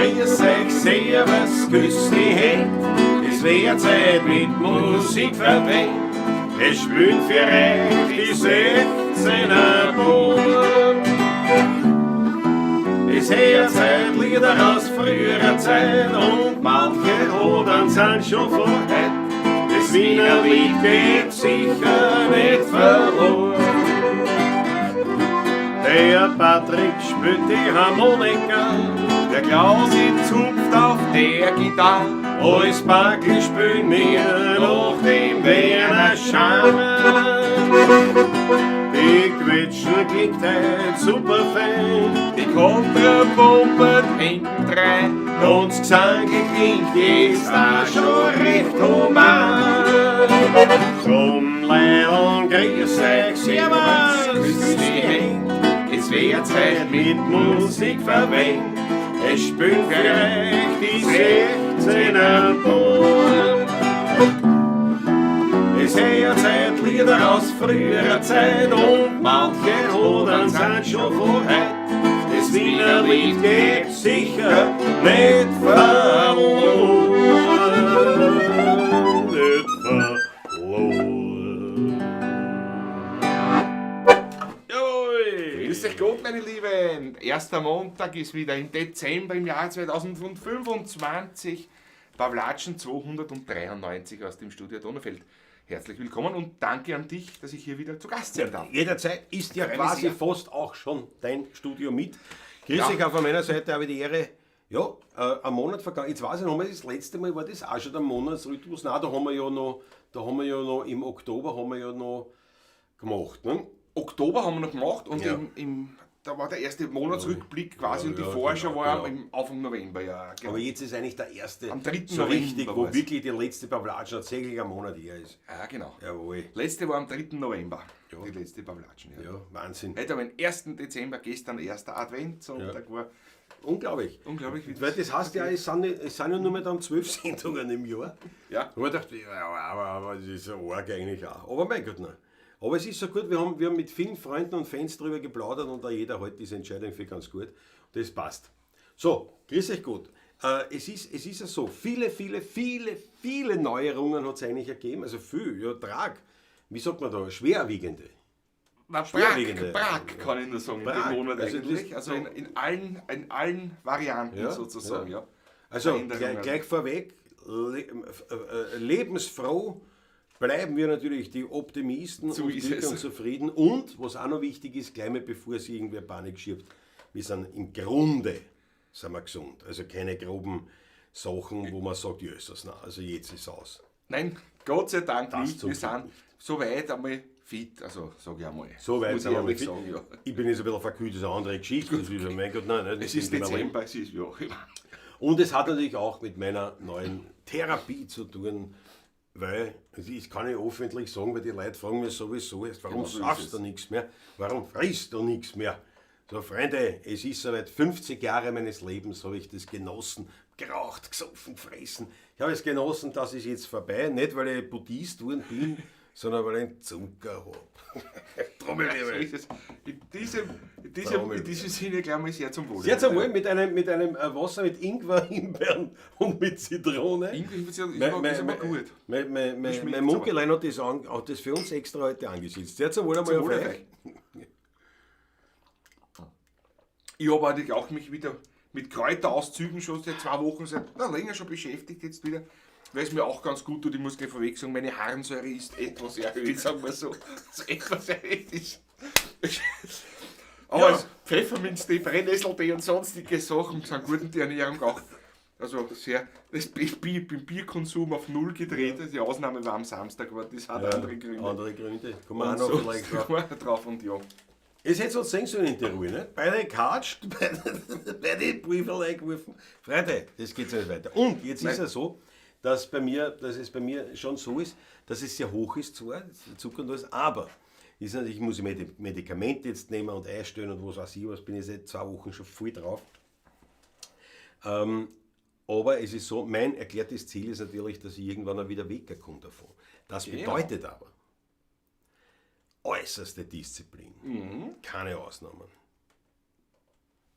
Grüß euch, Servus, küss die Händ. Es wär Zeit mit Musik verwendet. Es spielen für euch die 16er Buben. Es hört Zeit Lieder aus früherer Zeit und manche Odern sind schon von heut. Das Wiener Lied geht sicher nicht verloren. Der Patrick spielt die Harmonika, Der Klausi zupft auf der Gitarre. Alles Backel spielen wir nach dem Werner Schammer. Die Quetschen klingt heut super fein, Die Kontrapumpen hintendrein. und das Gesang klingt jetzt auch schon recht human. Drum Leidl, grüß euch, servus, Küss die Händ. Es wär Zeit mit Musik verwendet. Es spielen für euch die 16er Buben. Es hört Zeit Lieder aus früherer Zeit und manche Odern sind schon von heut. Das Wiener Lied geht sicher nicht verloren. Nicht verloren. Jawohl! Grüß euch Gott, meine Lieben! Erster Montag ist wieder im Dezember im Jahr 2025. Pawlatschen 293 aus dem Studio Donaufeld. Herzlich willkommen und danke an dich, dass ich hier wieder zu Gast sein darf. Jederzeit ist ja Freue mich quasi sehr. fast auch schon dein Studio mit. Grüß Ja. dich auch von meiner Seite, habe ich die Ehre. Ja, ein Monat vergangen. Jetzt weiß ich noch mal, das letzte Mal war das auch schon der Monatsrhythmus. Nein, da haben wir ja noch, da haben wir ja noch im Oktober haben wir ja noch gemacht. Ne? Oktober haben wir noch gemacht und Ja. da war der erste Monatsrückblick quasi Ja, und die ja, Vorschau genau, war genau. im Anfang November. Ja, genau. Aber jetzt ist eigentlich der erste Am 3. so November richtig, wo war's. wirklich die letzte Pawlatsch tatsächlich ein Monat her ist. Ja, genau. Jawohl. Letzte war am 3. November. Die letzte Pawlatschen. Ja. Ja, Wahnsinn. Heute am 1. Dezember, gestern erster Adventssonntag war. Unglaublich. Unglaublich, wie Weil das heißt ja, es sind ja nur mehr dann 12 Sendungen im Jahr. Ja. Und ich dachte, ja, aber das ist ja arg eigentlich auch. Aber mein Gott, nein. Aber es ist so gut, wir haben mit vielen Freunden und Fans darüber geplaudert und auch jeder hält diese Entscheidung für ganz gut. Das passt. So, grüß euch gut. Es ist ja so, viele, viele, viele, viele Neuerungen hat es eigentlich ergeben. Also viel, ja, Trag. Wie sagt man da? Schwerwiegende. Na, Prag, Schwerwiegende. Prag kann ich nur sagen, in Prag. dem Monat Also eigentlich. das- Also in allen Varianten Ja, sozusagen, ja. Also Veränderungen. gleich vorweg, lebensfroh bleiben wir natürlich die Optimisten So und ist glücklich es. und zufrieden. Und, was auch noch wichtig ist, gleich mal bevor sich irgendwer Panik schiebt, wir sind im Grunde sind wir gesund. Also keine groben Sachen, wo man sagt, Jesus, nein, also jetzt ist es aus. Nein, Gott sei Dank Das nicht. zum Wir Glück sind soweit einmal fit, also sage ich einmal. So weit Muss sind ich wir mal ehrlich fit. sagen, ja. Ich bin jetzt ein bisschen verkühlt, das ist eine andere Geschichte. Das ist, mein Gott, nein, nein, Es ist das ist Dezember, es ist ja. Und es hat natürlich auch mit meiner neuen Therapie zu tun, weil, also das kann ich öffentlich sagen, weil die Leute fragen mich sowieso erst, warum Genau so ist saufst es. du nichts mehr? Warum frisst du nichts mehr? So, Freunde, es ist soweit, 50 Jahre meines Lebens habe ich das genossen, geraucht, gesoffen, gefressen. Ich habe es genossen, das ist jetzt vorbei, nicht weil ich Buddhist geworden bin, sondern weil ich einen Zucker habe. So ist es. In diesem Sinne, glaube ich, sehr zum Wohl. Sehr zum Wohl mit einem Wasser mit Ingwer, Himbeeren und mit Zitrone. Ingwer ist immer gut. Mein Schmeckt's aber. Munkelein hat das für uns extra heute angesetzt. Sehr zum Wohl einmal Zum auf Wohl euch. Ich habe eigentlich auch mich wieder mit Kräuterauszügen schon seit 2 Wochen, seit na, länger schon beschäftigt jetzt wieder, weil es mir auch ganz gut tut. Ich muss gleich vorweg sagen, meine Harnsäure ist etwas erhöht, sagen wir so. Also etwas erhöht ist. Aber Ja. Pfefferminztee, Brennnesseltee und sonstige Sachen sind gut in die Ernährung auch. Also sehr, das Bier, beim Bierkonsum auf Null gedreht. Die Ausnahme war am Samstag, aber das hat Ja, andere Gründe. Andere Gründe. Kommen wir auch Und noch so vielleicht drauf. kommen wir drauf und ja. Es hätte uns sehen sollen in Tirol, ne? Beide gekatscht, beide Briefe reingeworfen. Freunde, das geht so nicht weiter. Und jetzt ist Nein. ja so, dass es bei mir schon so ist, dass es sehr hoch ist zwar, Zucker und alles, aber ist natürlich, ich muss Medikamente jetzt nehmen und einstellen und was weiß ich was, bin ich seit 2 Wochen schon voll drauf. Aber es ist so, mein erklärtes Ziel ist natürlich, dass ich irgendwann auch wieder wegkomme davon. Das bedeutet aber äußerste Disziplin. Keine Ausnahmen.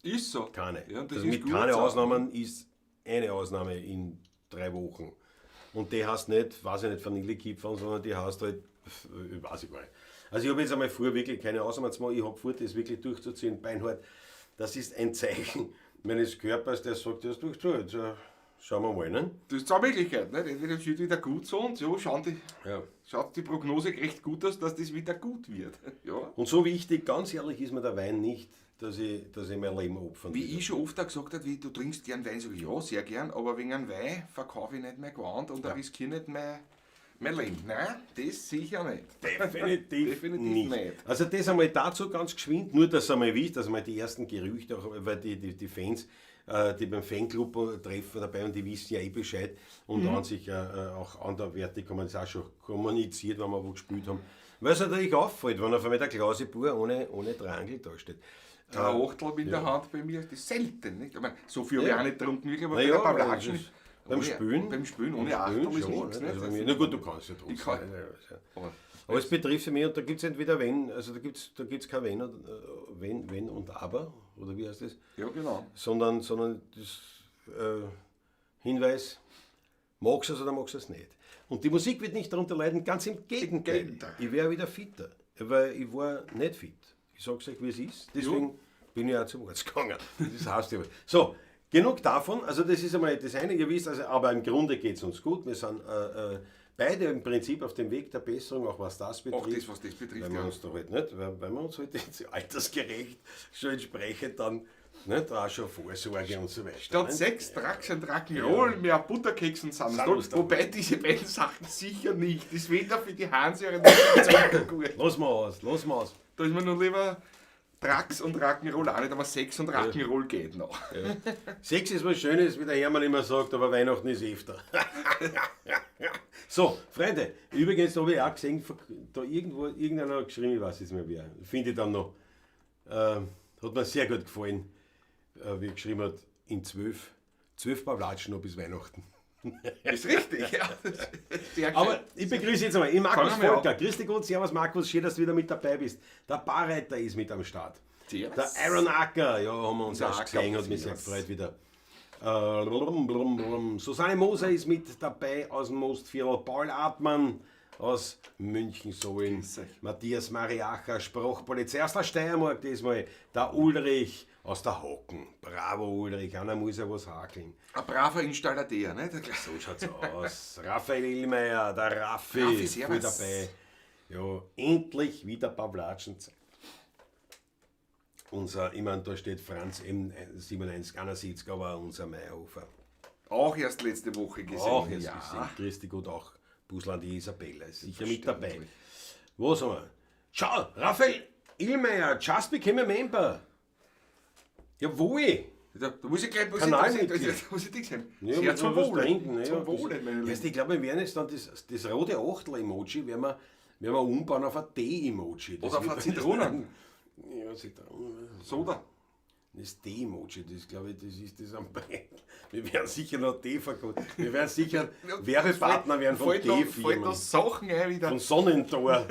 Ist so. Keine. Ja, und das also ist mit gut keine so. Ausnahmen ist eine Ausnahme in 3 Wochen. Und die heißt nicht, weiß ich nicht, Vanillekipferl, sondern die heißt halt, weiß ich gar nicht. Also ich habe jetzt einmal vor, wirklich keine Ausnahmen zu machen. Ich habe vor, das wirklich durchzuziehen, beinhart. Das ist ein Zeichen meines Körpers, der sagt, das durch, jetzt schauen wir mal. Ne? Das ist zwei Möglichkeiten. Ne? Entweder es wird wieder gut so und so Ja. schaut die Prognose recht gut aus, dass das wieder gut wird. Ja. Und so wichtig, ganz ehrlich, ist mir der Wein nicht, dass ich mein Leben opfern Wie will. ich schon oft auch gesagt habe, wie du trinkst gern Wein, sag ich, ja, sehr gern, aber wegen einem Wein verkaufe ich nicht mein Gewand und da riskiere ich nicht mein Leben. Nein, das sicher nicht. Definitiv, Definitiv nicht. nicht. Also das einmal dazu ganz geschwind, nur dass ihr einmal wisst, dass mal die ersten Gerüchte, auch weil die Fans, die beim Fanclub treffen dabei und die wissen ja eh Bescheid und an sich auch anderweitig haben wir das auch schon kommuniziert, wenn wir wo gespielt haben. Weil es natürlich auffällt, wenn auf einmal der Klausi Bur ohne Triangel da steht. Ein Achtel in der Hand bei mir, das ist selten. Nicht? Ich meine, so viel habe ich auch nicht getrunken, wirklich, aber Naja, bei der aber Pavlatschen, das ist- beim ohne- Spülen? Beim Spülen ohne Beim Achtel Spülen ist schon, nichts. nicht? Nicht? Also bei mir, na gut, du kannst ja trotzdem. Ich kann- Ja. Aber Aber es betrifft mich und da gibt es entweder wenn, also da gibt's kein Wenn, und, wenn, wenn und Aber, oder wie heißt das? Ja, genau. Sondern das Hinweis, magst du es oder magst du es nicht. Und die Musik wird nicht darunter leiden, ganz im Gegenteil. Gegenteil. Ich wäre wieder fitter, weil ich war nicht fit. Ich sag's euch, wie es ist. Deswegen bin ich auch zum Arzt gegangen. Das heißt ja. So, genug davon. Also das ist einmal das eine, ihr wisst, also, aber im Grunde geht es uns gut. Wir sind beide im Prinzip auf dem Weg der Besserung, auch was das betrifft. Auch das, was das betrifft, Weil wir ja. uns da halt nicht, weil wir uns halt jetzt altersgerecht schon entsprechend dann nicht, da auch schon Vorsorge und so weiter. Statt nicht? Sex, Drugs und Rock'n'Roll, mehr Butterkeks und Sanddorn. Sanddorn. Wobei diese beiden Sachen sicher nicht. Das ist weder für die Harnsäure noch für die Zucker gut. Lass mal aus, lass mal aus. Da ist mir nur lieber Drugs und Rock'n'Roll auch nicht, aber Sex und Rock'n'Roll geht noch. Sex ist was Schönes, wie der Hermann immer sagt, aber Weihnachten ist öfter. So, Freunde, übrigens habe ich auch gesehen, da irgendwo, irgendeiner hat geschrieben, ich weiß jetzt nicht mehr wer, finde ich dann noch. Hat mir sehr gut gefallen, wie er geschrieben hat, in 12 Pavlatschen noch bis Weihnachten. Ist richtig, ja. Das ist sehr schön. Aber ich begrüße jetzt einmal den Markus Fangen wir an. Volker. Grüß dich Gott, servus Markus, schön, dass du wieder mit dabei bist. Der Barreiter ist mit am Start. Servus. Der Aaron Acker, ja, haben wir uns Der erst Acker, gesehen, hat mich sehr servus. gefreut wieder. Blum, blum, blum. Susanne Moser ist mit dabei aus dem Mostviertel. Paul Artmann aus München Sollen. Grüß euch. Matthias Mariacher, Sprachpolizei aus der Steiermark diesmal. Der Ulrich aus der Hocken. Bravo Ulrich, einer muss ja was hakeln. Ein braver Installateur, ne? Der So schaut's aus. Raphael Illmeier, der Raffi, Raffi, voll servus. dabei. Ja, endlich wieder Pavlatschenzeit. Unser, ich meine, da steht Franz M97, 71, aber unser Meyerhofer. Auch erst letzte Woche gesehen. Auch erst ja. gesehen. Christi Gott, auch Busland Isabella ist sicher mit dabei. Was haben wir? Schau, Raphael Illmeier, just became a member. Jawohl. Da muss ich gleich muss ich, Kanalmitglied. da muss ich Ding sein. Ja, Sehr muss zum man was Wohle. trinken, ne? Zum Ja, Wohle, das, meine weißt, Lieben. ich glaube, wir werden jetzt dann das rote Achtel-Emoji werden wir umbauen auf ein Tee-Emoji. Das Oder auf wird- eine Zitrone. Ja, Zitrone. Soda. Das Tee-Emoji, das glaube ich, das ist das am Brett. Wir werden sicher noch Tee verkaufen. Wir werden sicher Werbepartner werden von Fällt noch Teefirmen. Sachen ein wieder. Von Sonnentor.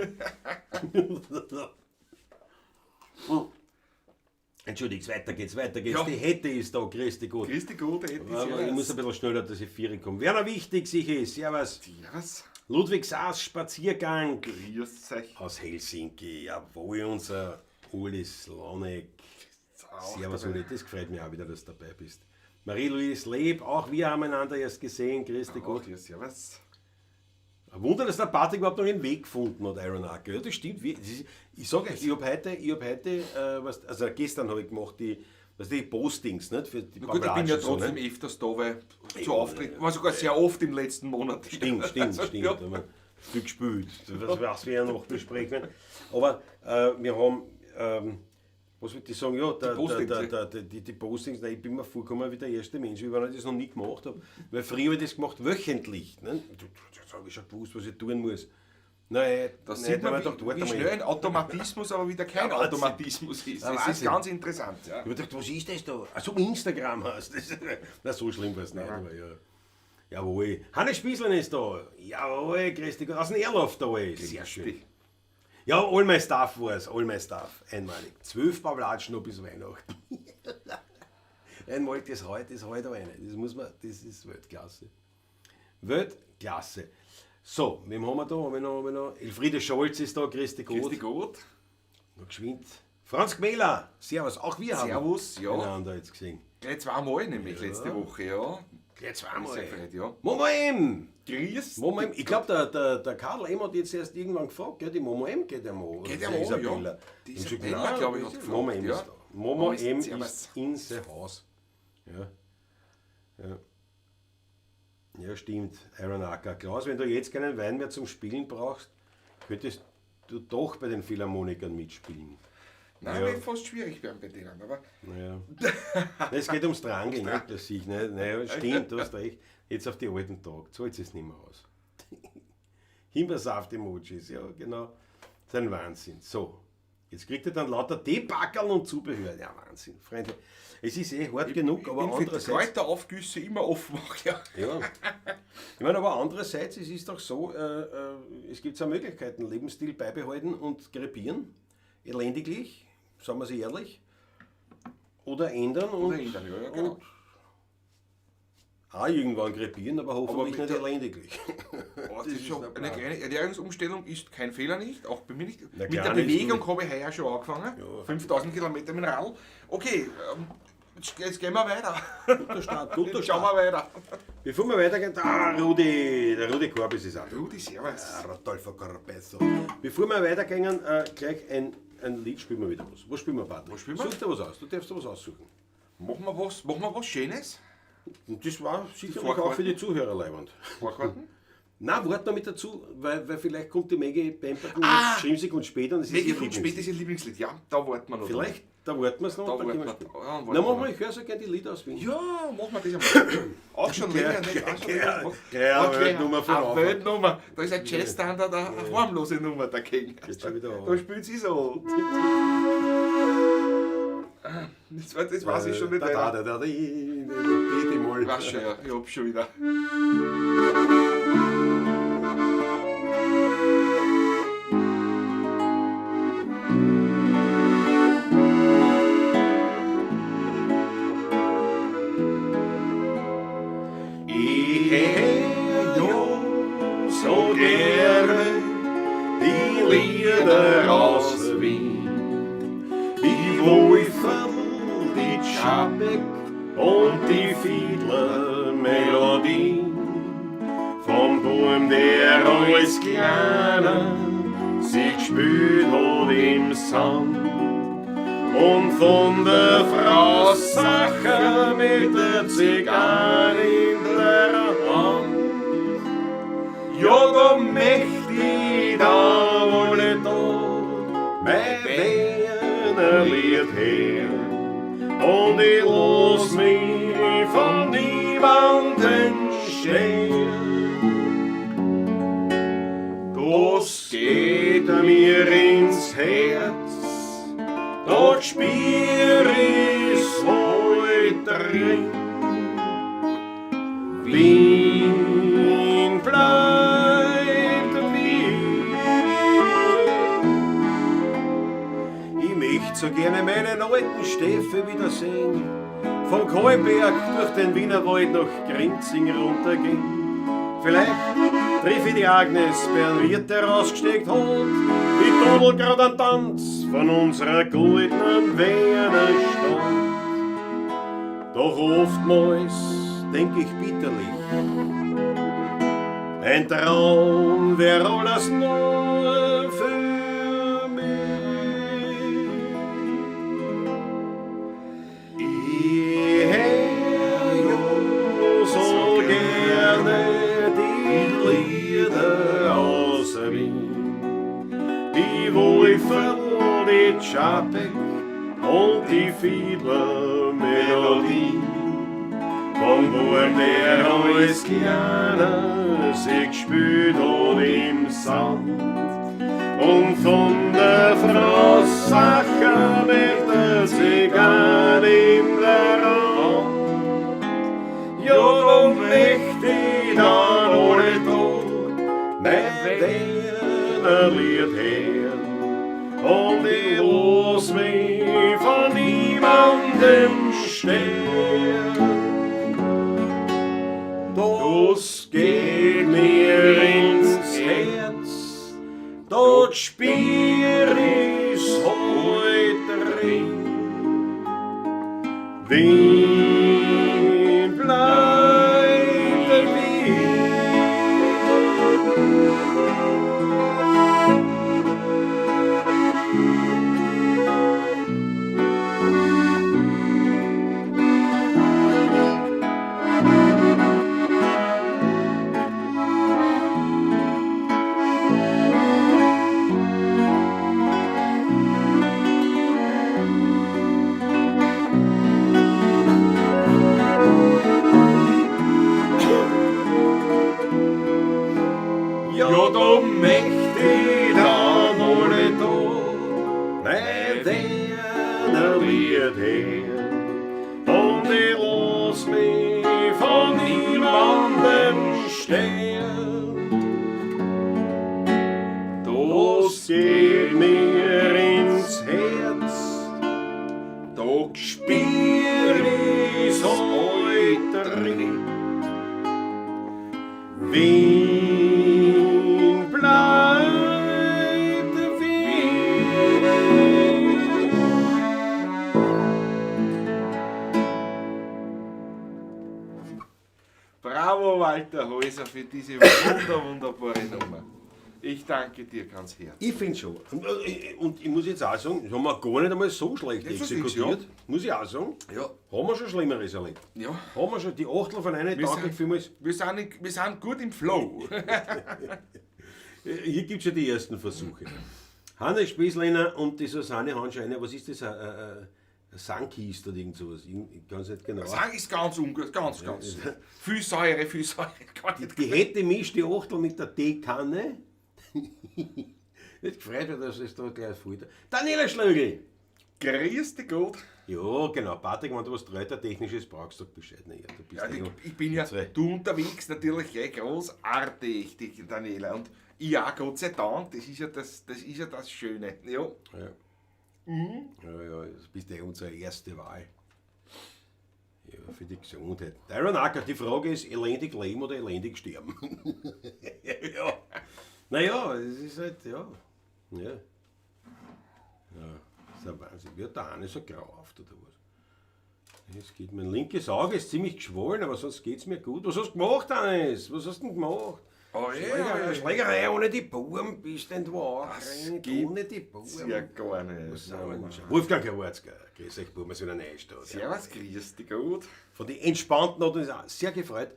Entschuldigt, weiter geht's, weiter geht's. Ja. Die Hette ist da, Christi Gott. Christi Gute, Eti, Aber ich muss ein bisschen schneller, dass ich vier komme. Werner Wichtig, sicher, servus. Servus. Ludwig Saas, Spaziergang Grüß euch. aus Helsinki. Jawohl, unser Uli Slonek. Auch Servus dabei. Uli, das freut mich auch wieder, dass du dabei bist. Marie-Louise Leb, auch wir haben einander erst gesehen. Grüß dich Auch Gott. dir, servus. Ein Wunder, dass der Patrick überhaupt noch den Weg gefunden hat, Iron Acker. Ja, das stimmt. Ich sage euch, ich hab heute, was, also gestern habe ich gemacht, die, was die Postings, nicht? Für die Na gut, ich bin ja Pavlatschen so, trotzdem nicht? öfters da, weil zu Auftritt, war sogar sehr oft im letzten Monat. Stimmt, stimmt, Also, stimmt. ja. Da haben wir viel gespielt. Das, was wir ja noch besprechen. Aber wir haben, was würde ich sagen, ja, Postings, die Postings, nein, ich bin mir vorgekommen wie der erste Mensch, wie wenn ich das noch nie gemacht habe. Weil früher habe ich das gemacht wöchentlich. Ne? Das habe ich schon gewusst, was ich tun muss. Nein, Da nein, sieht da man, hab ich wie, gedacht, warte wie mal. schnell ein Automatismus, aber wieder kein Ja, Wahnsinn. Automatismus ist. Ja, Das ist Wahnsinn. ganz interessant. Ja. Ich habe gedacht, was ist das da? Also Instagram heißt das. Na, so schlimm war es nicht, aber ja. Jawohl. Hannes Spießlein ist da. Jawohl, grüß dich Gott. Aus dem Erlauf da. Sehr schön. Ja, all my stuff war's. All my stuff. Einmalig. 12 Pavlatschen noch bis Weihnachten. Einmal das heute, das heute eine. Das muss man, das ist Weltklasse. Weltklasse. So, wem haben wir da? Haben wir noch, haben wir noch? Elfriede Scholz ist da, Christi Gott. Grüß dich Gott. Noch geschwind. Franz Gmäler, Servus, auch wir haben Servus, ja. einander jetzt gesehen. Gleich zweimal nämlich letzte Woche, ja. Gleich zweimal. Sehr gefreut, ja. Momo M! Grüß Momo M. Ich glaube, der Karl M. hat jetzt erst irgendwann gefragt, gell, die Momo M geht ja mal. Geht Oder ja die mal, Isabella. ja. Die Und sie Isabella, gesagt, glaub ich, nein, hat gefragt, Momo M ja. ist da. Momo Momo ist- M Servus. ist in the house. Ja. Ja. Ja, stimmt. Iron Acker. Klaus, wenn du jetzt keinen Wein mehr zum Spielen brauchst, könntest du doch bei den Philharmonikern mitspielen. Nein, Ja. wird fast schwierig werden bei denen, aber Naja. Es geht ums Drangeln, nicht? Das ich, ne? Naja, stimmt, du hast recht. Jetzt auf die alten Tage, zahlt es nicht mehr aus. Himbeersaft-Emojis, ja, genau. Das ist ein Wahnsinn. So, jetzt kriegt er dann lauter Teepackerl und Zubehör. Ja, Wahnsinn. Freunde, es ist eh hart genug, aber ich bin für die andererseits. Kräuteraufgüsse immer offen auch, ja. Ja. Ich meine, aber andererseits, es ist doch so, es gibt zwei Möglichkeiten: Lebensstil beibehalten und krepieren. Elendiglich, sagen wir es ehrlich. Oder ändern und, Oder ändern, ja, ja, genau. und auch irgendwann krepieren, aber hoffentlich mit nicht der- elendiglich. Oh, das ist schon der eine Plan. kleine Ernährungsumstellung ist kein Fehler nicht, auch bei mir nicht. Na, Mit der klar nicht. Bewegung habe ich heuer schon angefangen. Ja. 5000 Kilometer mit dem Radl. Okay, jetzt gehen wir weiter. Guter Start, guter Jetzt schauen Start. wir weiter. Bevor wir weitergehen, ah, Rudi, der Rudi Korbis ist auch da. Rudi, servus. Ah, Rodolfo Corbesso. Bevor wir weitergehen, gleich ein Lied spielen wir wieder was. Was spielen wir, Patrick? Was spielen wir? Such dir was aus, du darfst dir was aussuchen. Machen wir was Schönes? Und das war sicherlich auch Vorkarten? für die Zuhörer leibend. Vorkarten? Nein, warte noch mit dazu, weil vielleicht kommt die Maggie Pemberton Ah! jetzt 7 Sekunden später und es ist Maggie ihr kommt später, ist ihr Lieblingslied. Ja, da warten wir noch. Vielleicht, da warten wir es noch Da und dann können wir warten wir. spielen. Ja, warten Na, machen wir wir, ich höre so gerne die Lieder aus Wien. Ja, machen wir das einmal. Auch schon länger, nicht? Auch schon länger. Gleich eine Okay, Weltnummer für eine Anfang. Weltnummer. Da ist ein Jazzstandard, eine harmlose Nummer dagegen. Geht schon wieder an. Da spielt sie so. Das weiß ich schon nicht Da, weiter. da, da, da, di, di, di, di, Ich weiß schon, ja. Ich hab schon wieder. Ich hör ja so gerne die Lieder aus Wien. Die Wolferl, die Tschapek und die Fiedler-Melodien. Vom Burm, der als Kleiner sich gespielt hat im Sand. Und von der Frau Sacher mit der Zigarre in der Hand. Ja, da möcht ich da wohl da mein Wiener Lied her. Und ich lass mich von niemandem stehen. Das geht mir ins Herz, dort spür ich's heut drin. Wien bleibt Wien. Ich möcht so gerne meinen alten Steffi wiedersehen, vom Kahlenberg durch den Wienerwald nach Grinzing runtergehen. Vielleicht triff ich die Agnes, bei einem Wirt, der rausgesteckt hat, die Todel grad einen Tanz von unserer goldenen Wiener Stadt. Doch oftmals denk ich bitterlich, ein Traum wär alles nur für mich. Ich hör ja so gerne die Lieder aus Wien, die Wolferl, die Tschapek und die Fiedler-Melodie. Vom Burm, der als Kleiner sich gespielt hat im Sand. Und von der Frau Sacher mit der Zigarre in der Hand. Ja, da möcht ich dann alle Tag mein Wiener Lied hören. Und ich lass mich von niemandem stören. stören. Das geht mir ins Herz, dort spür ich's heut drin. Wien bleibt Wien. Ja, da möcht ich dann alle da mein Wiener Lied hören. Und ich lass mich von niemandem stören. Das geht mir ins Herz, Da spür ich's heut drin. Wien bleibt Wien. Bravo, Walter Häuser, für diese wunderbare Nummer. Ich danke dir ganz herzlich. Ich finde schon. Und ich muss jetzt auch sagen, das haben wir gar nicht einmal so schlecht Das ist exekutiert. nichts, Muss ich auch sagen. Ja. Haben wir schon Schlimmeres erlebt. Ja. Haben wir schon die Achtel von einer Wir Tag sind, vielmals. wir sind gut im Flow. Hier gibt es ja die ersten Versuche. Hannes Spießlehner und die Susanne Handscheiner, was ist das? Ein Sandkiste oder irgend sowas? Ich kann es nicht genau. Sang ist ganz ungut, ganz, ganz. Viel Säure, viel Säure. Gar nicht. Die hätte mischt die Achtel mit der Teekanne. Nicht gefreut, weil das ist da gleich voll. Daniela Schlögl! Grüß dich Gott. Ja, genau. Patrick, wenn du was Träutertechnisches brauchst, sag Bescheid. Naja, du bist Ja, eh noch ich bin ja zwei. du unterwegs natürlich gleich großartig, die Daniela. Und ja, Gott sei Dank, das ist ja das, das, ist ja das Schöne. Ja. Ja. Ja, ja, das bist eh unsere erste Wahl. Ja, für die Gesundheit. Tyron Acker, die Frage ist, elendig leben oder elendig sterben? Ja. Naja, es ist halt, ja. Ja. Ja, das ist ein Wahnsinn. Wird der Hannes so grau auf oder was? Es geht, mein linkes Auge ist ziemlich geschwollen, aber sonst geht's mir gut. Was hast du gemacht, Hannes? Was hast du denn gemacht? Oh, ja, Schlägerei, ja. Schlägerei ohne die Buben, bist denn du auch Das rein, gibt's ohne die Buben. Ja, gar nicht. Was sind wir denn schon? Wolfgang Krawatzka, grüß euch, Buben, aus einer Neustadt. Servus, grüß dich Gott. Von den Entspannten hat uns auch sehr gefreut,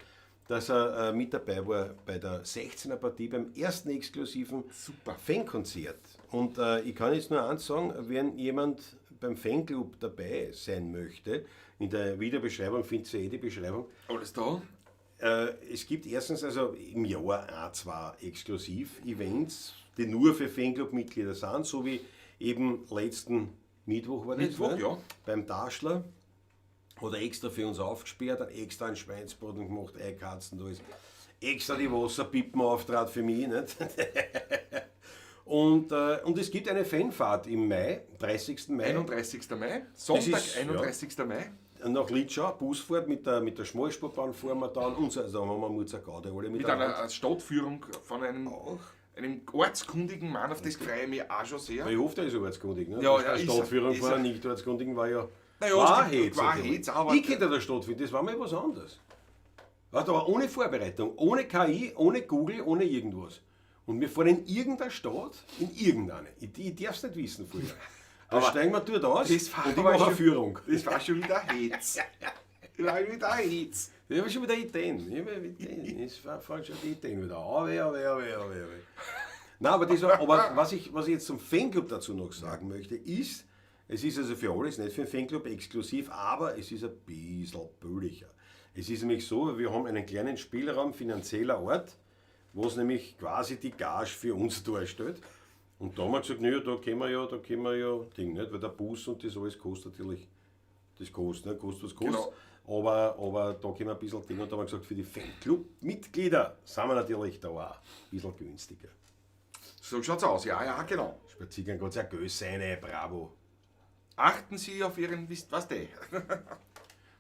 dass er mit dabei war bei der 16er Partie beim ersten exklusiven Super. Fankonzert. Und ich kann jetzt nur eins sagen, wenn jemand beim Fanclub dabei sein möchte, in der Videobeschreibung findet ihr eh die Beschreibung. Alles da? Es gibt erstens also im Jahr auch zwei Exklusiv-Events, die nur für Fanclub-Mitglieder sind, so wie eben letzten Mittwoch war das, Mittwoch, ne? ja. Beim Daschler. Hat er extra für uns aufgesperrt, hat extra einen Schweinsbraten gemacht, Eikatzen, da ist extra die Wasserpippen auftrat für mich. Nicht? Und es gibt eine Fanfahrt im Mai, 30. Mai. 31. Mai, Sonntag, ist, ja. 31. Mai. Nach Litschau, Busfahrt mit der Schmalspurbahn fahren wir dann und so, also da haben wir Mutzer Gaude alle Mit miteinander. einer Stadtführung von einem ortskundigen Mann, auf das freue ich mich auch schon sehr. Ich hoffe, der ist ortskundig. Ne? Ja, Die ja, ist er, Stadtführung ist von er. einem Nicht-Ortskundigen war ja Naja, war es gibt- Hetz war natürlich. Hetz, aber- Ich könnte da stattfinden, das war mal was anderes. Weißt du, aber ohne Vorbereitung, ohne KI, ohne Google, ohne irgendwas. Und wir fahren in irgendeine Stadt, in irgendeine. Ich darf es nicht wissen vorher. Da Aber steigen wir dort aus Das war und ich aber mache eine schon- Führung. Das war schon wieder Hetz. Das war wieder Hetz. Ich habe schon wieder Ideen. Ich habe Ideen. Es fahren schon die Ideen wieder. Aue, aue, aue, aue, aue. Nein, aber, das war, aber was ich jetzt zum Fanclub dazu noch sagen möchte, ist, es ist also für alles, nicht für den Fanclub exklusiv, aber es ist ein bisschen billiger. Es ist nämlich so, wir haben einen kleinen Spielraum finanzieller Art, wo es nämlich quasi die Gage für uns darstellt. Und da haben wir gesagt, naja, da können wir ja, da können wir ja Ding, nicht? Weil der Bus und das alles kostet natürlich, das kostet, ne? Kostet was kostet. Genau. Aber da können wir ein bisschen Ding und da haben wir gesagt, für die Fanclub-Mitglieder sind wir natürlich da auch ein bisschen günstiger. So schaut's aus, ja, ja, genau. Spaziergang Gott sei Dank, seine, bravo. Achten Sie auf Ihren, wisst was der?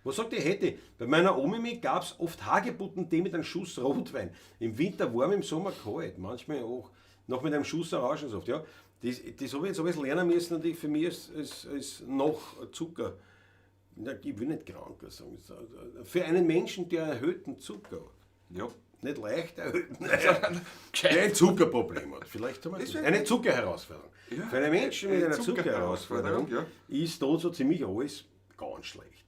Was sagt die Hätte? Bei meiner Omi gab es oft Hagebuttentee mit einem Schuss Rotwein. Im Winter warm, im Sommer kalt. Manchmal auch noch mit einem Schuss Orangensaft. Ja, das habe ich jetzt alles lernen müssen. Natürlich für mich ist noch Zucker. Na, ich will nicht krank sagen. Für einen Menschen, der erhöhten Zucker hat. Ja. Nicht leicht erhöhten, der ein Zuckerproblem hat. Vielleicht haben wir das. Eine Zuckerherausforderung. Ja. Für einen Menschen mit Eine einer Zuckerherausforderung Zuckerherausforderung, ist da so ziemlich alles ganz schlecht.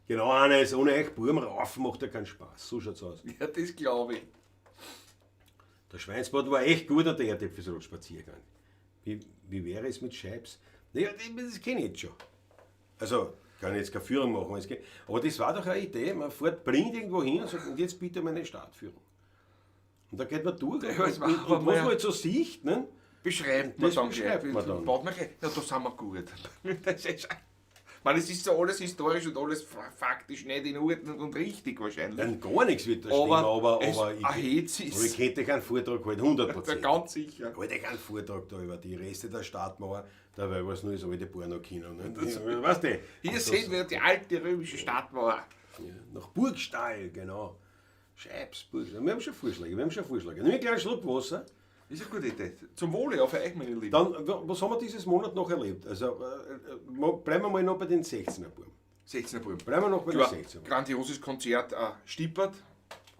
Genau, einer ist ohne euch Burm raufen macht ja keinen Spaß. So schaut's aus. Ja, das glaube ich. Der Schweinsbad war echt gut und der Erdäpfelspaziergang. Wie wäre es mit Scheibs? Naja, das kenne ich jetzt schon. Also, kann ich jetzt keine Führung machen. Es geht. Aber das war doch eine Idee. Man fährt blind irgendwo hin und sagt, und jetzt bitte meine Stadtführung. Und da geht man durch. Ja, das und, war und, aber und was mal- man halt so sieht, ne? Beschreibt man Das dann beschreibt gleich. man dann. Baut man gleich. Ja, da sind wir gut. Das ist, ich meine, es ist so alles historisch und alles faktisch nicht in Ordnung und richtig wahrscheinlich. Nein, gar nichts wird da stimmen, Aber aber, es aber, ich, erhebt sich. aber ich könnte keinen Vortrag halten, 100%. Ja, ganz sicher. Halte ich einen Vortrag da über die Reste der Stadtmauer, dabei war es nur das alte Paar noch können. Ne? Weißt du? Hier Und das- sehen wir die alte römische Stadtmauer. Ja, nach Burgstall, genau. Scheibs, Burgstall. Wir haben schon Vorschläge, wir haben schon Vorschläge. Nimm einen kleinen Schluck Wasser. Ist eine gute Idee. Zum Wohle auf euch, meine Lieben. Dann, was haben wir dieses Monat noch erlebt? Also, bleiben wir mal noch bei den 16er Buben. 16er Buben. Bleiben wir noch bei den Klar, 16er. grandioses Konzert, Stippert,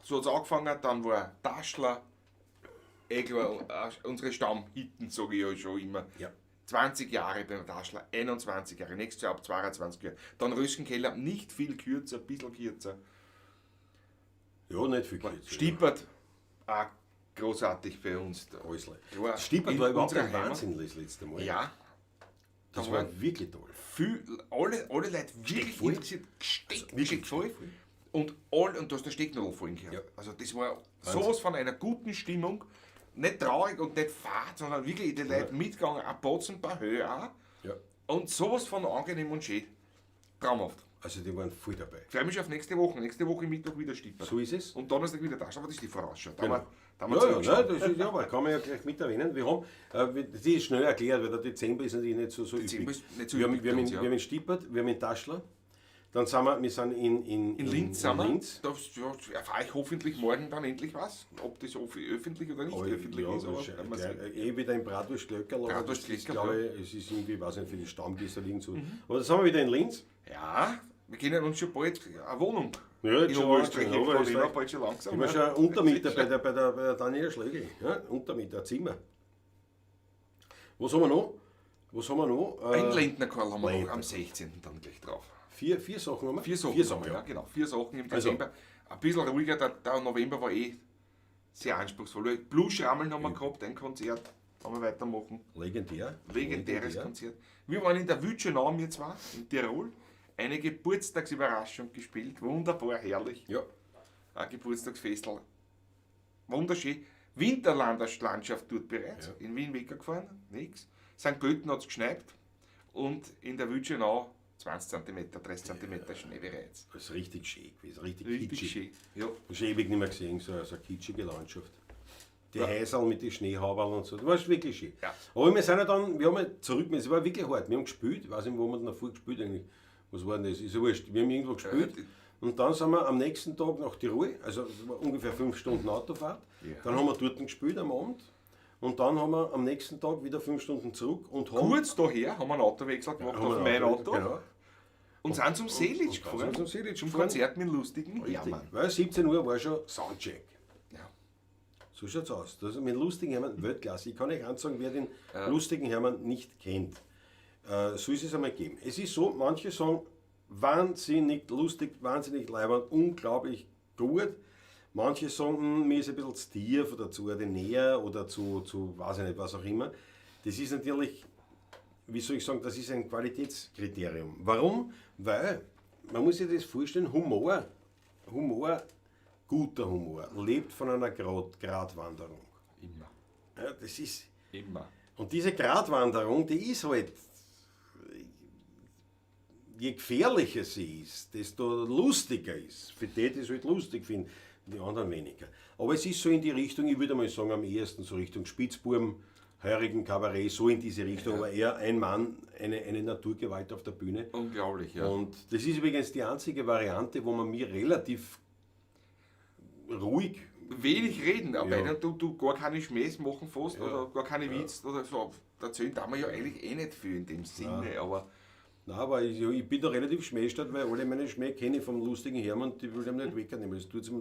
so hat es angefangen, dann war Taschler, eh klar, unsere Stammhitten, sage ich ja schon immer. Ja. 20 Jahre beim Taschler, 21 Jahre, nächstes Jahr ab 22 Jahre. Dann Röskenkeller, nicht viel kürzer, ein bisschen kürzer. Ja, nicht viel kürzer. Stippert, auch großartig bei uns. Ja. Alles leid. Klar, Stippert in war überhaupt unserer ein Heimat. Wahnsinn das letzte Mal. Ja, das da war waren wirklich toll. viel, alle Leute wirklich voll. interessiert, gesteckt, Also wirklich gesteckt voll. Und, all, und du hast der Stecknadel vorhin gehört. Ja. Also das war sowas von einer guten Stimmung. Nicht traurig und nicht fad, sondern wirklich die Leute mitgegangen, ein Botzen, ein paar Höhe auch. Ja. Und sowas von angenehm und schön. Traumhaft. Also die waren voll dabei. Ich freue mich auf nächste Woche. Nächste Woche Mittwoch wieder Stippert. So ist es. Und Donnerstag wieder Taschen, aber das ist die Vorausschau. Da Genau. haben wir, da haben wir Ja, ja, zurückschauen. nein, das ist, ja, aber kann man ja gleich mit erwähnen. Wir haben, das ist schnell erklärt, weil der Dezember ist natürlich nicht so Dezember üppig. ist nicht so wir haben, üppig wir bei haben, uns, in, ja. wir haben in Stippert, wir haben in Taschler, dann sind wir sind In Linz sind wir. Linz. Da erfahre ich hoffentlich morgen dann endlich was. Ob das öffentlich oder nicht Aber öffentlich ja, ist. Aber das werden wir ist sehen. gleich, eh wieder in Bratwurst Glöckerl, aber Bratwurst das ist, Glöckerl, glaube ich, es ist irgendwie, weiß nicht, für die Stammgäste liegen so. Aber das haben wir wieder in Linz. Ja, wir kennen uns schon bald eine Wohnung. Ja, jetzt in schon Oberösterreich. langsam, In Oberösterreich. bald schon langsam. Ich bin ja. schon Untermieter bei der Daniela Schlegel. Ja, Untermieter, ein Zimmer. Was haben wir noch? Was haben wir noch? Ein Lendner Karl haben wir noch Lendner. am 16. dann gleich drauf. Vier Sachen haben wir? Vier Sachen, Vier Sachen, ja. ja. Genau, vier Sachen im Also. Dezember. Ein bisschen ruhiger, der November war eh sehr anspruchsvoll. Blues-Schrammeln haben wir gehabt, ein Konzert, haben wir weitermachen. Legendär. Legendäres Legendär. Konzert. Wir waren in der Wütschenau, wir zwei, in Tirol. Eine Geburtstagsüberraschung gespielt. Wunderbar, herrlich. Ja. Ein Geburtstagsfestel. Wunderschön. Winterlandschaft dort bereits. Ja. In Wien weggefahren, nix. St. Pölten hat es geschneit. Und in der Wütschenau 20 cm, 30 cm Schnee bereits. Das ist richtig schön gewesen, richtig, Richtig kitschig. schön. Ja. Hab schon ewig nicht mehr gesehen, so eine kitschige Landschaft. Die Häuserl mit den Schneehauberl und so, das war wirklich schön. Ja. Aber wir sind ja dann, wir haben ja zurück, es war wirklich hart, wir haben gespielt, ich weiß nicht, wo wir denn davor gespielt eigentlich, was war denn das, ist ja wurscht, wir haben irgendwo gespielt und dann sind wir am nächsten Tag nach Tirol, also es war ungefähr 5 Stunden Autofahrt, Ja. dann haben wir dort gespielt am Abend und dann haben wir am nächsten Tag wieder 5 Stunden zurück und haben... Kurz daher haben wir einen Autowechsel gemacht haben wir auf ein mein Auto Genau. und sind zum Seelitsch und gefahren. sind zum Seelitsch Zum gefahren. Konzert mit dem lustigen Richtig, Hermann. weil 17 Uhr war schon Soundcheck. Ja. So schaut's aus. Das ist mit lustigen Hermann Weltklasse. Ich kann euch eins sagen, wer den lustigen Hermann nicht kennt. So ist es einmal gegeben. Es ist so, manche sagen, wahnsinnig lustig, wahnsinnig leibend, unglaublich gut. Manche sagen, mir ist ein bisschen zu tief oder zu ordinär oder zu weiß ich nicht, was auch immer. Das ist natürlich, wie soll ich sagen, das ist ein Qualitätskriterium. Warum? Weil, man muss sich das vorstellen, Humor, guter Humor, lebt von einer Gratwanderung. Immer. Ja, das ist, Immer. und diese Gratwanderung, die ist halt, je gefährlicher sie ist, desto lustiger ist. Für die, die es halt lustig finden, die anderen weniger. Aber es ist so in die Richtung, ich würde mal sagen, am ehesten so Richtung Spitzbuben, Heurigen Kabarett, so in diese Richtung, aber er ein Mann, eine Naturgewalt auf der Bühne. Unglaublich, ja. Und das ist übrigens die einzige Variante, wo man mir relativ ruhig wenig reden, aber Ja. du gar keine Schmähs machen fast oder gar keine Witz oder so. Erzählen da wir ja eigentlich eh nicht viel in dem Sinne, aber Nein, aber ich bin da relativ schmähstatt, weil alle meine Schmäh kenne ich vom lustigen Hermann, die will ich ihm nicht wegnehmen.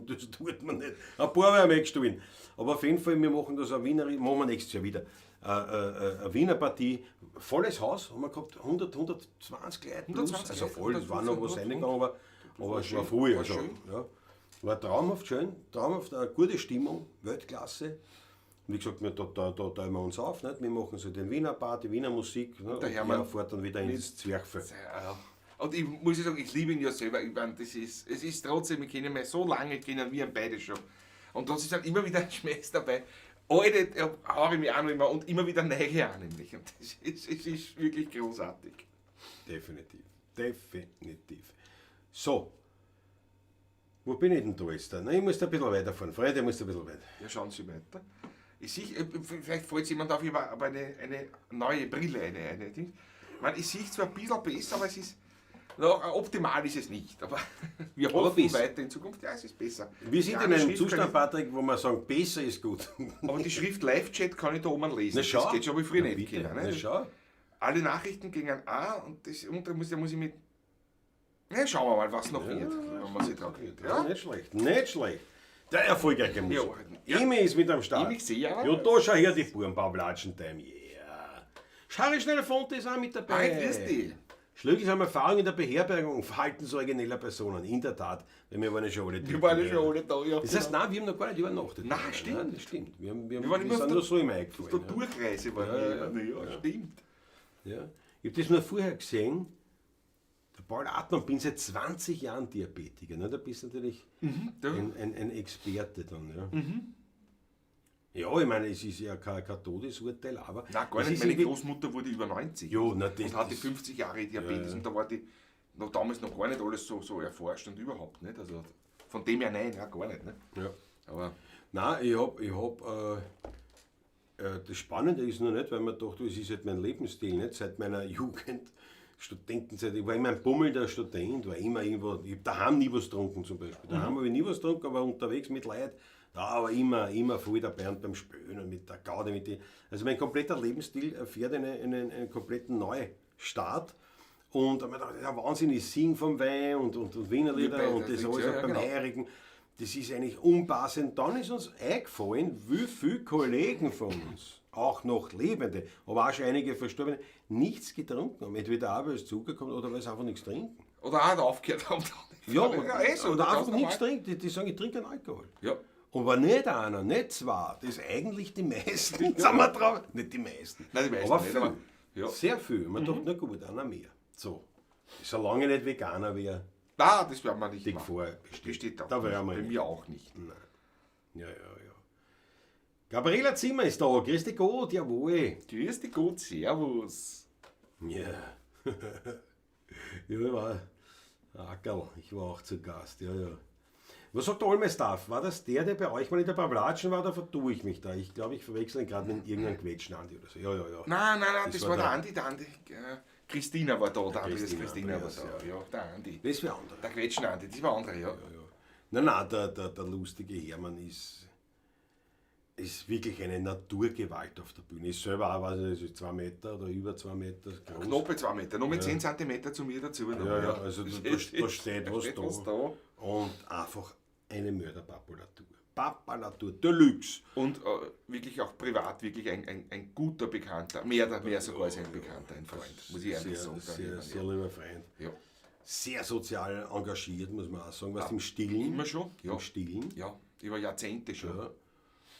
Das tut man nicht. Ein paar werden weggestohlen. Aber auf jeden Fall, wir machen das eine Wiener, machen wir nächstes Jahr wieder. Eine Wiener Partie, volles Haus, haben wir gehabt, 100, 120 Leute plus. 120 Also Leute, voll, es war noch was 125, reingegangen, aber es war schön, voll. war Also, schön. ja. War traumhaft schön, traumhaft, eine gute Stimmung, Weltklasse. Wie gesagt, da teilen wir uns auf, nicht? Wir machen so den Wiener Part, die Wiener Musik, ne? Der Und Hermann er fährt dann wieder ins Zwerchfell. Ja. Und ich muss ja sagen, ich liebe ihn ja selber. Ich meine, das ist, es ist trotzdem, wir kennen ihn ja so lange, kennen wir ihn beide schon. Und da ist dann immer wieder ein Schmäß dabei. Alte, haue ich mich auch noch immer und immer wieder neue auch nämlich. Und das ist, es ist wirklich großartig. Definitiv, definitiv. So, wo bin ich denn da jetzt? Na, ich muss da ein bisschen weiterfahren. Freunde, ich muss da ein bisschen weiter. Ja, schauen Sie weiter. Ich sehe, vielleicht fällt jemand auf, ich habe eine neue Brille, eine Ding. Ich meine, ich sehe zwar ein bisschen besser, aber es ist, noch, optimal ist es nicht. Aber wir Aber hoffen besser. weiter in Zukunft, ja, es ist besser. Wir sind Ja, in die einem Schrift Zustand, kann Patrick, wo wir sagen, besser ist gut. ich, aber die Schrift Live-Chat kann ich da oben lesen. Na schau. Das geht schon, aber ich früher Na nicht bitte. können. Na Ne? schau. Alle Nachrichten gingen A und das untere muss, da muss ich mit. Na, schauen wir mal, was noch wird, wenn man sich dran gewöhnt. Ja, Ja? nicht schlecht, nicht schlecht. Der erfolgreiche Musiker. Ja. Emi ist mit am Start. Emi sehe ich auch. Ja, da schau her, die Buben, Pavlatschen-Time, yeah. Schari Schnell-Fonte ist auch mit dabei. Hi, grüß dich. Schlögl haben Erfahrung in der Beherbergung und verhaltensorigieneller Personen. In der Tat, weil wir waren ja schon alle Wir waren ja schon alle da, ja. Das heißt, nein, wir haben noch gar nicht übernachtet. Nein, stimmt. Nein, das stimmt. Wir waren immer sind auf nur der- so immer Auf eingefallen. der Ja. Durchreise waren wir. Ja, ja, stimmt. Ja. Ich habe das nur vorher gesehen. Der Paul Artmann, bin seit 20 Jahren Diabetiker. Ne? Da bist du natürlich ja. ein Experte dann. Ja. Ja, ich meine, es ist ja kein Todesurteil, aber. Nein, gar es nicht. ist Meine irgendwie- Großmutter wurde über 90. Ja, na, das- und hatte das- 50 Jahre Diabetes und da war die noch damals noch gar nicht alles so erforscht und überhaupt nicht. Also von dem her nein, ja, gar nicht. Ne? Ja. Aber Nein, ich hab, das Spannende ist nur nicht, weil man dachte, es ist halt mein Lebensstil, nicht? Seit meiner Jugend, Studentenzeit, ich war immer ein bummelnder Student, war immer irgendwo, ich hab daheim nie was getrunken zum Beispiel. Daheim habe ich nie was getrunken, aber unterwegs mit Leuten, da war immer, immer voll dabei und beim Spülen und mit der Gaudi, mit die, also mein kompletter Lebensstil erfährt einen kompletten Neustart. Und da hab ich mir gedacht, ja, Wahnsinn, ich sing vom Wein und Wienerlieder Ja, und das ja, alles ja, beim genau. Heurigen. Das ist eigentlich unpassend. Dann ist uns eingefallen, wie viele Kollegen von uns, auch noch Lebende, aber auch schon einige Verstorbene, nichts getrunken haben. Entweder auch, weil es Zucker kommt oder weil sie einfach nichts trinken. oder auch aufgehört haben. Ja, und, ja, eh so, oder ganz einfach normal. nichts trinken. Die sagen, ich trinke keinen Alkohol. Ja. Aber nicht einer, nicht zwei. Das ist eigentlich die meisten. Sind wir drauf? Nicht die meisten. Nein, die meisten aber nicht, viel. aber- ja. Sehr viel. Man dachte, na gut, einer mehr. So. Solange ich nicht Veganer wäre, Nein, das werden wir nicht die machen. Gefahr besteht. Besteht auch Da nicht. wären wir Bei nicht. mir auch nicht. Ja, ja, ja. Gabriela Zimmer ist da. Grüß dich Gott, jawohl. Grüß dich Gott, servus. Ja. Ja, ich war Ackerl, ich war auch zu Gast, ja, ja. Was sagt der Olmestaff? War das der, der bei euch mal in der Pavlatschen war, oder vertue ich mich da? Ich glaube, ich verwechsel ihn gerade mit irgendeinem Quetschen, Andi oder so. Ja, ja, ja. Nein, nein, nein, das, war der der Andi, der Andi. Christina war da, der Andreas Christina, Christina war Andreas, da. Ja, der Andi. Das wäre andere. Der Quetschen Andi, das war andere, ja. Ja. Nein, nein, der lustige Hermann ist wirklich eine Naturgewalt auf der Bühne. Ist selber auch, weiß ich nicht, 2 Meter oder über 2 Meter groß. Knappe 2 Meter, noch mit 10 cm zu mir dazu. Ja, ja, also da steht was da. Was da. Und einfach eine Mörderpapulatur. Papalatur Deluxe. Und wirklich auch privat, wirklich ein guter Bekannter, mehr sogar als ein Bekannter, ein Freund, muss ich einfach Sehr, sagen. sehr, der sehr lieber Freund. Ja. Sehr sozial engagiert, muss man auch sagen. Was im Stillen. Immer schon, ja. Im Stillen. Ja, über Jahrzehnte schon. Ja.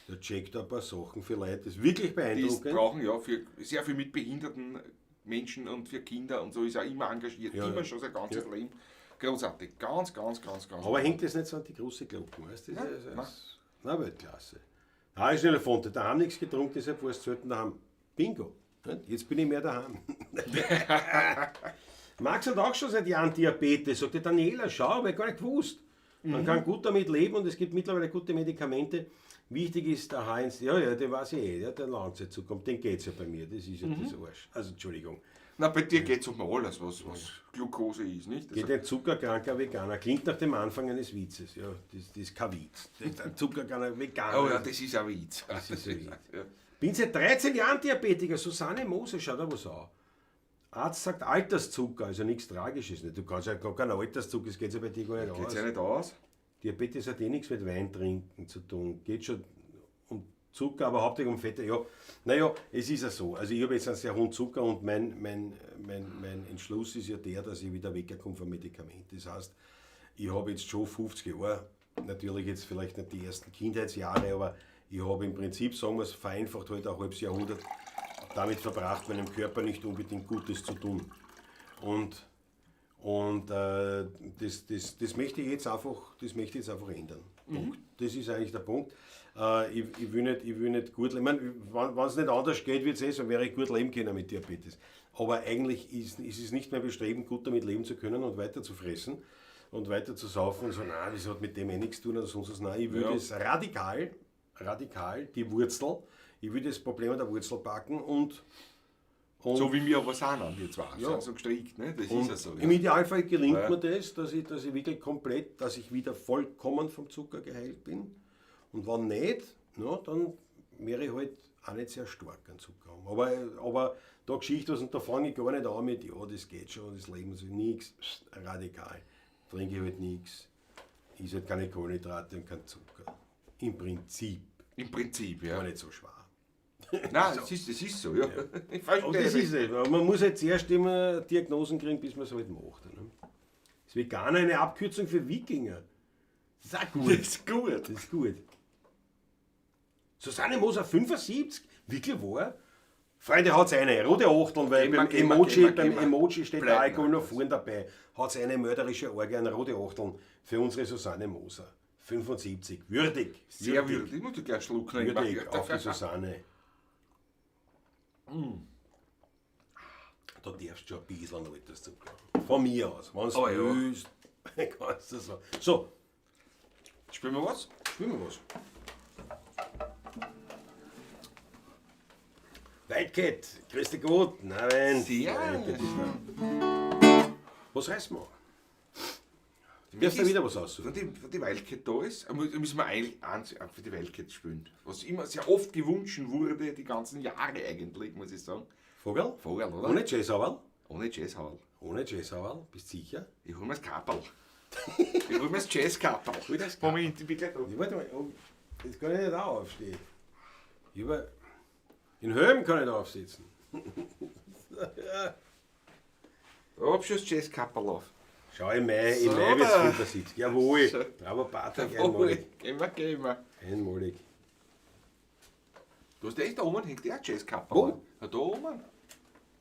Der checkt ein paar Sachen für Leute. Das ist wirklich Die es beeindruckend. brauchen, ja, für sehr viel mit behinderten Menschen und für Kinder und so ist er immer engagiert, Ja, immer ja. schon sein ganzes Leben. Großartig, ganz, ganz, ganz, ganz. Aber hängt das nicht so an die große Glocke, weißt du? Das ist, nein. na, Weltklasse. Da ist eine Fonte, daheim nichts getrunken, deshalb war es selten daheim. Bingo. Nicht? Jetzt bin ich mehr daheim. Max hat auch schon seit Jahren Diabetes, sagt die Daniela, schau, hab ich gar nicht gewusst. Man kann gut damit leben und es gibt mittlerweile gute Medikamente. Wichtig ist der Heinz, ja, ja, den weiß ich eh, der, der Langzeitzucker, um den geht es ja bei mir, das ist ja das Arsch. Also Entschuldigung. Na, bei dir geht es um alles, was Glukose ist, nicht? Geht ein zuckerkranker Veganer. Klingt nach dem Anfang eines Witzes. Ja, das ist kein Witz. Das ist ein zuckerkranker Veganer. Oh ja, das ist ein Witz. Das ist ein Witz. Ja. Bin seit 13 Jahren Diabetiker. Susanne Moser, schau da was an. Arzt sagt Alterszucker, also nichts Tragisches. Du kannst ja gar keinen Alterszucker, das geht ja bei dir gar nicht aus. Geht's ja nicht aus. Diabetes hat eh nichts mit Wein trinken zu tun. Geht schon um Zucker, aber hauptsächlich um Fette. Ja, naja, es ist ja so. Also ich habe jetzt einen sehr hohen Zucker und mein Entschluss ist ja der, dass ich wieder wegkomme vom Medikament. Das heißt, ich habe jetzt schon 50 Jahre, natürlich jetzt vielleicht nicht die ersten Kindheitsjahre, aber ich habe im Prinzip, sagen wir es vereinfacht, halt ein halbes Jahrhundert damit verbracht, meinem Körper nicht unbedingt Gutes zu tun. Und das möchte ich jetzt einfach, ändern. Punkt. Das ist eigentlich der Punkt. Ich will nicht gut leben. Ich meine, wenn es nicht anders geht, wird es eh so, wäre ich gut leben können mit Diabetes. Aber eigentlich ist es nicht mehr bestreben, gut damit leben zu können und weiter zu fressen und weiter zu saufen und so, nein, das hat mit dem eh nichts zu tun oder sonst was. Nein, ich würde es radikal, die Wurzel, ich würde das Problem an der Wurzel packen und so wie wir aber sind, wir zwei, ja. Sind so gestrickt, ne? Das ist ja so. Ja. Im Idealfall gelingt mir das, dass ich wirklich komplett, dass ich wieder vollkommen vom Zucker geheilt bin. Und wenn nicht, na, dann wäre ich halt auch nicht sehr stark an Zucker haben. Aber da Geschichte was, und da fange ich gar nicht an mit, ja, das geht schon, das Leben ist nichts, radikal. Trinke ich halt nichts, ist halt keine Kohlenhydrate und kein Zucker. Im Prinzip. Im Prinzip, ja. Aber nicht so schwer. Nein, so. das ist so, ja. Ja. Ich verstehe. Das ist es. Man muss halt zuerst immer Diagnosen kriegen, bis man es halt macht. Ne? Ist Veganer eine Abkürzung für Wikinger? Das ist auch gut. Das ist gut. Das ist gut. Susanne Moser, 75? Wirklich wahr? Freunde, hat's eine. Rote Achteln, weil beim Emoji steht der Alkohol noch vorne dabei. Hat's eine mörderische Orgie an rote Achteln für unsere Susanne Moser. 75. Würdig. Sehr würdig. Ich muss gleich einen Schluck nehmen. Würdig auf die Susanne. Mm. Da darfst du schon ein bisschen Alterszucker. Von mir aus. Wenn du willst, kannst du so. So. Spielen wir was? Spielen wir was. Wildcat, grüß dich Gott. Nein, sehr. Was reißen wir? Wirst du wieder was aussuchen? Wenn die Wildcat da ist, müssen wir eigentlich eins für die Wildcat spielen. Was immer sehr oft gewünscht wurde, die ganzen Jahre eigentlich, muss ich sagen. Vogel? Vogel, oder? Ohne Jazzhauerl? Ohne Jazzhauerl. Ohne Jazzhauerl, bist du sicher? Ich hol mir das Kapperl. Ich hol mir das Jazzkapperl. Moment, ich bin gleich da. Warte mal, jetzt kann ich nicht auch aufstehen. In Höhen kann ich da aufsitzen. Da hab schon das Jazzkapperl auf. Schau, im Mai wird es 75. Jawohl. So. Bravo, Patrick, einmalig. Gehen wir. Einmalig. Du hast echt da oben, hängt ja ein Jazzkapperl. Wo? Ja, da oben.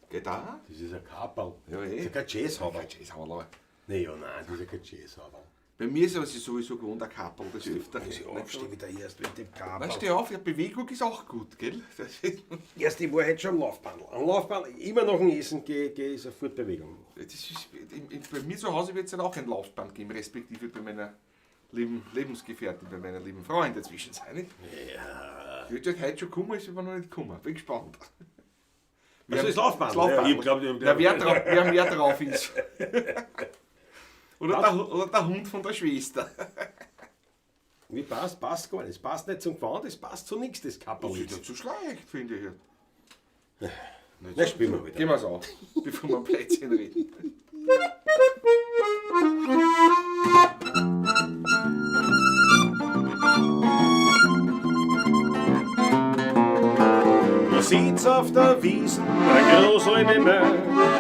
Geht da? Das ist ein Kapperl. Ja, eh. Das ist ja kein Jazzhauerl. Kein Jazzhauerl, aber. Nee, ja, nein, das ist ja kein Jazzhauerl. Bei mir ist es sowieso gewohnt, ein Kapperl, das öfter. Muss ich aufstehen wieder erst mit dem Kapperl. Na, steh auf, ja, Bewegung ist auch gut, gell? Erst, ich war heute schon am Laufbandl. Am Laufbandl, immer noch ein Essen gehe, ist eine Fortbewegung. Das ist, bei mir zu Hause wird es dann auch ein Laufband geben, respektive bei meiner lieben Lebensgefährtin, bei meiner lieben Frau in der Zwischenzeit. Nicht? Ja. Die wird halt heute schon kommen, ist aber noch nicht gekommen. Bin gespannt. Also das Laufband? Das Laufband. Ja, ich glaub, Na, wer mehr drauf ist. Oder der Hund von der Schwester. Wie passt? Passt gar nicht. Es passt nicht zum Gewand, es passt zu nichts, das Kapperl. Das ist nicht so schlecht, finde ich. Na, spielen wir wieder. Gehen wir es an, bevor wir Plätzchen reden. Ich sitz auf der Wiesen, ein große Möhr.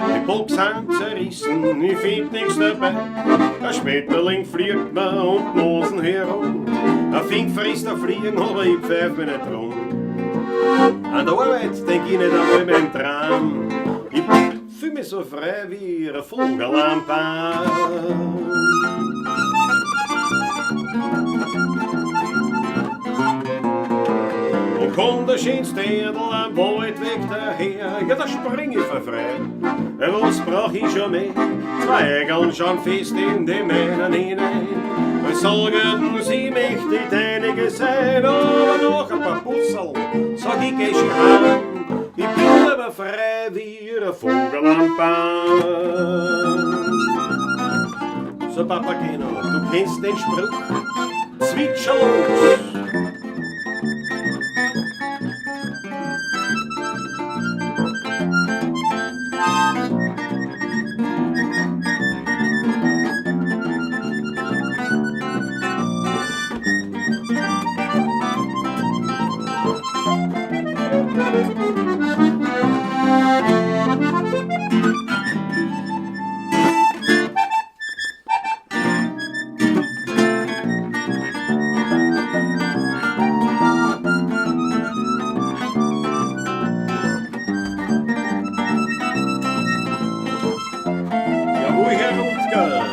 Die Box sind zerrissen, ich find nix dabei. Ein Schmetterling fliegt mir um die Nosen herum. Ein Fink frisst ein Fliegen, aber ich pfeif mich nicht drum. An der Arbeit denk ich nicht einmal beim Tram. Ich fühl mich so frei wie ein Vogel am Baum. Und kommt der schönste Erdl am Waldweg daher, ja, da spring ich vor frei. Was brauch ich schon mehr? Zwei Eigeln schauen fest in die meinen hinein. Sagen, sie möchte deinige sein, aber noch ein paar Busserl, sag ich, geh schon heim. Ich bin aber frei wie ein Vogel am Baum. So, Papageno, du kennst den Spruch, zwitscher los. Jawohl, Herr Rutger.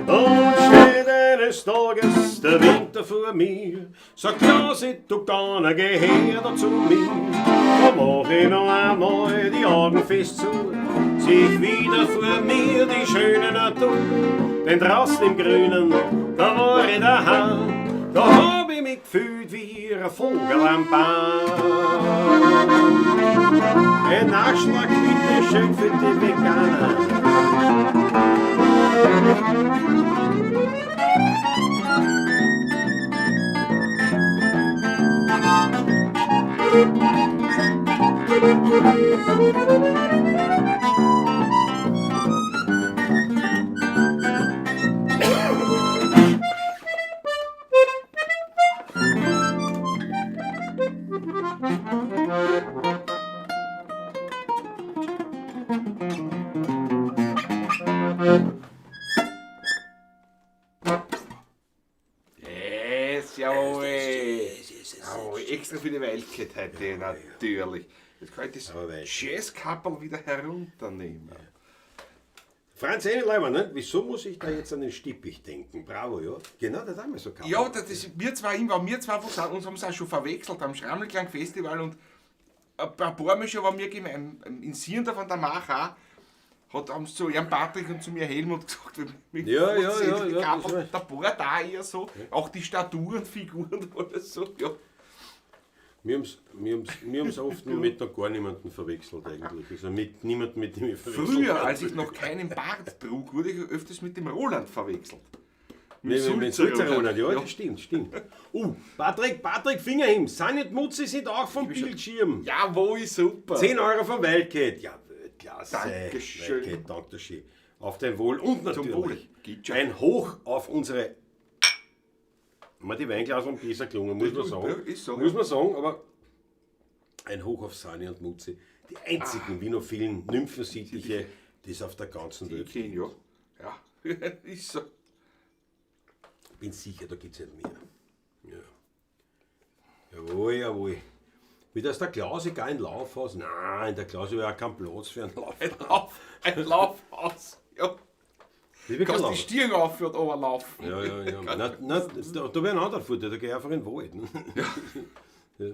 Und steht eines Tages der Winter vor mir, sagt Klausi, du Gauner, geh her da zu mir. Da mach ich noch einmal die Augen fest zu, sieh ich wieder vor mir die schöne Natur. Denn draußen im Grünen, da war ich daheim, da hab ich mich gefühlt wie ein Vogel am Baum. Ein Nachschlag bitte schön für die Veganer. Yes, jawohl. Jawohl, extra für die Wildcat heute, natürlich. Jetzt kann ich das Aber Wildcat. Jazzkappel wieder herunternehmen. Franz Engelheimer, ne? Wieso muss ich da jetzt an den Stippich denken? Bravo, ja. Genau, das haben wir so gehabt. Ja, das ist, wir zwei, immer, wir zwei uns haben es auch schon verwechselt am Schrammelklang Festival und ein paar Mal schon war mir gemein, in Sierndorf an der Mach auch, hat haben sie zu ihrem Patrick und zu mir Helmut gesagt, wir Ja, ja, ja, ja, Kappel, das weiß ich. der Bohr da eher so, auch die Statuen, Figuren und alles so, ja. Wir haben's oft nur mit noch gar niemandem verwechselt eigentlich. Also mit niemandem, mit dem ich verwechselt Früher, habe. als ich noch keinen Bart trug, wurde ich öfters mit dem Roland verwechselt. Mit Sulzer Sulzer Roland, ja, Ja. das stimmt, stimmt. Patrick Fingerhim, Sanni und Mutzi sind auch vom Bildschirm. Jawohl, super. 10 Euro vom Wildcat. Ja, Weltklasse. Dankeschön. Wildcat, danke schön. Auf dein Wohl und natürlich Wohle. Geht schon. ein Hoch auf unsere... Mal die Weinglas haben besser gelungen, muss man sagen. Ja, ist so, Muss ja. man sagen, aber ein Hoch auf Sani und Mutzi. Die einzigen vinophilen Nymphensittliche, die es auf der ganzen Welt Ich kenn, ja. Ja, ist so. Bin sicher, da gibt's nicht mehr. Ja. Jawohl, jawohl. Wie das der Klausi gar ein Laufhaus? Nein, in der Klausi war ja kein Platz für ein Laufhaus. Ein Laufhaus. Ja. Ich bin kein Kannst die Lauf. Stirn aufführen, aber laufen. Ja, ja, ja. Nein, nein, da wäre ein anderer Vorteil, da gehe ich einfach in den Wald. Ne? Ja.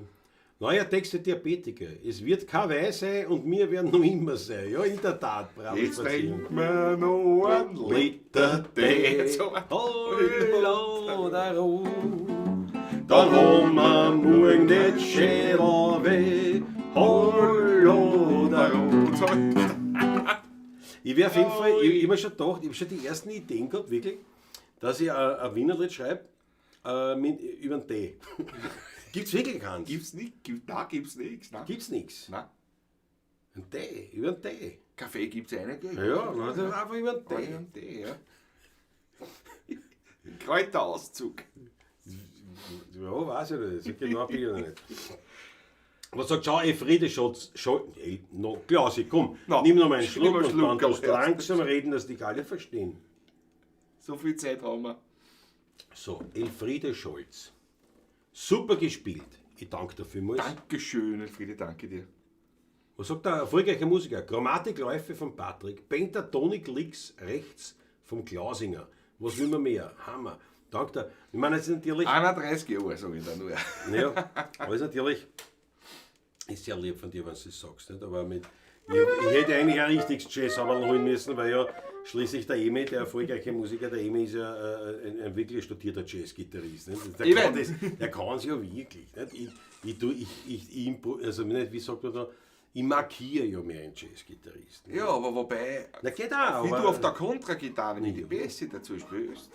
Neuer Text der Diabetiker. Es wird kein Wein sein und wir werden noch immer sein. Ja, in der Tat, bravo. Jetzt spazieren. trinkt man noch einen Liter Tee. So. Hallo, da Ruh. Dann haben wir morgen den Schädel weh. Hallo, da Ruh. Und so. Ich wär auf jeden Fall, ich hab mir schon gedacht, ich hab schon die ersten Ideen gehabt, wirklich, dass ich ein Wienerlied schreibe über den Tee. Gibt's wirklich keins? Gibt's nicht, nein, gibt's nichts. Nein. Gibt's nichts. Nein. Ein Tee, über den Tee. Kaffee gibt's einige. Ja, das ist einfach über den Aber Tee. über den Tee, ja. Kräuterauszug. Ja, weiß ich nicht. So genau bin ich noch nicht. Was sagt, schau, Elfriede Schatz, schau, ey, no, Klausi, komm, Na, nimm noch mal einen nimm Schluck einen und dann Schluck, tust du ja. langsam reden, dass die alle verstehen. So viel Zeit haben wir. So, Elfriede Scholz. Super gespielt. Ich danke dir vielmals. Dankeschön, Elfriede, danke dir. Was sagt der erfolgreiche Musiker? Grammatikläufe von Patrick, Pentatonic Licks rechts vom Klausinger. Was will man mehr? Hammer. Dank der. Ich meine, es ist natürlich. 31 Jahre, sag ich da nur. Ja, aber es ist natürlich. Ist sehr lieb von dir, wenn du das sagst. Nicht? Aber mit, Ich hätte eigentlich ein richtiges Jazz-Haberl holen müssen, weil ja schließlich der Emi, der erfolgreiche Musiker, der Emi ist ja ein wirklich studierter Jazz-Gitarrist. Nicht? Der kann es ja wirklich. Nicht? Also nicht, wie sagt man da, ich markiere ja mehr einen Jazz-Gitarristen. Ja, aber wobei, Na, geht auch, wie aber, du auf der Kontragitarre mit die Bässe dazu spielst,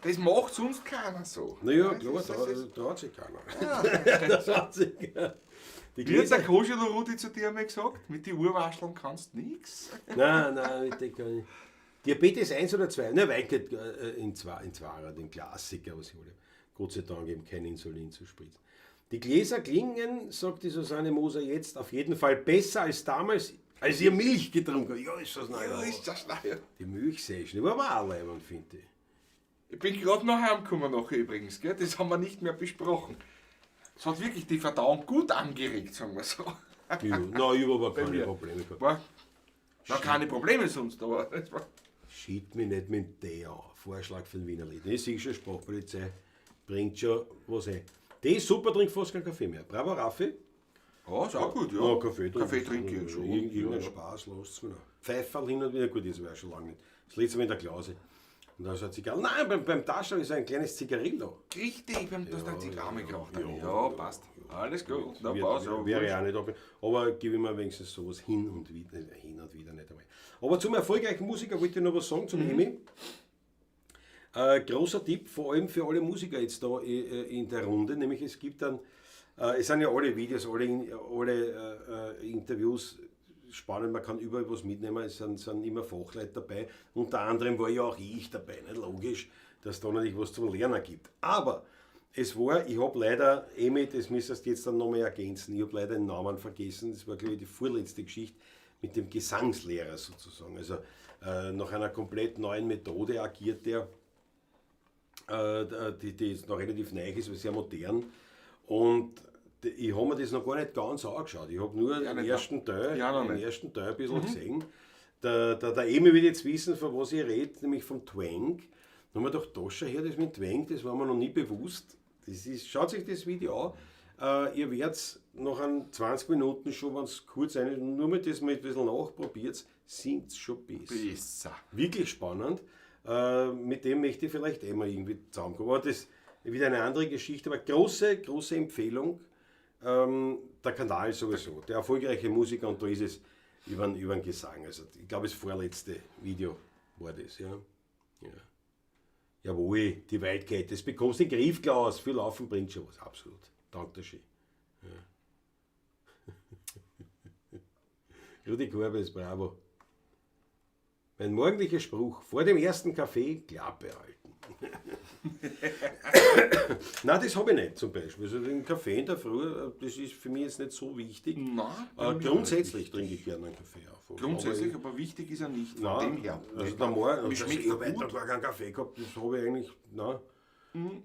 das macht sonst keiner so. Naja, klar, da traut sich keiner. Da traut sich keiner. Die Wie hat der Koschelo Rudi zu dir einmal gesagt? Mit den Urwascheln kannst du nichts. Nein, nein, mit dem kann ich. Diabetes 1 oder 2? Nein, Weingart in zwei, den Klassiker, was ich hole. Gott sei Dank eben kein Insulin zu spritzen. Die Gläser klingen, sagt die Susanne Moser jetzt, auf jeden Fall besser als damals, als ihr Milch getrunken habt. Ja, ist das neu. Ja, ist das neu. Die Milchsession, die war aber auch leibend, finde ich. Ich bin gerade noch heimgekommen nachher übrigens, gell? Das haben wir nicht mehr besprochen. Es hat wirklich die Verdauung gut angeregt, sagen wir so. Ja, nein, ich habe aber keine Probleme gehabt. War, na, keine Probleme sonst, aber... Es war Schied mich nicht mit dem Tee an. Vorschlag für den Wiener Lied. Ich sehe schon, Sprachpolizei bringt schon was ein. Die ist super, trinkt fast keinen Kaffee mehr. Bravo, Raffi. Ja, ist auch gut, ja. Ja, Kaffee trinke Kaffee trinke ich schon. Irgendein Spaß lasst es mir noch. Pfeiferl hin und wieder, gut, das war schon lange nicht. Das letzte Mal in der Klause. Und da sagt sie, nein, beim Taschen ist ein kleines Zigarillo. Richtig, beim Taschen hat sich auch mal geraucht. Ja, passt. Alles gut. Na, passt, ja, wäre ich auch nicht ab. Aber gebe ich mir wenigstens sowas hin und wieder nicht einmal. Aber zum erfolgreichen Musiker wollte ich noch was sagen, zum Emi. Großer Tipp, vor allem für alle Musiker jetzt da in der Runde, nämlich es gibt dann, es sind ja alle Videos, alle Interviews spannend, man kann überall was mitnehmen, es sind immer Fachleute dabei, unter anderem war ja auch ich dabei, nicht logisch, dass da natürlich was zum Lernen gibt. Aber es war, ich habe leider, Emi, das müsstest du jetzt dann nochmal ergänzen, ich habe leider den Namen vergessen, das war glaube ich die vorletzte Geschichte mit dem Gesangslehrer sozusagen, also nach einer komplett neuen Methode agiert der, die jetzt noch relativ neu ist, aber sehr modern. Und ich habe mir das noch gar nicht ganz angeschaut. Ich habe nur den ersten Teil, ein bisschen gesehen. Der Emi wird jetzt wissen, von was ich rede, nämlich vom Twang. Dann haben wir gedacht, da schau her, das mit Twang, das war mir noch nie bewusst. Das ist, schaut sich das Video an. Ihr werdet nach 20 Minuten schon, wenn es kurz ein, nur mit das mal ein bisschen nachprobiert, singt es schon besser. Wirklich spannend. Mit dem möchte ich vielleicht eh mal irgendwie zusammenkommen. Aber das ist wieder eine andere Geschichte, aber große, große Empfehlung. Der Kanal sowieso, der erfolgreiche Musiker, und da ist es über den Gesang. Also ich glaube, das vorletzte Video war das. Ja. Ja. Jawohl, die Weitkeit, das bekommst du in den Griff, Klaus. Viel Laufen bringt schon was, absolut. Danke schön. Ja. Rudi Korbes, bravo. Mein morgendlicher Spruch, vor dem ersten Kaffee Klappe halten. Nein, das habe ich nicht zum Beispiel. Also den Kaffee in der Früh, das ist für mich jetzt nicht so wichtig. Nein, grundsätzlich trinke ich gerne einen Kaffee auf. Grundsätzlich, aber wichtig ist er nicht. Von nein, dem her. Also der Morgen, mir schmeckt ich habe gut. gar keinen Kaffee gehabt, das habe ich eigentlich, nein.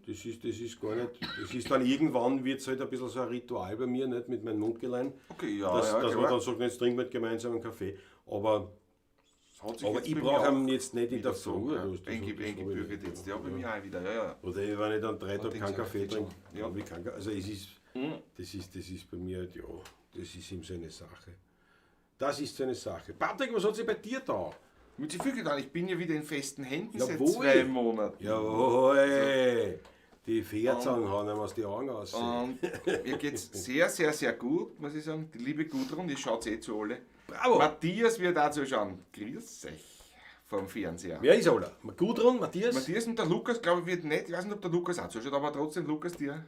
Das ist gar nicht, das ist dann irgendwann, wird es halt ein bisschen so ein Ritual bei mir, nicht mit meinem Mundgelein. Okay, ja, dass, ja, dass man dann sagt, jetzt trinken wir gemeinsam einen Kaffee. Aber ich brauche ihn jetzt nicht in der Früh. So, ja. Eingebürgert jetzt, ja, bei mir auch wieder. Ja, ja. Oder wenn ich dann 3 Tage keinen Kaffee trinke. Ja. Also es ist, das ist bei mir, ja, das ist ihm seine Sache. Das ist seine Sache. Patrick, was hat sich bei dir da? Mit sich viel getan. Ich bin ja wieder in festen Händen Jawohl. seit 2 Monaten. Jawohl! Also, die Pferdzangen hauen einem aus die Augen aus. Und mir geht es sehr, sehr, sehr gut, muss ich sagen. Die liebe Gudrun, die schaut eh zu alle. Bravo! Matthias wird auch zuschauen. Grüß euch vom Fernseher. Wer ist aller? Gudrun, Matthias? Matthias und der Lukas, glaube ich, wird nicht. Ich weiß nicht, ob der Lukas auch zuschaut, aber trotzdem, Lukas, dir.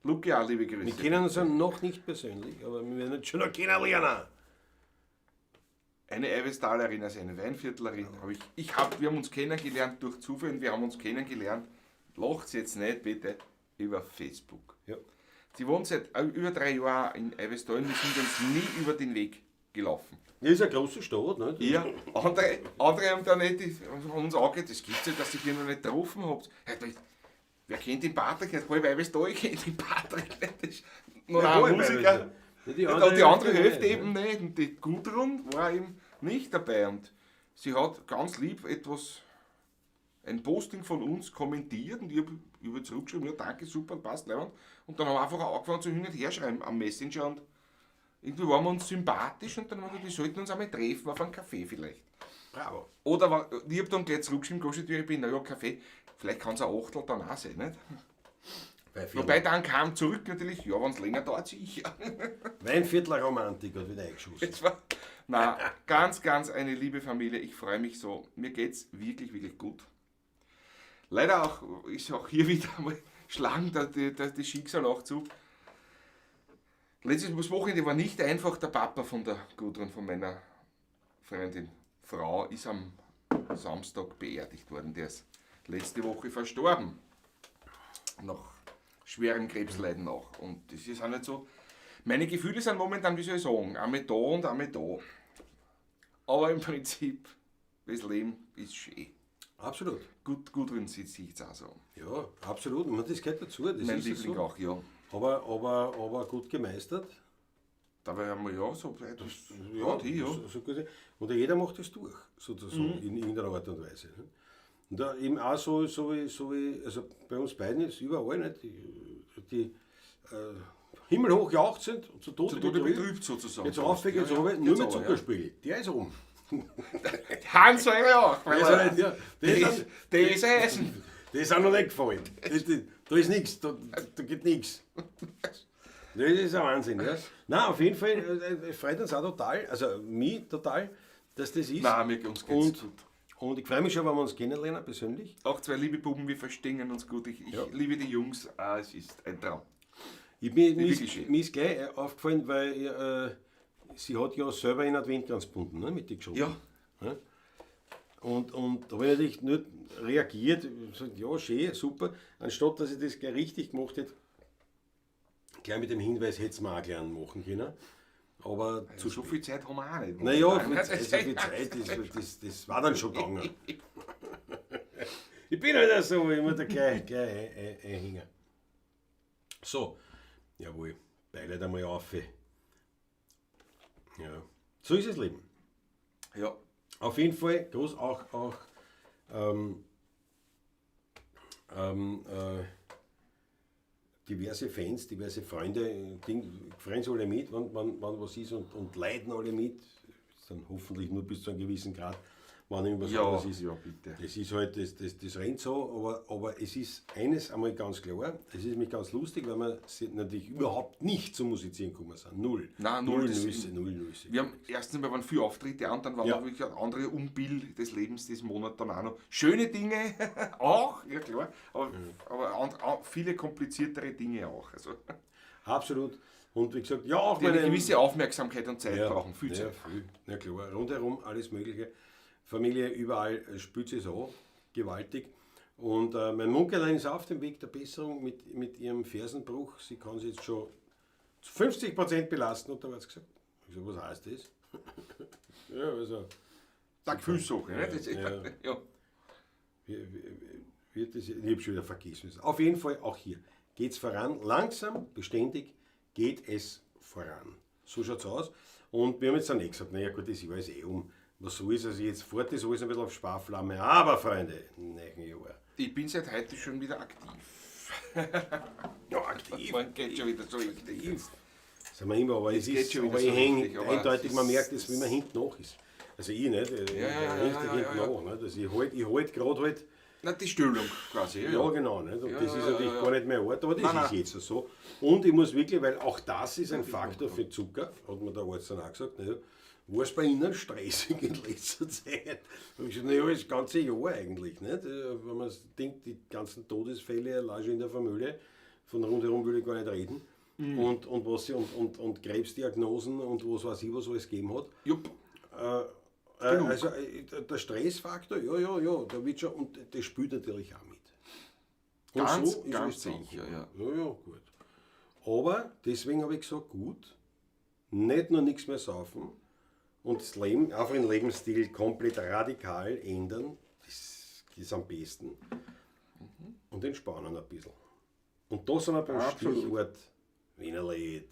Luki auch, liebe Grüße. Wir kennen uns ja noch nicht persönlich, aber wir werden uns schon noch kennenlernen. Eine Eivestalerin, also eine Weinviertlerin. Wir haben uns kennengelernt durch Zufall und wir haben uns kennengelernt, lacht's jetzt nicht bitte, über Facebook. Ja. Sie wohnt seit über 3 Jahren in Eibesthal und wir sind uns nie über den Weg gelaufen. Das ist eine große Stadt, nicht? Ja, andere haben da nicht, haben uns angeht, das gibt's ja, dass ich ihn noch nicht getroffen habt. Wer kennt den Patrick nicht? Halb Eibesthal kennt den Patrick nicht. Das ist noch ja, ein Musiker. Ja, die andere Hälfte eben nicht. Und die Gudrun war eben nicht dabei. Und sie hat ganz lieb ein Posting von uns kommentiert und ich habe zurückgeschrieben, ja danke, super, passt, leibend. Und dann haben wir einfach angefangen zu hin und her schreiben am Messenger und Irgendwie waren wir uns sympathisch und dann haben wir gesagt, wir sollten uns einmal treffen auf einen Kaffee vielleicht. Bravo. Oder ich habe dann gleich zurückgeschrieben, Goschi, ich bin, na ja, Kaffee, vielleicht kann es ein Achtel dann auch sein, nicht? Wobei dann kam zurück natürlich, ja, wenn es länger dauert, sicher. Weinviertler Romantik hat wieder eingeschossen. Es war, na, ganz, ganz eine liebe Familie. Ich freue mich so. Mir geht's wirklich, wirklich gut. Leider auch, ist auch hier wieder einmal schlagen das Schicksal auch zu. Letztes Wochenende war nicht einfach. Der Papa von der Gudrun, von meiner Freundin, Frau, ist am Samstag beerdigt worden. Der ist letzte Woche verstorben. Nach schwerem Krebsleiden auch. Und das ist auch nicht so. Meine Gefühle sind momentan, wie soll ich sagen, einmal da und einmal da. Aber im Prinzip, das Leben ist schön. Absolut. Gut, Gudrun sieht sich jetzt auch so. Ja, absolut. Und das gehört dazu. Das Mein ist Liebling so. auch, ja. Aber gut gemeistert. Dabei haben wir ja so. Das, ja, die, ja. So gut. Und jeder macht das durch, sozusagen, in irgendeiner Art und Weise. Ne? Und da eben auch so, wie, also bei uns beiden ist überall, nicht? Die himmelhoch jauchzend und zu Tode Zu Tode betrübt. betrübt sozusagen. Jetzt rauf, geht's Ja, ja. runter, nur Geht's mit runter, ja. Zuckerspiegel. Der ist oben. Hans wäre auch. Der ist, ja, Der ist Eisen. Der ist auch noch nicht gefallen. Da ist nichts, da geht nichts. Das ist ein Wahnsinn, ja. Nein, auf jeden Fall freut uns auch total, also mich total, dass das ist. Nein, mir, uns geht's gut. Und ich freue mich schon, wenn wir uns kennenlernen, persönlich. Auch zwei liebe Buben, wir verstehen uns gut. Ich Ja. liebe die Jungs, es ist ein Traum. Mir ist gleich aufgefallen, weil sie hat ja selber in Adventkranz gebunden, ne, mit den geschoben. Ja. Ja? Und da habe ich natürlich nur reagiert, gesagt, ja, schön, super, anstatt dass ich das gleich richtig gemacht hätte, gleich mit dem Hinweis, hätte es mir auch gleich machen können. Aber Also so viel Zeit haben wir auch nicht. Naja, so viel Zeit, das war dann schon gegangen. Ich bin halt auch so, ich muss da gleich einhängen. So, jawohl, Beileid einmal auf. Ja, so ist das Leben. Ja. Auf jeden Fall groß auch diverse Fans, diverse Freunde, freuen sich alle mit, wenn was ist und leiden alle mit. Dann hoffentlich nur bis zu einem gewissen Grad, wenn irgendwas Ja, anderes ist. ja, bitte. Das ist halt, das rennt so, aber es ist eines einmal ganz klar, es ist mich ganz lustig, weil wir natürlich überhaupt nicht zum Musizieren gekommen sind. Null. Nein, null, Null das- Nüsse, null Nüsse. Wir haben erstens einmal waren viele Auftritte an, dann waren Ja. noch wirklich andere Umbild des Lebens diesen Monat dann auch noch. Schöne Dinge auch, ja klar, aber viele kompliziertere Dinge auch. Also, Absolut. Und wie gesagt, ja, auch die eine gewisse Aufmerksamkeit und Zeit brauchen, viel Zeit. Ja, viel. Ja, klar. Rundherum alles Mögliche. Familie, überall spült es an, gewaltig. Und mein Munkelein ist auf dem Weg der Besserung mit ihrem Fersenbruch. Sie kann sich jetzt schon zu 50% belasten, hat der Arzt gesagt. Ich so, was heißt das? Ja, also. Da Gefühlssache, ne? Das, Ja. ja. Wird das, ich habe schon wieder vergessen. Auf jeden Fall, auch hier geht's voran. Langsam, beständig geht es voran. So schaut's aus. Und wir haben jetzt dann eh gesagt, naja gut, das Jahr ist eh um. Was soll es? Also jetzt fährt das alles ein bisschen auf Sparflamme. Aber Freunde, im neuen Jahr. Ich bin seit heute schon wieder aktiv. Ja, aktiv. Man geht schon wieder so richtig. Sind wir immer, aber es geht ist, schon wieder aber so ich häng richtig, aber eindeutig, es man ist- merkt es, wie man hinten nach ist. Also ich nicht, Ja, richtig ja, hinten ja, ja. nach. Nicht? Also ich halt gerade halt. Na, die Stellung quasi. Ja, genau. Nicht? Und Ja, das ja, ist natürlich ja, ja. gar nicht mehr Ort, aber das Nein, ist nein. jetzt so. Und ich muss wirklich, weil auch das ist ein Faktor für Zucker, hat mir der Arzt dann auch gesagt, naja, war es bei Ihnen stressig in letzter Zeit? Und ich gesagt, naja, das ganze Jahr eigentlich. Nicht? Wenn man denkt, die ganzen Todesfälle allein schon in der Familie, von rundherum will ich gar nicht reden. Mhm. Und, was sie, und Krebsdiagnosen und was weiß ich, was alles gegeben hat. Jupp. Also der Stressfaktor, ja, da wird schon, und das spielt natürlich auch mit. Und Ganz, so ist ganz alles zusammengekommen. sicher, ja. Ja, ja, gut. Aber deswegen habe ich gesagt, gut, nicht nur nichts mehr saufen und das Leben, einfach den Lebensstil komplett radikal ändern, das ist am besten. Und entspannen ein bisschen. Und da sind wir beim Absolut. Stichwort Wienerlied.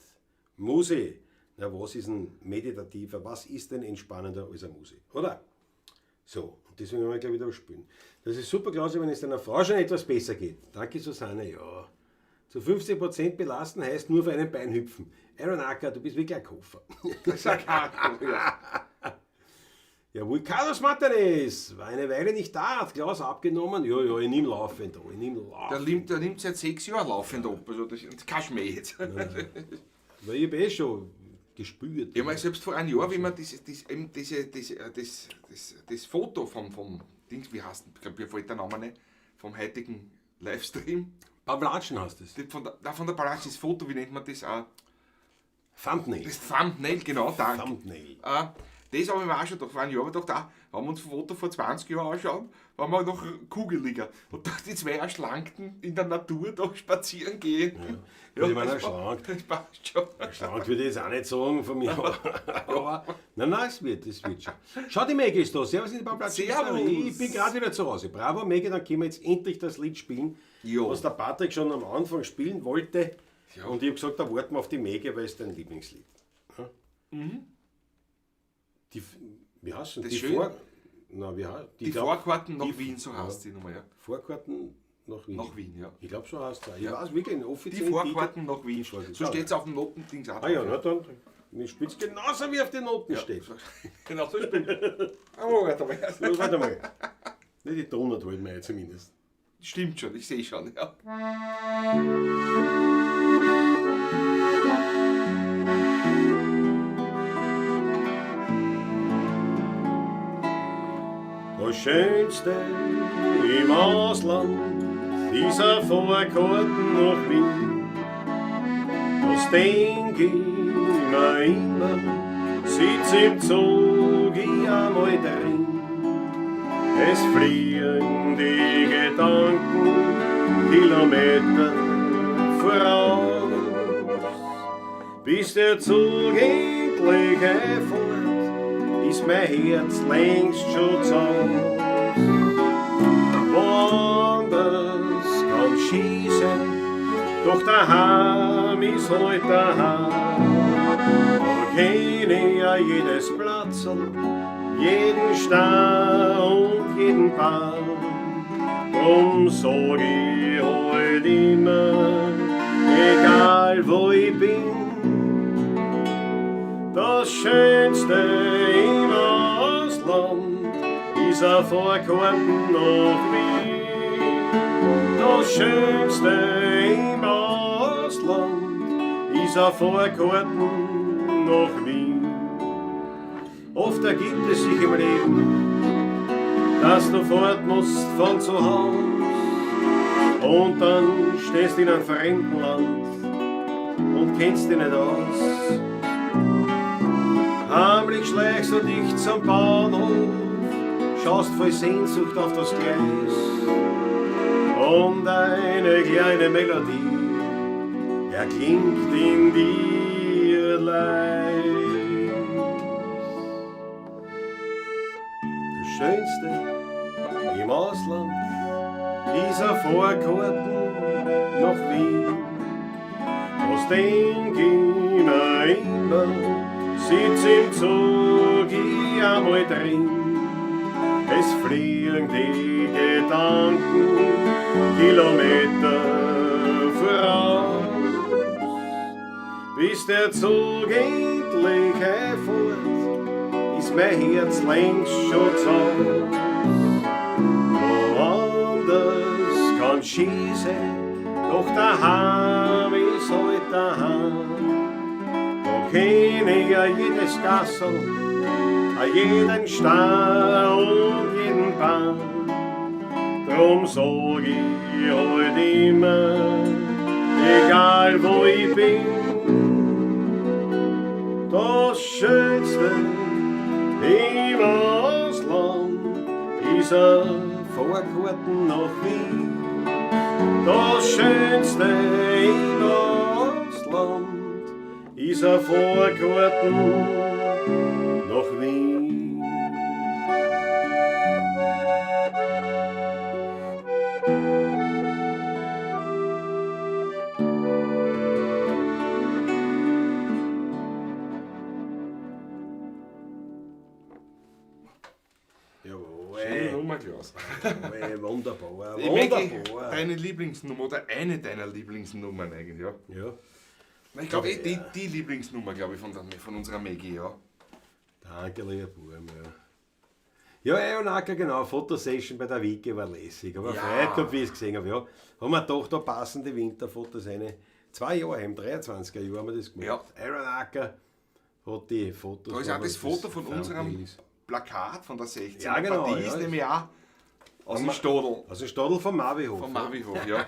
Musik. Na, was ist denn meditativer, was ist denn entspannender als eine Musik, oder? So, und deswegen werden wir gleich wieder was spielen. Das ist super klasse, wenn es deiner Frau schon etwas besser geht. Danke, Susanne, ja. Zu 50% belasten heißt nur auf einem Bein hüpfen. Aaron Acker, du bist wirklich ein Koffer. Das ist ein Karko, ja. Jawohl, Carlos Martinez war eine Weile nicht da, hat Klaus abgenommen. Ja, ja, ich nehme laufend an, ich nehme laufend. Der nimmt seit 6 Jahren laufend ab, also das ist kein Schmäh jetzt. Weil ich hab eh schon gespürt. Ich meine, selbst vor einem Jahr, wie man das Foto vom Dings, wie heißt denn, ich glaub, mir fällt der Name nicht, vom heutigen Livestream. Pawlatschen heißt das. Das von der Pawlatschen, das Foto, wie nennt man das auch? Thumbnail. Das Thumbnail, genau, danke. Thumbnail. Das habe ich mir auch schon gedacht, vor einem Jahr, aber gedacht, auch, wenn wir uns ein Foto vor 20 Jahren anschauen, waren wir noch kugeliger. Und da die zwei Erschlankten in der Natur da spazieren gehen. Ja, ja, ich meine, das erschlankt. Das passt schon. Erschlankt würde ich jetzt auch nicht sagen von mir. Aber nein, nein, es wird schon. Schau, die Maggie ist da. Servus in die Pawlatschen. Servus. Ich bin gerade wieder zu Hause. Bravo, Maggie, dann können wir jetzt endlich das Lied spielen, was der Patrick schon am Anfang spielen wollte. Ja. Und ich hab gesagt, da warten wir auf die Maggie, weil es dein Lieblingslied. Ja? Mhm. Die, wie heißt denn? Das Die schön. Vor-, na, wie heißt, die Die glaub, Vorkarten nach die Wien, so heißt die Nummer, ja. Vorkarten nach Wien. Nach Wien, ja. Ich glaub, so heißt es auch. Ich Ja. weiß wirklich, einen offiziellen Die Vorkarten Titel. nach Wien. Die Vorkarten. So steht's auf dem Notendings auch. Ah ja, na dann, mir spielt's genauso wie auf den Noten steht. Genau so spielt. Oh, warte mal. So, warte mal. Nicht die Tonart wollen wir ja zumindest. Stimmt schon, ich sehe schon, ja. Das Schönste im Ausland ist ein Fahrkarten nach Wien. Das denk ich mir immer, sitz im Zug ich einmal drin. Es fliegen die Gedanken Kilometer voraus, bis der Zug endlich fährt, ist mein Herz längst schon zu Haus. Woanders kann schießen, doch daheim ist halt daheim. Da kenn ich ja jedes Platzl, jeden Stein und jeden Baum. Drum sag ich halt immer, egal wo ich bin, das Schönste im Ausland ist ein Fahrkarten nach Wien. Das Schönste im Ausland ist ein Fahrkarten nach Wien. Oft ergibt es sich im Leben, dass du fort musst von zu Haus und dann stehst in einem fremden Land und kennst dich nicht aus. Heimlich schleichst du dich zum Bahnhof, schaust voll Sehnsucht auf das Gleis und eine kleine Melodie erklingt in dir leis. Das Schönste im Ausland ist ein Fahrkarten nach Wien. Das denk ich mir immer, sitz im Zug ich einmal drin. Es fliegen die Gedanken Kilometer voraus, bis der Zug endlich fährt, ist mein Herz längst schon zu Haus. Woanders kann schießen, doch daheim ist halt daheim. Da kenn ich ja jedes Gassel, jeden Stein und jeden Baum. Drum sag ich halt immer, egal wo ich bin, das Schönste im Ausland ist ein Fahrkarten nach Wien. Das Schönste im Ausland ist ein Fahrkarten nach Wien. Jawohl. Schöne Nummer, Klaus. Jawohl, Wunderbar, Die Maggie, wunderbar. deine Lieblingsnummer oder eine deiner Lieblingsnummern eigentlich, ja. Ja. Na, ich glaube, die Lieblingsnummer, glaube ich, von unserer Maggie, ja. Danke, lieber Burm, ja. Ja, Iron Acker, genau, Fotosession bei der Vicky war lässig. Aber Ja. Freude gehabt, wie ich es gesehen habe, ja. Haben wir doch da passende Winterfotos eine. 2 Jahre, im 23er Jahr haben wir das gemacht. Ja. Iron Acker hat die Fotos. Da ist auch das Foto von Thumbnail unserem ist. Plakat von der 16. Ja, genau, Partie ja. ist nämlich auch aus dem Stadl. Aus dem Stadl vom Marvihof. Vom Marvihof, ja.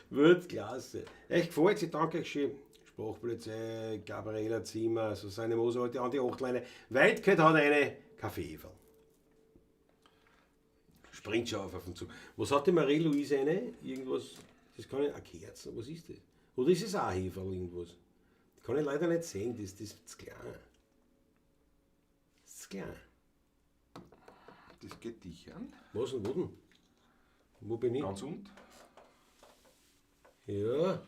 Weltklasse. Echt gefällt sich, danke euch schön. Sprachpolizei, Gabriela Zimmer, Susanne Moser, die Andi Achtleine. Weitkeit hat eine Kaffee-Eferl. Springt schon auf den Zug. Was hat die Marie-Louise eine? Irgendwas, das kann ich, eine Kerze, was ist das? Oder ist es auch ein Heferl irgendwas? Das kann ich leider nicht sehen, das ist zu klein. Das ist zu klein. Das geht dich an. Was denn, wo denn? Wo bin ich? Ganz unten. Ja.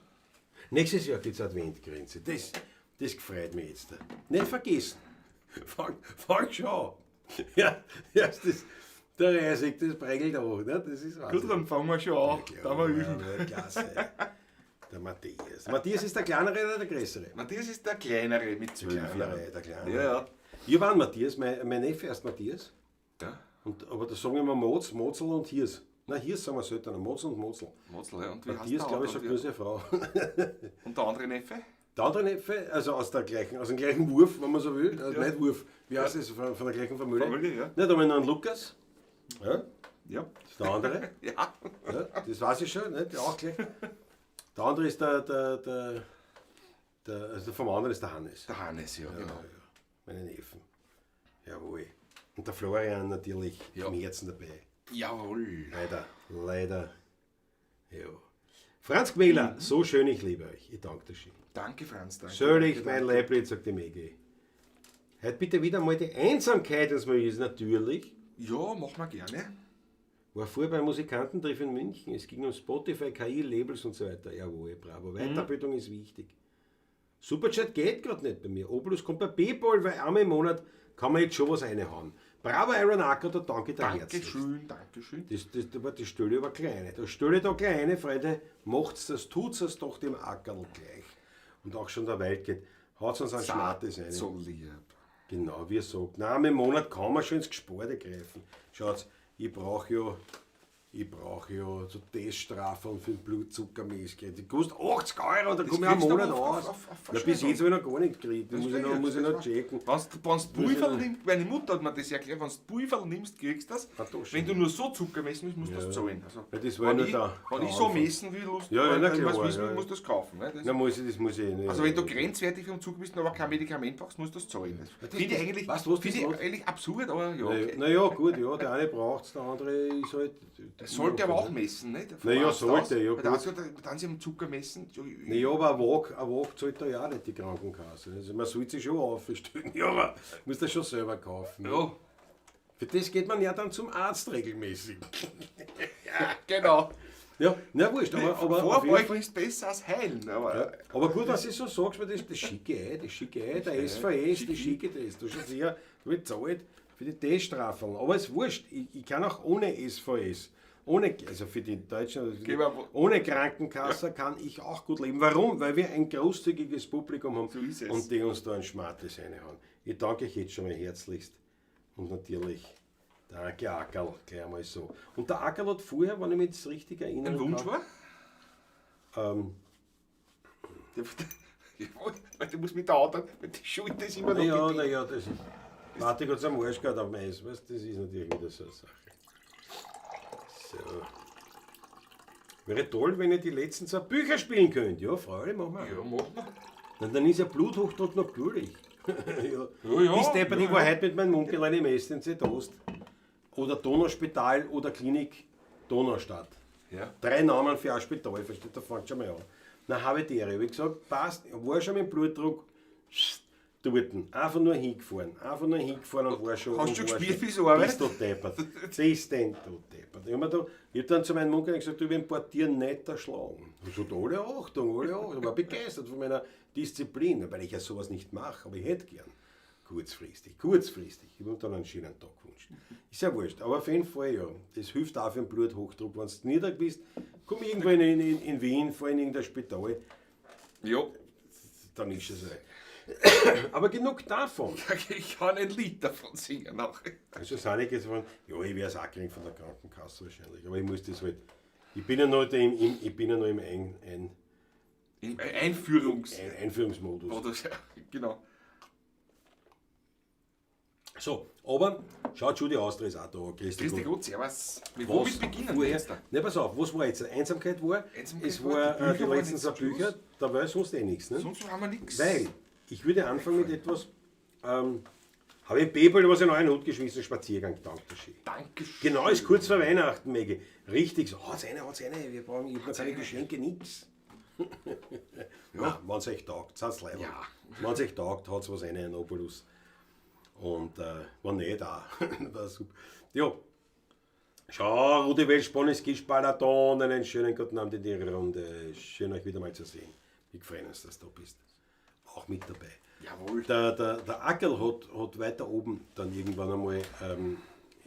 Nächstes Jahr gibt es Adventgrenze. Das gefreut mich jetzt. Nicht vergessen. Fang schon an. Ja, ja, das, der Reisig, das prägelt auch. Ne? Das ist Wahnsinn. Gut, dann fangen wir schon an. Ja, Da wir üben. Ja, klasse. Der Matthias. Matthias ist der kleinere oder der größere? Matthias ist der kleinere mit 12 Kleinere, Jahren. der kleinere. Ja, ja. Ich war ein Matthias, mein Neffe heißt Matthias. Ja. Und, aber da sagen wir immer Moz, Mozel und Hirs. Nein, Hirs sagen wir seltener, Mozel und Mozel. Mozel, ja. Und wie heißt Matthias, der glaube ich, andere? sagt nur seine Frau. Und der andere Neffe? Der andere Neffe, also aus dem gleichen Wurf, wenn man so will, also nicht Wurf, wie heißt das, von der gleichen Familie. Familie, ja. Nein, da haben wir noch einen Lukas, ja, Ja. das ist der andere, Ja. ja, das weiß ich schon, ne, der auch gleich. Der andere ist der also vom anderen ist der Hannes. Der Hannes, ja, genau. Ja, meine Neffen. Jawohl. Und der Florian natürlich Ja. im Herzen dabei. Jawohl. Leider, leider. Ja. Franz Gmäler, so schön, ich liebe euch. Ich danke dir schön. Danke, Franz. Danke. Selig, danke, mein danke. Leibli, sagt die Maggie. Heute bitte wieder mal die Einsamkeit ins Milieu ist natürlich. Ja, machen wir gerne. War vorher beim Musikantentreff in München. Es ging um Spotify, KI, Labels und so weiter. Jawohl, bravo. Weiterbildung ist wichtig. Superchat geht gerade nicht bei mir. Obolus kommt bei PayPal, weil einmal im Monat kann man jetzt schon was reinhauen. Bravo, Iron Acker, da danke dir herzlich. Dankeschön, Dankeschön. Das stelle ich aber kleine. Das stelle ich da kleine, Freunde. Macht's das, tut's das doch dem Ackerl gleich. Und auch schon der Wald geht. Haut's uns einen Schmattes rein. So lieb. Genau, wie er sagt. Na, einmal im Monat kann man schon ins Gesparte greifen. Schaut, ich brauche ja, so Teststrafen für den Blutzuckermessgerät. Die kostet 80 Euro, da komme ich einen kriegst du Monat aber aus. auf Na, bis jetzt habe ich noch gar nicht gekriegt. Das muss ich noch checken. Wenn du Pulver nimmst, meine Mutter hat mir das erklärt, wenn du Pulver nimmst, kriegst du das. Ah, da schon. Wenn du nur so Zucker messen willst, musst du das zahlen. Also, Ja, das war wenn nur ich, der- wenn der ich so Anfang. messen will, Lust, Ja, ja, wenn na ich klar, was wissen ja, will, ja. musst du das kaufen. Ne? Das, Na, das muss ich nicht. also wenn du grenzwertig vom Zucker bist, aber kein Medikament brauchst, musst du das zahlen. Das das- finde ich eigentlich, weißt du, was finde das ich macht? eigentlich absurd, aber ja. Okay. Naja, gut, ja, der eine braucht es, der andere ist halt. Sollte aber auch messen, nicht? Vom Na ja, Arzt sollte, aus. ja, Weil der gut. Arzt sagt, dann sie am Zucker messen. Ja, Naja, aber eine Waage zahlt da ja auch nicht die Krankenkasse. Also man sollte sich schon aufstellen, ja, aber muss das schon selber kaufen. Ja, Für das geht man ja dann zum Arzt regelmäßig. genau. Ja, na wurscht, aber auf jeden Fall. Vorbeugen ist besser als heilen. Aber Ja, aber gut, was du so sagst, weil das schicke ich ein, das schicke ich ein, der SVS, das schicke ich das. Du schon sicher, du wird zahlt für die Teststrafeln. Aber es ist wurscht, ich kann auch ohne SVS, ohne, also für die Deutschen, Geh mal wo- ohne Krankenkasse kann ich auch gut leben. Warum? Weil wir ein großzügiges Publikum haben So ist es. und die uns da ein Schmartes reinhauen. Ich danke euch jetzt schon mal herzlichst. Und natürlich danke Ackerl, gleich einmal so. Und der Ackerl hat vorher, wenn ich mich jetzt richtig erinnere, ein Wunsch war? Weil du musst mit der Auto, mit der Schulter ist immer noch Naja, gedehnt. naja, das. Warte kurz am Arsch gerade auf dem Eis, weißt, das ist natürlich wieder so eine Sache. So. Wäre toll, wenn ihr die letzten zwei Bücher spielen könnt. Ja, Freude, machen wir. Ja, mach mal. Na, dann ist ja Bluthochdruck natürlich. Ja. Ja, ja, Bis deppert, ja, ich war ja. heute mit meinem Onkel im SNC Ost. Oder Donauspital oder Klinik Donaustadt. Ja. 3 Namen für ein Spital, versteht, da fängt schon mal an. Na, habe ich die Ehre. Hab ich gesagt, passt, war schon mit dem Blutdruck, dort. Einfach nur hingefahren. Einfach nur hingefahren und war schon. Hast und du war gespielt, schon. wie so Arbeit? Bist du deppert. Das denn du deppert. Ich hab dann zu meinem Onkel gesagt, du, ich bin Portier nicht erschlagen. Ich gesagt, alle Achtung, alle Achtung. Ich war begeistert von meiner Disziplin, weil ich ja sowas nicht mache, aber ich hätte gern. Kurzfristig, kurzfristig. Ich habe ihm dann einen schönen Tag gewünscht. Ist ja wurscht, aber auf jeden Fall, ja. Das hilft auch für den Bluthochdruck. Wenn du niedrig bist, komm irgendwo in Wien, fahr in irgendein Spital. Ja. Dann ist es halt. Aber genug davon. Ich kann ein Lied davon singen auch. Also sind ich jetzt von, ja, ich werde es auch kriegen von der Krankenkasse wahrscheinlich. Aber ich muss das halt. Ich bin ja noch im Im Einführungs- Einführungsmodus. Modus, ja, genau. So, aber schaut schon, die Austria ist auch da. Grüß dich Gott. Gott, servus. Womit beginnen wir jetzt? Ne, pass auf, was war jetzt? Einsamkeit war, Einsamkeit es war die die letzten zwei Bücher, da war sonst eh nichts. Ne? Sonst haben wir nichts. Weil, ich würde anfangen mit etwas, habe ich Bebel was in euren Hut geschmissen, Spaziergang, Dankeschön. Dankeschön. Genau, ist kurz vor Weihnachten, Maggie. Richtig, so, hat's eine, wir brauchen, ich hab noch keine Geschenke, nix. Ja, wenn es euch taugt, seid's leibend. Ja. Wenn es euch taugt, hat's was eine, ein Obolus. Und wenn nicht, auch. Das ist super. Ja. Schau, Rudi Welschborn ist Balaton. Einen schönen guten Abend in die Runde. Schön, euch wieder mal zu sehen. Wir freuen uns, dass du da bist. Auch mit dabei. Jawohl. Der Ackerl hat weiter oben dann irgendwann einmal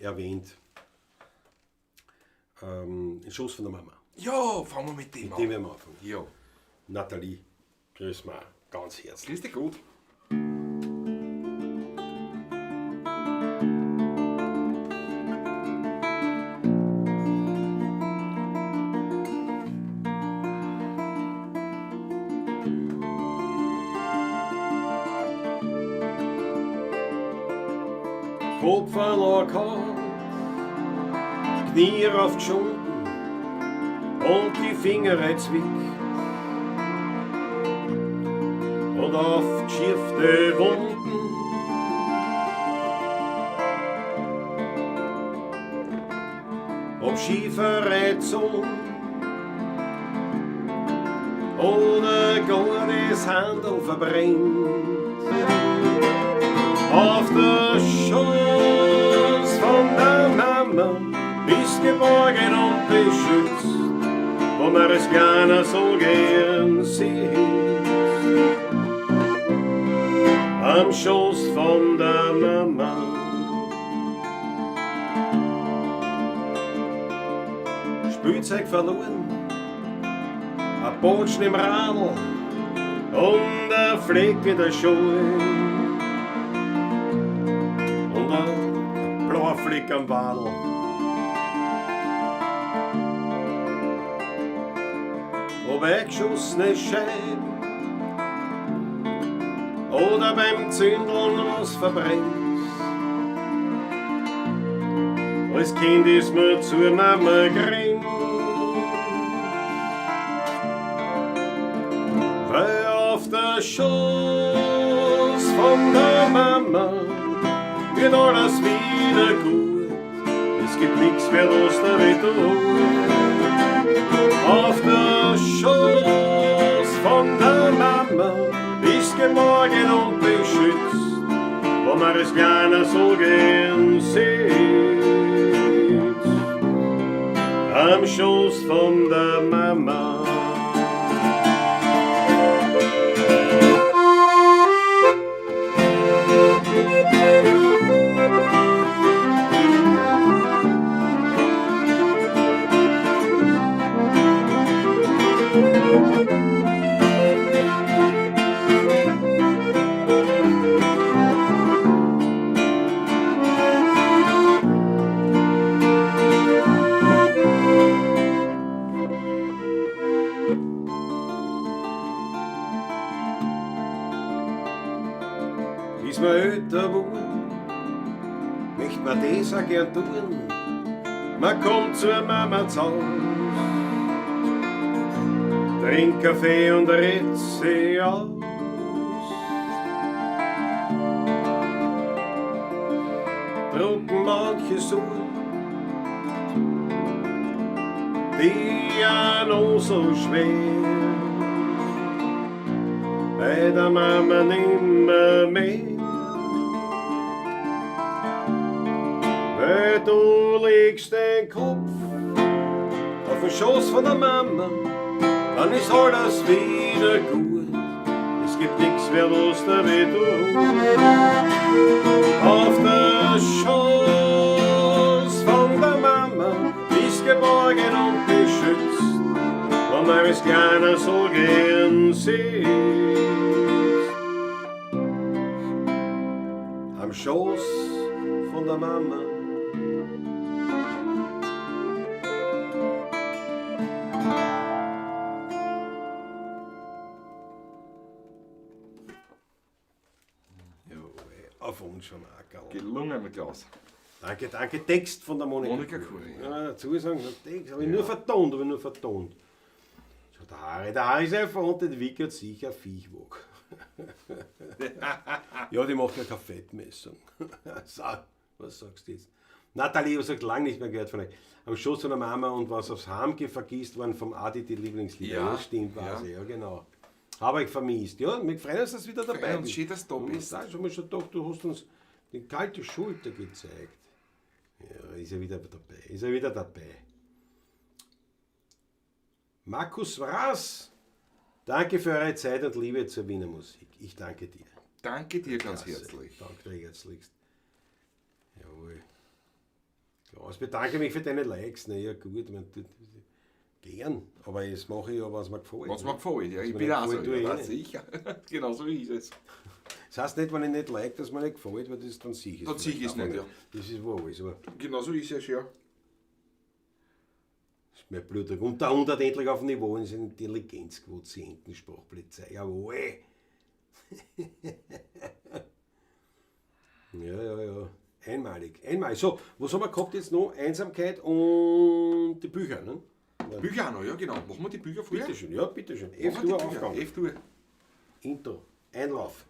erwähnt, den Schoß von der Mama. Ja, fangen wir mit dem an. Mit dem werden wir anfangen. Ja. Nathalie, grüß mal ganz herzlich. Grüß dich gut. Kopf verloren, Knie raufgeschunden und die Finger zwickt und aufgeschürfte Wunden. Ob schiefe Zunge oder gar das Handel verbrennt. Auf der Schoß von der Mama bist geborgen und beschützt, wo man es kleiner so gern sieht. Am Schoß von der Mama. Spielzeug verloren, ein Botschen im Radl und ein Fleck in der Schuhe. Und ein blauer Fleck am Wadl. Ob eingeschossene Scheibe oder beim Zündeln was verbrennt. Als Kind ist mir zur Mama gerannt, weil auf der Schoß von der Mama wird alles wieder gut. Es gibt nichts mehr, was da weh tut. Auf der Schoß von der Mama bist geborgen und beschützt, wo man es kleiner so gern sieht. Am Schoß von der Mama. Ist man älter geworden, möchte man das auch gern tun. Man kommt zur Mama zu Haus, trinkt Kaffee und redet sie aus. Drucken manche Suchen, die ja noch so schwer, bei der Mama nimmer mehr. Weil du legst den Kopf auf den Schoß von der Mama, dann ist alles wieder gut. Es Es gibt nix wertloster wie du. Auf der Schoß von der Mama bist geborgen und beschützt. Und mein Kleiner so gern sitzt. Am Schoß von der Mama. Auf uns schon Ackerl. Gelungen mit Klaus. Danke, danke. Text von der Monika. Monika Kuri, Ja, dazu sagen, Text, habe ich nur vertont, habe ich nur vertont. So, der Harry ist einfach und entwickelt sicher Viechwog. Ja, die macht ja keine Fettmessung. So, was sagst du jetzt? Nathalie, was sagt, lange nicht mehr gehört von euch. Am Schoß von der Mama und was aufs Heimgehen vergisst, waren vom Adi die Lieblingslieder. Ja, Das stimmt, weiß ja. ich, ja genau. Habe ich vermisst. Ja, wir freuen uns, dass du wieder dabei Freuen uns, bist. schön, dass du da bist. Da schon mal schon gedacht, du hast uns die kalte Schulter gezeigt. Ja, ist er wieder dabei. Ist er wieder dabei. Markus Wrass, danke für eure Zeit und Liebe zur Wiener Musik. Ich danke dir. Danke dir ganz Klasse. herzlich. Danke dir herzlichst. Jawohl. Klaus, bedanke mich für deine Likes. Na ja, gut, ich mein, gern, aber das mache ich ja, was mir gefällt. Was mir gefällt, ja. Was Ich mir bin nicht auch so. gefällt, tue ich Ja, eh nicht. sicher. Genau so ist es. Das heißt nicht, wenn ich nicht like, dass mir nicht gefällt, weil das dann sicher ist. Dann sicher ist nicht, ja. Das ist wohl alles, aber Genau so ist es, ja. das ist mein Blut. Und der Hund hat endlich auf dem Niveau in seinen Intelligenzquotienten, Sprachpolizei. Jawohl. Ja, ja, ja. Einmalig. Einmalig. So, was haben wir gehabt jetzt noch? Einsamkeit und die Bücher, ne? Ja. Bücher auch noch, ja, genau. Machen wir die Bücher früher? Bitteschön, ja, bitteschön. Machen wir F-Dur die Bücher. Aufgang. F-Dur. Intro. Einlauf.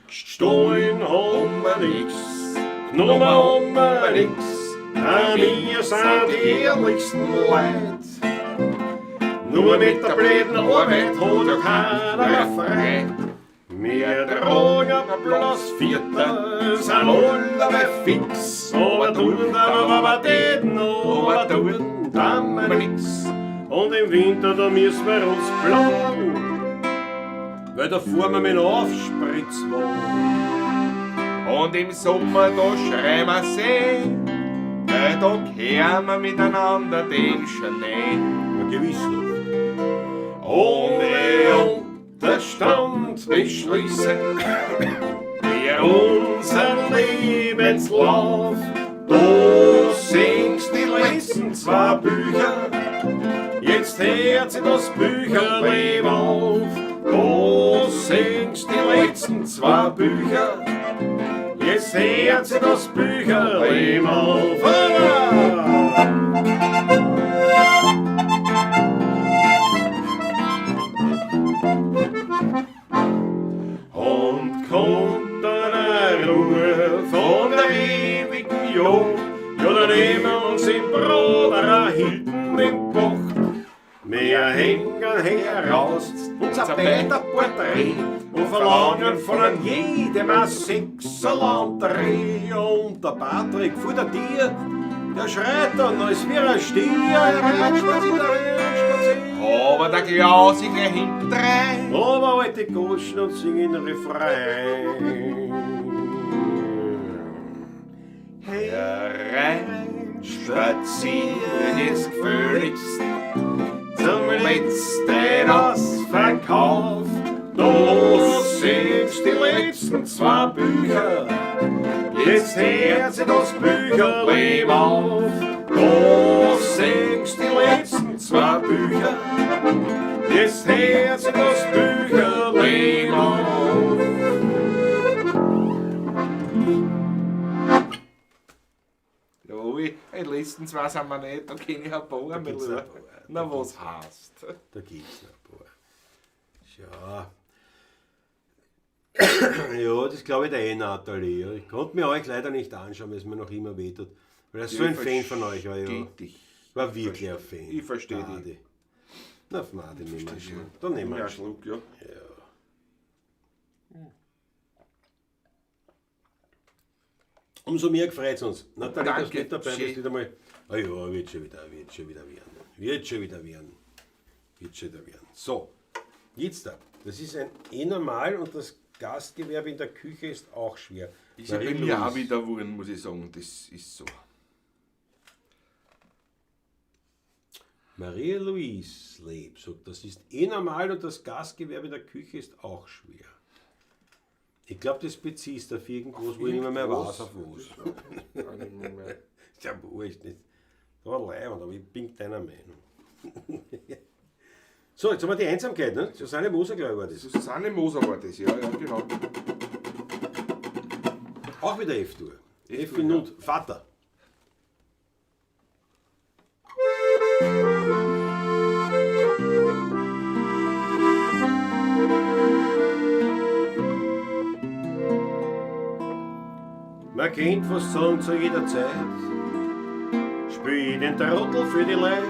Gestohlen haben wir nix, genommen haben wir nix, auch wir sind die ehrlichsten Leute. Nur mit der blöden Arbeit hat ja keiner mehr frei. Wir tragen bloß Vierter, sind alle fix, aber tun aber täten, aber tun dann wir nix. Und im Winter, da müssen wir uns plagen, weil da fahren wir mit dem Aufspritzwagen. Und im Sommer, da schreien wir See, weil da kehren wir miteinander den Schnee. Ja, gewiss noch. Ohne Unterstand beschließen wir unseren Lebenslauf. Du singst die letzten zwei Bücher, jetzt hört sich das Bücherleben auf. Du singst die letzten zwei Bücher, jetzt hört sich das Bücherleben auf. Ah! Und kommt dann eine Ruhe von der ewigen Jugend, ja, dann nehmen wir uns im Bruder hinten im Bach. Wir hängen heraus unser beider Porträt und verlangen von jedem ein Sechserl-Entree. Und der Patrick vor der Tür, der schreit dann, als wäre ein Stier, er rennt spaziert, er rennt spaziert. Aber der Klaus ist gleich hinten rein. Aber alte Goschen und singen Refrain. Herein, spaziert jetzt gefälligst Zum letzten Ausverkauf. Du singst die letzten zwei Bücher, jetzt hört sich das Bücherleben auf. Du singst die letzten zwei Bücher, jetzt hört sich das Bücherleben auf. Jawohl, die letzten zwei sind wir nicht, da kenne ich ein paar mehr. gibt's ein paar, Na, da was heißt? Da gibt's noch ein paar. Schau. Ja, das glaube ich der eh, Nathalie. Ja. Ich konnte mir euch leider nicht anschauen, weil es mir noch immer wehtut. Weil er so ein Fan von euch war. Ja. Versteh dich. War wirklich ein Fan. Ich versteh Der dich. Adi. Na, vom Adi nehmen wir einen Schluck. Da nehmen wir Ja, einen Schluck. Schluck, ja. Umso mehr freut es uns. Nathalie, dass du Danke, mit dabei bist, schön. wieder mal. Ah ja, wird schon wieder, wird schon wieder werden. Wird schon wieder werden. Wird schon wieder werden. So, jetzt da. Das ist ein eh normal und das Gastgewerbe in der Küche ist auch schwer. Ist ja bei Marie mir auch Louise. wieder geworden, muss ich sagen. Das ist so. Maria-Louise Leb sagt, das ist eh normal und das Gastgewerbe in der Küche ist auch schwer. Ich glaube, das beziehst auf irgendwas, wo ich nicht mehr weiß, auf was. Kann ich nicht mehr. Ist ja wurscht, nicht. Da war leibend, aber ich bin deiner Meinung. So, jetzt haben wir die Einsamkeit, ne? Susanne Moser, glaube ich, war das. Susanne Moser war das, ja, ja, genau. Auch wieder F-Dur. F F-Dur, in ja. Not, Vater. Man kennt was sagen zu jeder Zeit. Spiel ich den Trottel für die Leute.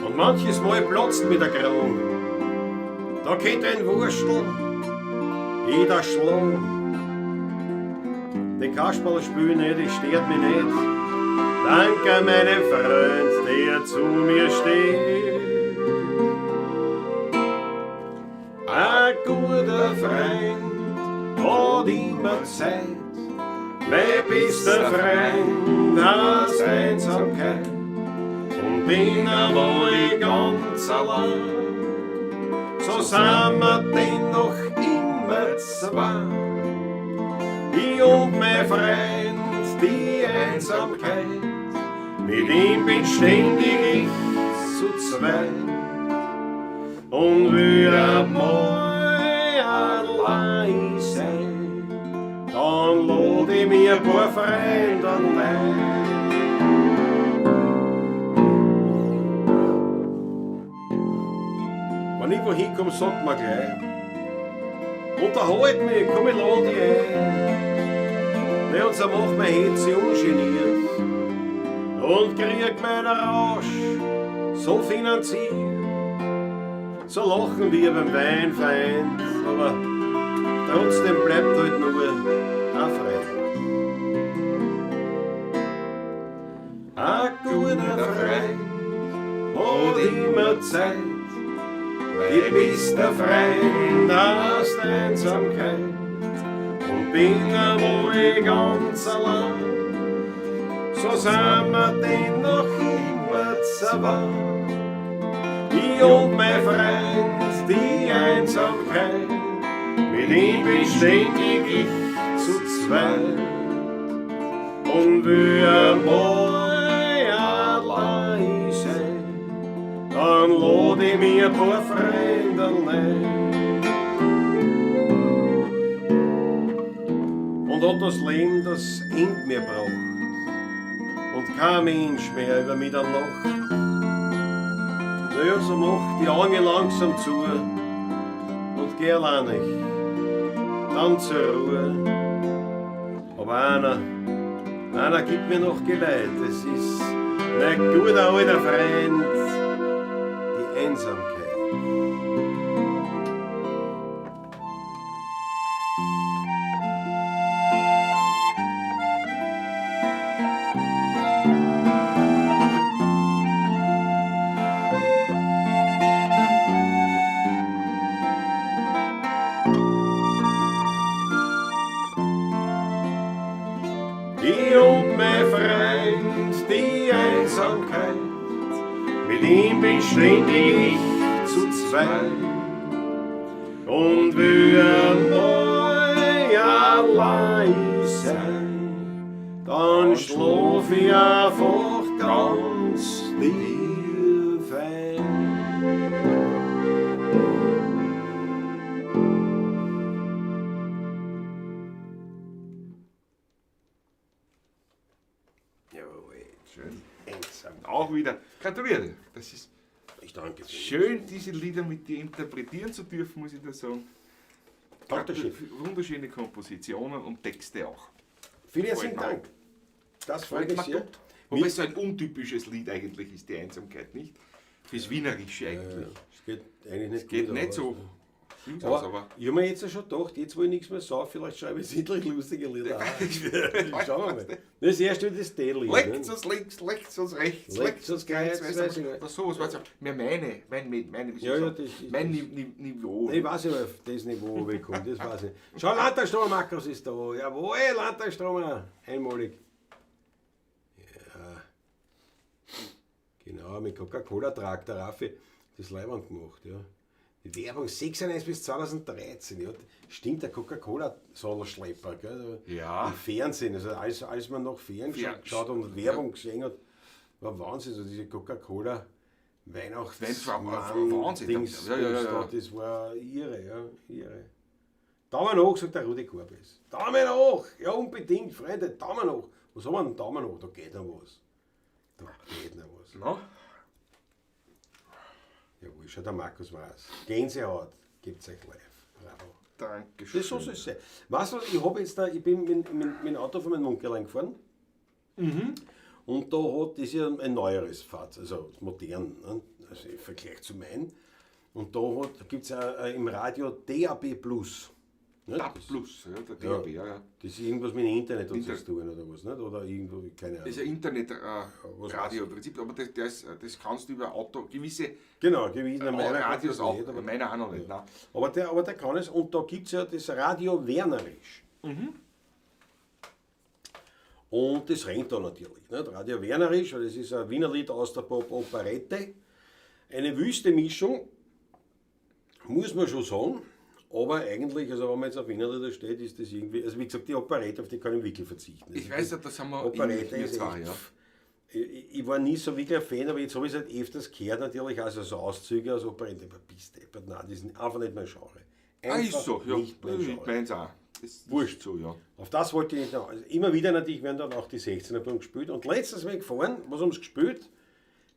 Und manches Mal platzt mir der Kron. Da geht ein Wurstel, jeder Schlag. Den Kasperl spiel ich nicht, das stört mich nicht. Danke meinem Freund, der zu mir steht. Ein guter Freund hat immer Zeit. Mein bester Freund heißt Einsamkeit. Und bin einmal ganz allein. So sind wir dennoch immer zwei. Ich und mein Freund, die Einsamkeit, mit ihm bin ständig ich zu zweit. Und will einmal allein sein, dann lad ich mir ein paar Freunde ein. Wenn ich wohin komm, sagt man gleich, unterhalt mich, komm, ich lad dich ein. Ne, und so macht mein Hetze ungeniert und krieg meinen Rausch so finanziert. So lachen wir beim Wein vereint, aber trotzdem bleibt halt nur ein Freund. Ein guter Freund hat immer Zeit, die bester Freund aus der Einsamkeit. Und bin einmal ganz allein, so sind wir dennoch immer zwei. Ich und mein Freund, die Einsamkeit, mit ihm bin ständig ich zu zweit. Und will einmal allein sein, dann lad ich mir ein paar Freunde ein. Und hat das Leben das End mir braucht und kein Mensch mehr über Mitternacht. Naja, so mach die Augen langsam zu und geh alleinig dann zur Ruhe. Aber einer gibt mir noch Geleit, es ist mein guter alter Freund, die Einsamkeit. Ich und mein Freund, die Einsamkeit, mit ihm bin ständig ich zu zweit. Und will einmal allein sein, dann schlaf ich einfach ganz tief ein. Jawohl. Schön. Einsam. Auch wieder. Gratuliere. Das ist Ich danke. schön, diese Lieder mit dir interpretieren zu dürfen, muss ich da sagen. Dankeschön. Wunderschöne Kompositionen und Texte auch. Vielen herzlichen Gefällt mir. Dank. Das freut mich Gefällt mir sehr. gut. Wobei es so ein untypisches Lied eigentlich ist, die Einsamkeit, nicht? Fürs Wienerische eigentlich. Es geht eigentlich nicht Geht gut, nicht aber- so. Dings aus, Aber aber ich habe mir jetzt ja schon gedacht, jetzt wo ich nichts mehr sage, vielleicht schreibe ich endlich lustige Lieder auch. Schauen wir mal. Das erste wird das D-Lied. Leckt Ne? uns links, leckt uns rechts, Leckt uns kreuz, kreuz, weiß weiß ich ich nicht. was sowas, weiß ich. Mehr meine, wie soll Ja, ich ja, sagen? das ist- Mein das- Niveau. Ich weiß nicht, auf das Niveau wo ich komme, das weiß ich. Schau, Landtagstromer Markus ist da. Jawohl, Landtagstromer. Einmalig. Ja. Genau, mit Coca-Cola-Trag, der Raffi. Das Leibwand gemacht, ja. Die Werbung 96 bis 2013, ja. Stimmt, der Coca-Cola-Sadelschlepper, gell? Ja. Im Fernsehen, also als man noch Fernsehen geschaut und Werbung gesehen hat, war Wahnsinn, so diese Coca-Cola Weihnachts War Wahnsinn. Dings, Ja. Das war irre, ja, irre. Daumen hoch, sagt der Rudi Korbes. Daumen hoch! Ja, unbedingt, Freunde, Daumen hoch. Was haben wir denn Daumen hoch? Da geht noch was. Da geht noch was. No? Jawohl, schau, der Markus war's. Gänsehaut gibt's euch live. Bravo. Dankeschön. Das so soll es sein. Weißt du, was, ich habe jetzt da, ich bin mit dem Auto von meinem Onkel gefahren. Und da hat, das ist ja ein neueres Fahrzeug, also modern, ne? Also im Vergleich zu meinem. Und da gibt es ja im Radio DAB Plus. Ne? DAB Plus, ja, der DAB, ja, ja. Das ist irgendwas mit dem Internet und so Internet. zu tun oder was, nicht? Oder irgendwo, keine Ahnung. Das ist ja Internet was Radio im Prinzip, aber das kannst du über Auto, gewisse Genau, gewiss, meiner kann Radios das auch, nicht, aber, meiner auch noch nicht. Nein. aber der kann es, und da gibt es ja das Radio Wernerisch. Und das rennt da natürlich. Nicht? Radio Wernerisch, weil das ist ein Wienerlied aus der Pop-Operette. Eine wüste Mischung, muss man schon sagen. Aber eigentlich, also wenn man jetzt auf Wienerlieder steht, ist das irgendwie, also wie gesagt, die Operette, auf die kann ich wirklich verzichten. Ich weiß ja, das haben wir Operette ähnlich, wir ist zwei, echt, ja. Ich war nie so wirklich ein Fan, aber jetzt habe ich es halt öfters gehört, natürlich, also so Auszüge aus Operette, aber bist deppert, nein, das ist einfach nicht mein Genre. Ah, Einfach ist so, ja. nicht mein Ich Genre. mein's auch. Ist Wurscht. so, ja. Auf das wollte ich nicht noch. Also immer wieder natürlich werden dann auch die 16er bei uns gespielt. Und letztes Mal gefahren, was haben sie gespielt?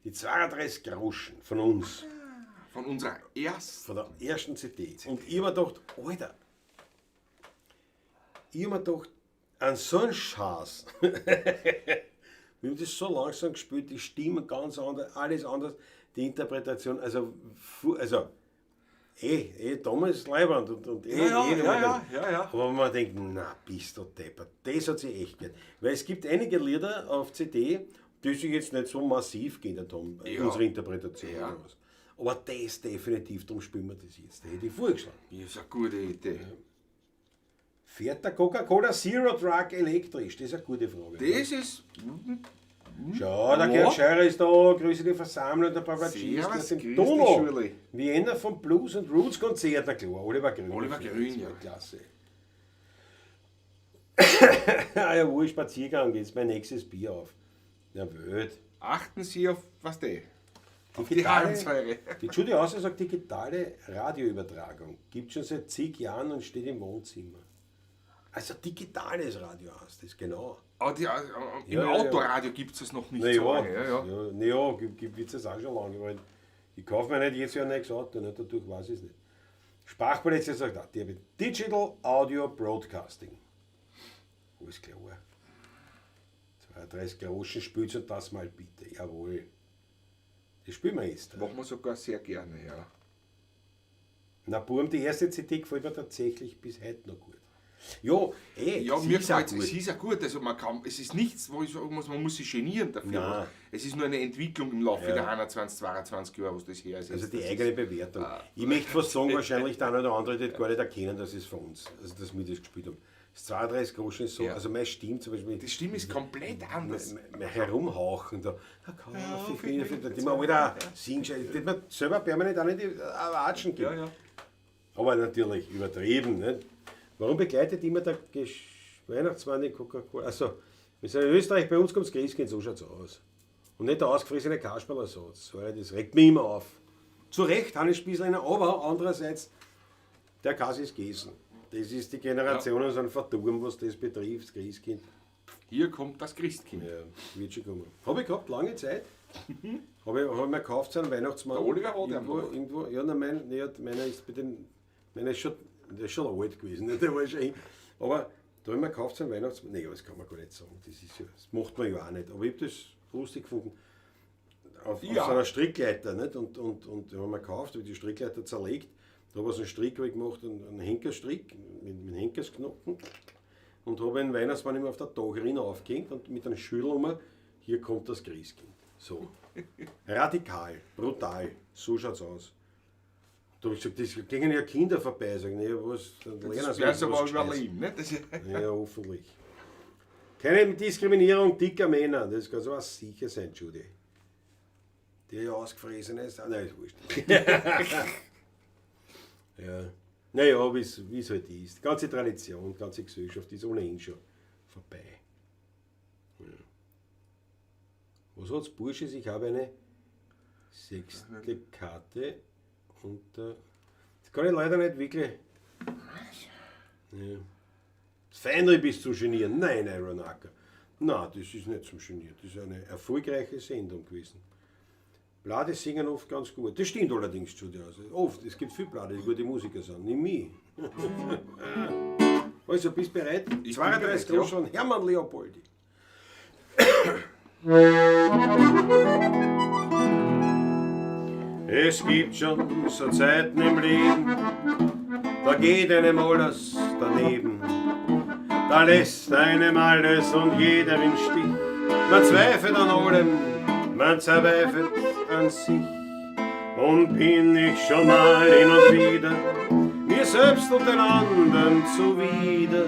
Die 32 Groschen von uns, Von unserer ersten. von der ersten CD. Und ich hab mir gedacht, Alter, ich hab mir gedacht, an so einen Schatz. Wir haben das so langsam gespielt, die Stimmen ganz anders, alles anders, die Interpretation, also, damals Leiband und Ja. Aber wenn man denkt, na, bist du deppert, das hat sich echt geändert. Weil es gibt einige Lieder auf CD, die sich jetzt nicht so massiv geändert haben, Ja. unsere Interpretation Ja. oder was. Aber das definitiv, darum spielen wir das jetzt. Das hätte ich vorgeschlagen. Ist eine gute Idee. Fährt der Coca-Cola Zero Truck elektrisch? Das ist eine gute Frage. Das ist. Schau, der Ja. Gerd Scheurer ist da, grüße die Versammlung, der Papagist Servus, aus dem grüß dich, Tunnel. Schürli. Vienna vom Blues and Roots Konzert, na klar, Oliver Grün. Oliver Grün, ja. Klasse. Ah, jawohl, Spaziergang, jetzt mein nächstes Bier auf. Ja, wild. Achten Sie auf was die? Auf die Digitale- Harnsäure. Die Judy Hauser sagt, digitale Radioübertragung gibt schon seit zig Jahren und steht im Wohnzimmer. Also digitales Radio heißt das, genau. Aber im Ja. Autoradio gibt es das noch nicht Naja, so lange. Ja, ja. ja, naja, gibt es das auch schon lange. Weil ich kaufe mir nicht jedes Jahr ein neues Auto, ne, dadurch weiß ich es nicht. Sprachpolizei sagt auch, die haben Digital Audio Broadcasting. Alles klar. 32 Groschen spielt und das mal bitte. Jawohl. Das spielen wir jetzt. Machen wir sogar sehr gerne, ja. Na, Burm, die erste CD gefällt mir tatsächlich bis heute noch gut. Ja, Ja, sie mir ist auch gefällt gut. es. ist ja gut. Also man kann, es ist nichts, wo ich sagen muss, man muss sich genieren dafür. Nein. Es ist nur eine Entwicklung im Laufe Ja. der 21, 22 Jahre, was das her ist. Also die Das eigene Bewertung. Ich möchte fast sagen, wahrscheinlich der eine oder andere wird gar nicht erkennen, dass es von uns, also dass wir das gespielt haben. Das 32 Groschen ist so, Ja. also meine Stimme zum Beispiel, Die Stimme ist komplett anders. mein Herumhauchen da, die man alle singen, das man selber permanent auch nicht die Watschen gibt. Ja, ja. Aber natürlich übertrieben. Nicht? Warum begleitet immer der Weihnachtsmann die Coca-Cola? Also, wir sind in Österreich, bei uns kommt das Christkind, so schaut's aus. Und nicht der ausgefressene Kasperlersatz. Sorry, das regt mich immer auf. Zu Recht, Hannes Spießleiner, aber andererseits, der Kass ist gegessen. Das ist die Generationen sind verdorben, was das betrifft, das Christkind. Hier kommt das Christkind. Ja, wird schon kommen. Habe ich gehabt, lange Zeit. Habe ich mir gekauft, so einen Weihnachtsmann. Der Oliver hat einen irgendwo, noch. irgendwo, ja, nein, nee, meiner ist bei den, meiner ist schon, der ist schon alt gewesen, ne, der war schon, aber da habe ich mir gekauft, so einen Weihnachtsmann. Nee, das kann man gar nicht sagen. Das ist ja, das macht man ja auch nicht. Aber ich habe das lustig gefunden. Auf Ja. so einer Strickleiter, nicht? Und haben wir gekauft, habe die Strickleiter zerlegt. Da habe ich so einen Strick hab ich gemacht, einen Henkerstrick mit Henkersknoten. Und habe einen Weihnachtsmann immer auf der Dachrinne aufgehängt und mit einem Schüttel um, hier kommt das Christkind. So. Radikal, brutal, so schaut's aus. Da habe ich gesagt, das gehen ja Kinder vorbei. Sag ich, naja, was, dann lernen Das sie werden sie was aber Gescheites. überleben, ne? Das ist, Ja, hoffentlich. Keine Diskriminierung dicker Männer, das kann so was sicher sein, Judy. Der ja ausgefressen ist, ah, nein, ist wurscht. Ja. Naja, wie es halt ist. Die ganze Tradition, die ganze Gesellschaft ist ohnehin schon vorbei. Ja. Was hat's Bursches? Ich habe eine sechste Karte und das kann ich leider nicht wirklich. Ja. Feinripp ist zu genieren. Nein, Iron Acker. Nein, das ist nicht zum Genieren. Das ist eine erfolgreiche Sendung gewesen. Blade singen oft ganz gut. Das stimmt allerdings schon. Also oft. Es gibt viele Blade, die gute Musiker sind. Nimm mich. Also, bist du bereit? Ich bin 32 bereit, ja. Groschen von Hermann Leopoldi. Es gibt schon so Zeiten im Leben, da geht einem alles daneben. Da lässt einem alles und jeder im Stich. Man zweifelt an allem, man zweifelt an sich. Und bin ich schon mal hin und wieder mir selbst und den anderen zuwider,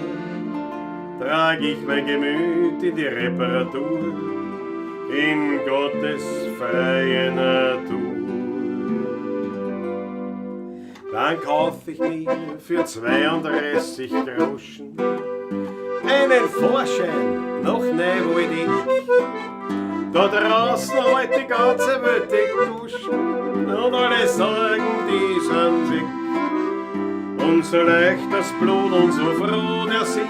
trag ich mein Gemüt in die Reparatur, in Gottes freie Natur. Dann kauf ich mir für 32 Groschen einen Vorschein nach Neuwaldeck. Da draußen halt die ganze Welt die Duschen und alle Sorgen, die sind weg. Und so leicht das Blut und so froh der Sinn.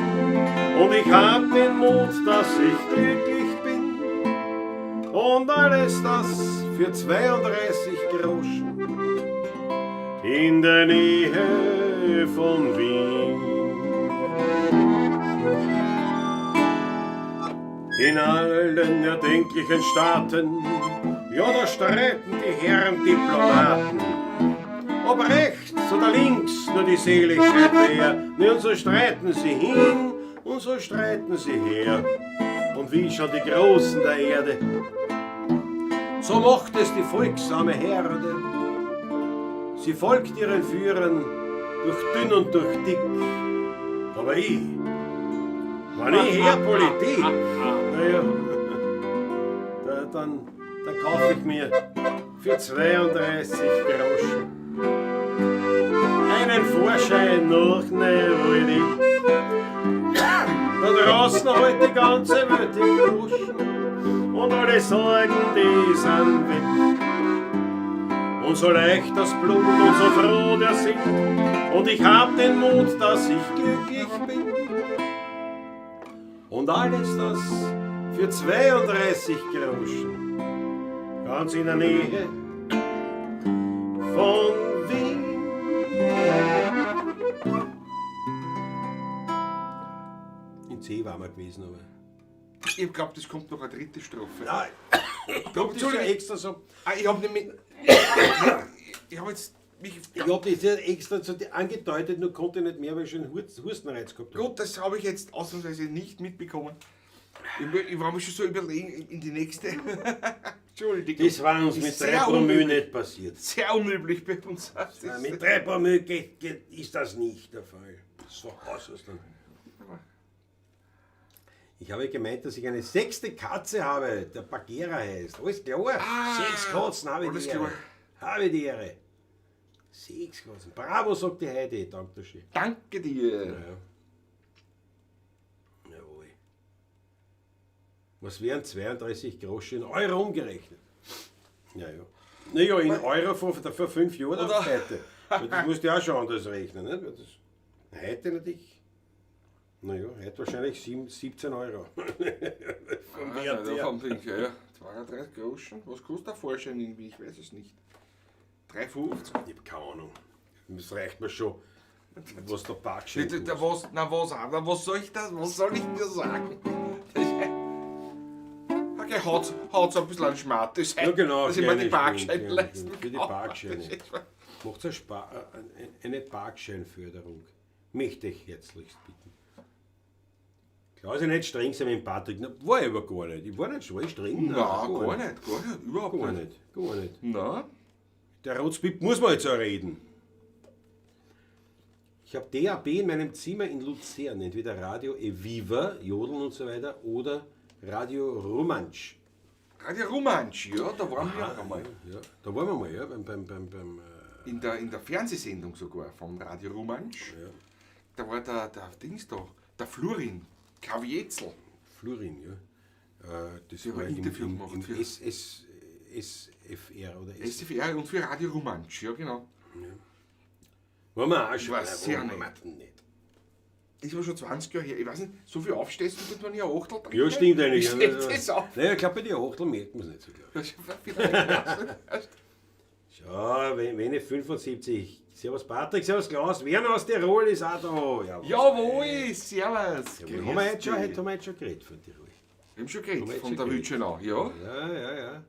Und ich hab den Mut, dass ich glücklich bin. Und alles das für 32 Groschen in der Nähe von Wien. In allen erdenklichen Staaten, ja, da streiten die Herren Diplomaten. Ob rechts oder links nur die Seligkeit wär, ne, und so streiten sie hin und so streiten sie her. Und wie schon die Großen der Erde, so macht es die folgsame Herde. Sie folgt ihren Führern durch dünn und durch dick. Aber ich, wenn ich her Politik, naja, dann kaufe ich mir für 32 Groschen einen Vorschein nach Neuwaldeck. Da draußen halt die ganze Welt die Groschen und alle Sorgen, die sind weg. Und so leicht das Blut und so froh der Sinn. Und ich hab den Mut, dass ich glücklich bin. Und alles das für 32 Groschen, ganz in der Nähe von Wien. In C war man gewesen, aber. Ich glaub, das kommt noch eine dritte Strophe. Nein, das ist ja extra so. Ah, ich hab nämlich. Ich hab jetzt mich. Ich hab das ja extra so angedeutet, nur konnte ich nicht mehr, weil ich schon einen Hustenreiz gehabt hab. Gut, das habe ich jetzt ausnahmsweise nicht mitbekommen. Ich war mir schon so überlegen, in die nächste. Entschuldigung. Das war uns Ist mit sehr 3 Promille unüblich. nicht passiert. Sehr unüblich bei uns. Das Nein, ist- mit 3 Promille ist das nicht der Fall. So aus ist dann. Ich habe gemeint, dass ich eine 6. Katze habe, der Bagheera heißt. Alles klar? Ah, 6 Katzen habe ich alles die Ehre. klar. Habe die Ehre. 6 Katzen. Bravo, sagt die Heidi. Danke schön. Danke dir. Ja. Jawohl. Was wären 32 Groschen in Euro umgerechnet? Ja, ja. Naja, in Euro vor 5 Jahren oder heute. Weil das musst du ja auch schon anders rechnen. Nicht? Weil das, heute natürlich. Naja, heute wahrscheinlich 17 Euro. Vom Ah, Wert ja, her. vom Ding, ja, ja. 32 Groschen. Was kostet der Vorschein irgendwie? Ich weiß es nicht. 3,50? Ich hab keine Ahnung. Das reicht mir schon, was der Parkschein Da, da, kostet. was, na, was, auch, na, was soll ich das? Was soll ich dir sagen? Das ist, okay, haut's ein bisschen an Schmatt. Das Ja, genau, dass ich mir die kleine Parkscheine Sprung, leisten für die kann. Parkscheine. Das ist- Macht eine Parkscheinförderung. Möchte ich herzlichst bitten. Klar, ist nicht streng sein mit dem Patrick. Na, war ich aber gar nicht. Ich war nicht so streng. Nein, gar nicht, gar nicht, überhaupt Gar nicht. nicht, gar nicht. Na? Der Rotzbib muss man jetzt auch reden. Ich habe DAB in meinem Zimmer in Luzern, entweder Radio Eviva, Jodeln und so weiter, oder Radio Rumantsch. Radio Rumantsch, ja, da waren wir auch einmal. Ja, da waren wir mal, ja, beim In der Fernsehsendung sogar von Radio Rumantsch. Ja. Da war der Dings da, der Flurin, Kavietzel. Flurin, ja. Das Die haben war ein Interview gemacht im für- SFR oder S. SFR und für Radio Rumantsch, ja genau. Ja. Waren wir auch schon. War sehr waren wir nett. nicht. Ist aber schon 20 Jahre her. Ich weiß nicht, so viel aufstehst du, wenn ich ein Achtel trinke? Ja, stimmt eigentlich. Wie steht das auf? Naja, ich glaube, bei dir Achtel merkt man es nicht so, glaube ich. Vielleicht. Schau, wenn ich 75. Servus Patrick, servus Klaus, Werner aus Tirol ist auch da. Jawohl. Jawohl, servus. Jawohl. Haben wir heute schon, heute haben wir heute schon geredet von Tirol. Wir haben schon geredet, Haben wir von jetzt der schon Witschenau, ja. Ja, ja, ja.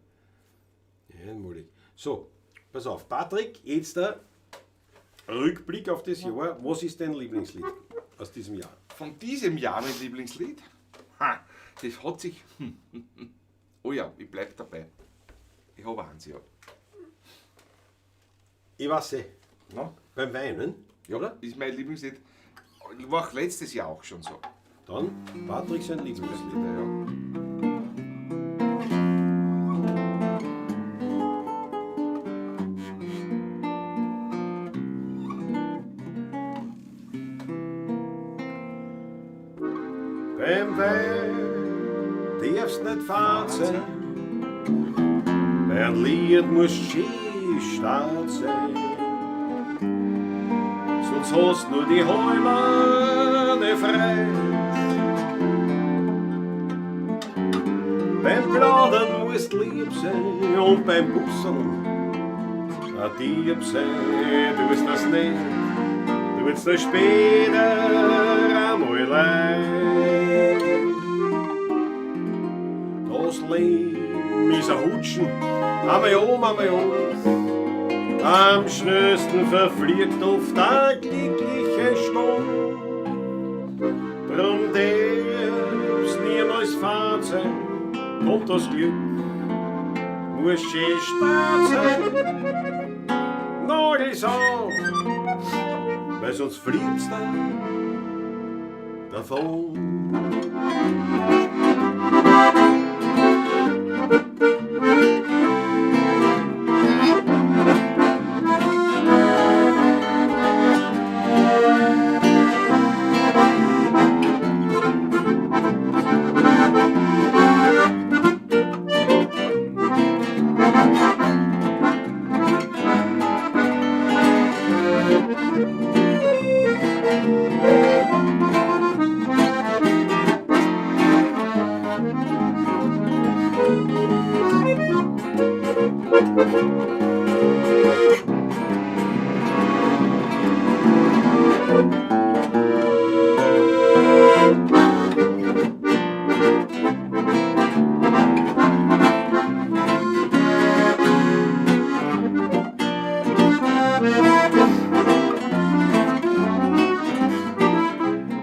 Einmalig. So, pass auf, Patrick, jetzt der Rückblick auf das Jahr. Was ist dein Lieblingslied aus diesem Jahr? Von diesem Jahr mein Lieblingslied? Ha, das hat sich... Oh ja, ich bleib dabei. Ich habe eins, ja. Ich weiß eh. Na? Beim Weinen, Ja, oder? Ist mein Lieblingslied. War auch letztes Jahr auch schon so. Dann Patrick sein Lieblingslied. Ja. Beim Wein darfst nicht fad sein, bei einem Lied musst schön stark sein. Sonst hast nur die Heimane frei. Beim Plaudern musst lieb sein und beim Busseln ein Dieb sein. Du wirst das nicht, du wirst das später einmal leid. Das Leben ist ein Hutschen, einmal um, einmal um. Am schnellsten verfliegt oft eine glückliche Stund. Drum darf's niemals fad sein, kommt das Glück, muss schön stark sein. Nagel's auf, weil sonst fliegt's dann davon.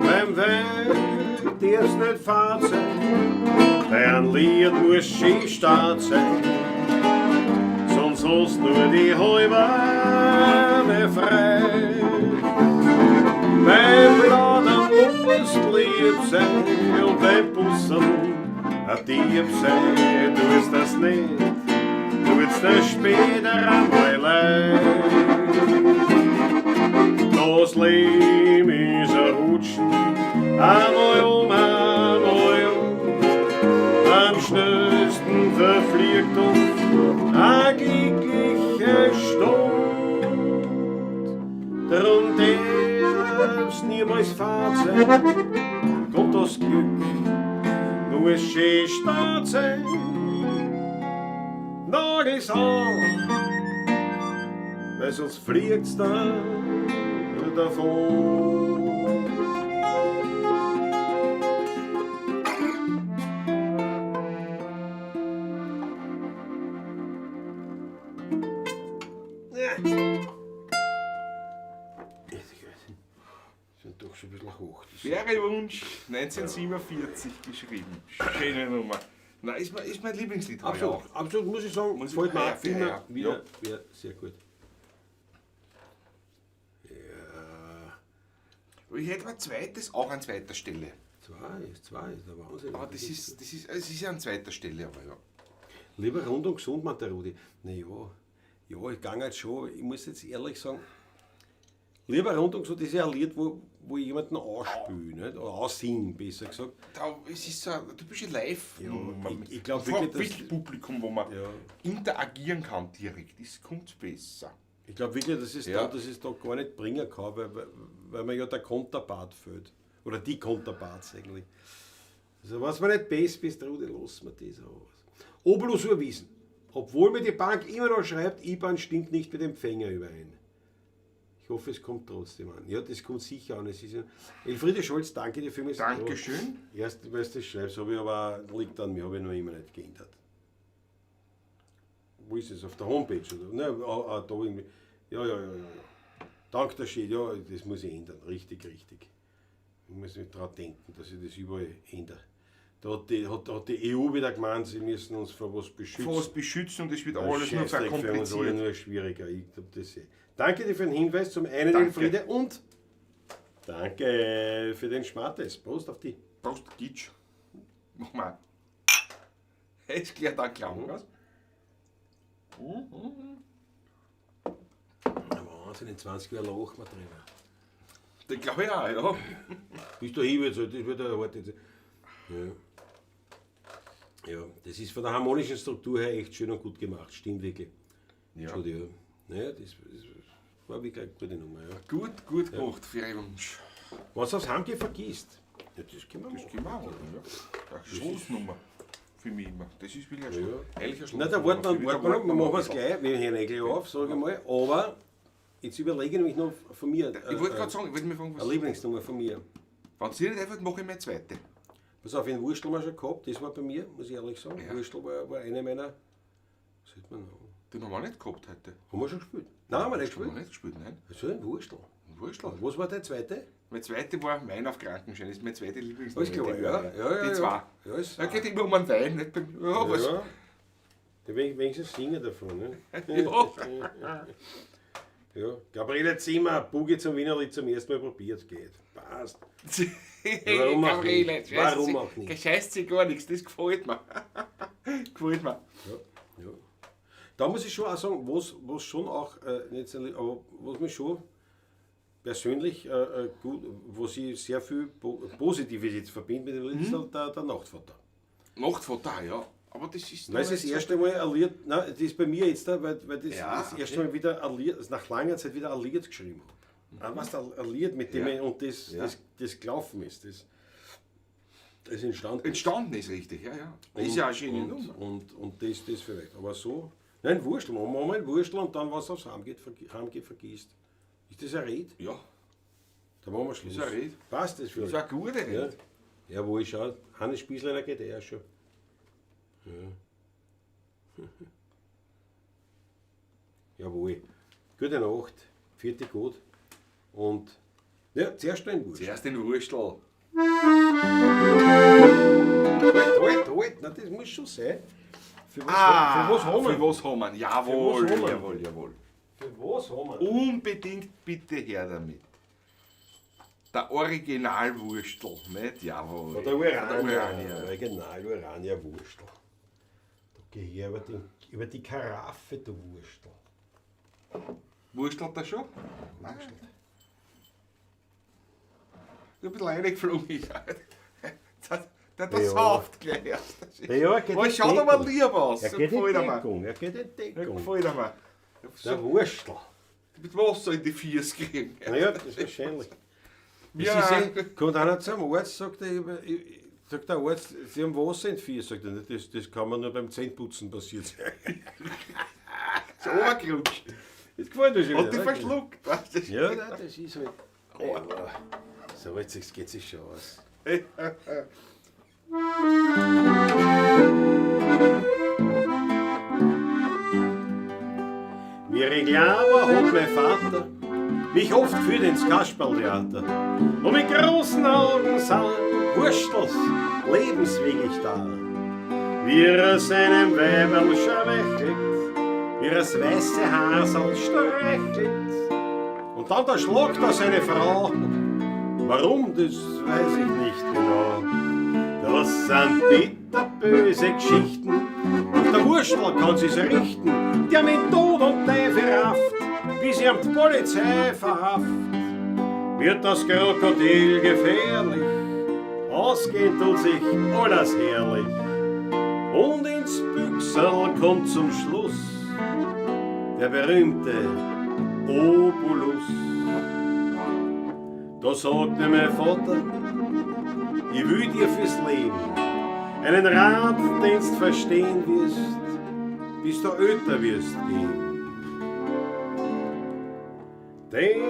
Beim Wein darf's nicht fad sein, bei einem Lied muss schön stark sein, sonst hast nur die halbe frei. Beim Plaudern musst lieb sein und beim Busseln ein Dieb sein. Du wirst das nicht, du wirst das später einmal leid. Das Leben ist ein Rutschen, einmal um, einmal um. Am schnellsten verfliegt oft eine glückliche Stund. Drum darf's niemals fad sein, kommt das Glück, muss schön stark sein. Nagel's auf, weil sonst fliegt's dann davon. Sind doch schon ein bisschen hoch. Das Faire Wunsch, 1947 geschrieben. Schöne Nummer. Nein, ist mein Lieblingslied. Absolut, heuer auch. absolut, muss ich sagen, Muss ich- gefällt mir ja, auch fair, immer ja. wieder, Ja. wieder sehr gut. Ja, Ich hätte ein zweites auch an zweiter Stelle. zwei ist der Wahnsinn. Aber es ist ja an zweiter Stelle, aber ja. Lieber rund und gesund, meint der Rudi. Na ja, ja, ich gang jetzt schon, ich muss jetzt ehrlich sagen, lieber rund und gesund, das ist ja ein Lied, wo ich jemanden anspüle, nicht? Oder aussingen, besser gesagt. Da, es ist so, du bist ja live. Ja, Man- ich glaub vor wirklich, dass- viel Publikum, wo man Ja. interagieren kann direkt. Das kommt besser. Ich glaube wirklich, dass es, Ja. da, dass es da gar nicht bringen kann, weil mir ja der Konterpart fehlt. Oder die Konterparts eigentlich. Also, was man nicht besser bist, Rudi, lass mir das aus. Obolus überwiesen. Obwohl mir die Bank immer noch schreibt, IBAN stimmt nicht mit dem Empfänger überein. Ich hoffe, es kommt trotzdem an. Ja, das kommt sicher an. Es ist ja Elfriede Scholz, danke dir für mich. Dankeschön. Erst, weil du das schreibst, habe ich aber, liegt an mir, habe ich noch immer nicht geändert. Wo ist es? Auf der Homepage? Oder? Nein, da irgendwie. Ja. Dank der Schäd, ja, das muss ich ändern. Richtig, richtig. Ich muss nicht dran denken, dass ich das überall ändere. Da hat die EU wieder gemeint, sie müssen uns vor was beschützen. Vor was beschützen und es wird Das alles nur Scheißdreck für uns alle verkompliziert. nur schwieriger. Ich glaub, das eh. Danke dir für den Hinweis zum einen, Danke. Elfriede, und danke für den Schmattes. Prost auf die. Prost, Gitsch. Mach mal. Ist gleich da Klang, was? Ja, Wahnsinn, in 20 Jahren lachen wir drüber. Das glaube ich auch, ja. Bist du hin, das wird ja heute. Ja. Ja, das ist von der harmonischen Struktur her echt schön und gut gemacht. Stimmt wirklich. Ja. Schon, ja. Naja, das war wirklich eine gute Nummer. Ja. Gut, gut gemacht, faire Wunsch. Wenn du aufs Heimgehen vergisst, ja, das können wir Das machen. können wir auch machen, ja. Eine Schlussnummer für mich immer. Das ist wirklich ein Ja. ehrlicher Na, da warten wir, warten wir noch, wir machen es gleich, wir hören eh gleich auf, sage ich mal. Aber jetzt überlege ich mich noch von mir. Ich wollte gerade sagen, ich wollte mich fragen, Eine was. Lieblingsnummer von mir. Wenn es dir nicht einfällt, mache ich meine zweite. Pass auf, den Wurstel haben wir schon gehabt, das war bei mir, muss ich ehrlich sagen. Ja. Wurstel war eine meiner. Was hätte man noch? Den haben wir nicht gehabt heute. Haben wir schon gespielt? Nein, haben wir nicht Haben wir gespielt. nicht gespielt, nein. Was soll ein Wurstel? Wurstel. Was war der zweite? Mein zweite war Wein auf Krankenschein. Das ist meine zweite Lieblingsnummer. Alles klar, ja. Ja, Die ja. zwei. Ja, ist Da geht immer um einen Wein, nicht bei mir. Ja, was? Ja. Da will ich wenigstens singen davon. Ne? Ja. Ja. Gabriele Zimmer, Boogie zum Wienerlied zum ersten Mal probiert, geht. Passt. Warum auch Gabriele, nicht? Warum auch nicht? Scheißt sich gar nichts, das gefällt mir. Gefällt mir. Ja, ja. Da muss ich schon auch sagen, was schon auch, nicht so, aber was mich schon persönlich gut, was ich sehr viel Positives jetzt verbinde mit dem Lied, ist der Nachtvater. Nachtvater, ja. Aber das ist. Weil es das erste Mal ein Lied, nein, das ist bei mir jetzt da, weil das Ja, das erste Mal wieder ein Lied, also nach langer Zeit wieder ein Lied geschrieben habe. Mhm. Weißt du, ein Lied, mit dem Ja. ich, und das, Ja. das gelaufen ist, das entstanden ist. Entstanden ist richtig, ja, ja. Ist ja eine schöne Nummer. Und das vielleicht. Aber so, nein, Wurstel, machen wir mal ein Wurstel und dann, was aufs Heimgeht, Heimgeht vergisst. Ist das ein Red? Ja, Da machen wir Schluss. Ist ein Red. Passt das für ist eine gute Ja, Rede. ja, wo ich schau, Hannes Spießleiner geht eh auch schon. Ja. Jawohl. Gute Nacht, vierte gut. Und ja, zuerst ein Wurstel. Zuerst den Wurstel. Halt, halt, halt. Na, das muss schon sein. Für was, für was haben wir? Für was haben wir? Jawohl, Für was haben wir? jawohl, jawohl. Für was haben wir? Unbedingt bitte her damit. Der Originalwurstel, nicht? Jawohl. Von der Urania. Von der Urania. Original Urania Wurstel. Da geh ich über die Karaffe, du Wurstel. Wurstelt er schon? Wurschtelt. Ich ein bisschen reingeflogen. ist. Der Ja. sauft gleich erst. Ja, er geht Aber in schaut aber Deckung. lieb aus. Er geht in Gefällt er mir. Deckung. Er geht in Deckung. Gefällt er mir. Der So, Wurstel. mit Wasser in die Füße kriegen. Naja, das ist wahrscheinlich. Ja. Das ist eh, kommt einer zum Arzt, sagt er, sagt der Arzt, Sie haben Wasser in den Füßen. Sagt er, das kann man nur beim Zähneputzen passiert sein. Ist runtergerutscht. Das gefällt mir schon Hat wieder, die ne? verschluckt. Weißt du? Ja, nein, das ist halt. Ja, so jetzt geht sich schon aus. Wie ich klein war, hat mein Vater mich oft führt ins Kasperltheater. Und mit großen Augen sah Wurstels lebenswegig da. Wie er seinem Weiberl schwächelt, wie er das weiße Haar'l streichelt. Und dann da schlagt er seine Frau. Warum, das weiß ich nicht genau. Das sind bitterböse Geschichten. Und der Wurstel kann sich's richten, der mit Tod und Teufel rafft, bis ihm die Polizei verhaft. Wird das Krokodil gefährlich, ausgehen tut sich alles herrlich. Und ins Büchserl kommt zum Schluss der berühmte Obolus. Da sagte mein Vater, ich will dir fürs Leben einen Rat, den's verstehen wirst, bis du älter wirst gehen. Den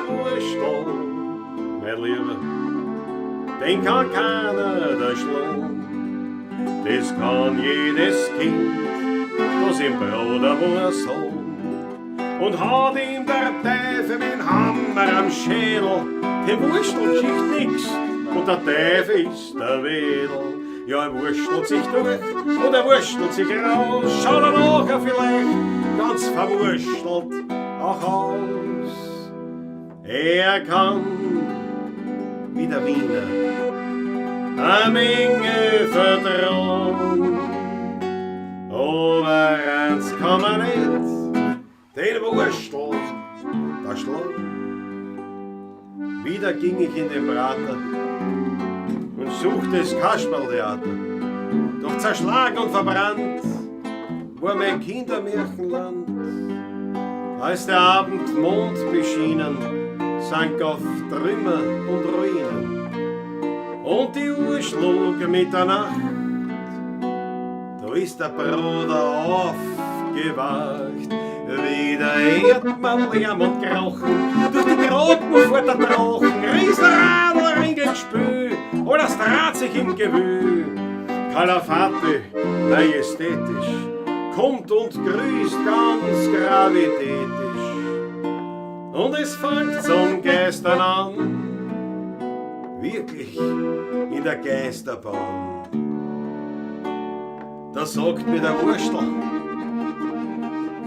Wurstel, mein Lieber, den kann keiner da schlagen. Das kann jedes Kind, das im Bruder was hat. Und hat ihm der Teufel mit dem Hammer am Schädel, dem Wurstel schickt nix, und der Teufel ist der Wedel. Ja, er wurstelt sich durch und er wurstelt sich raus, schaut er nachher vielleicht ganz verwurstelt auch aus. Er kann, wie der Wiener, eine Menge vertrauen, aber eins kann man nicht, den Wurstel da schlagen. Wieder ging ich in den Prater und suchte das Kasperltheater. Doch zerschlagen und verbrannt war mein Kindermärchenland. Als der Abend Mond beschienen, sank auf Trümmer und Ruinen. Und die Uhr schlug Mitternacht, da ist der Bruder aufgewacht. Wieder hört man Lärm und Krauchen, durch die Groten fuhrt der Drachen, Riesenradl ringelt Spül, alles dreht sich im Gewühl. Kalafate, majestätisch, kommt und grüßt ganz gravitätisch. Und es fängt zum Geistern an, wirklich in der Geisterbahn. Da sagt mir der Wurstel,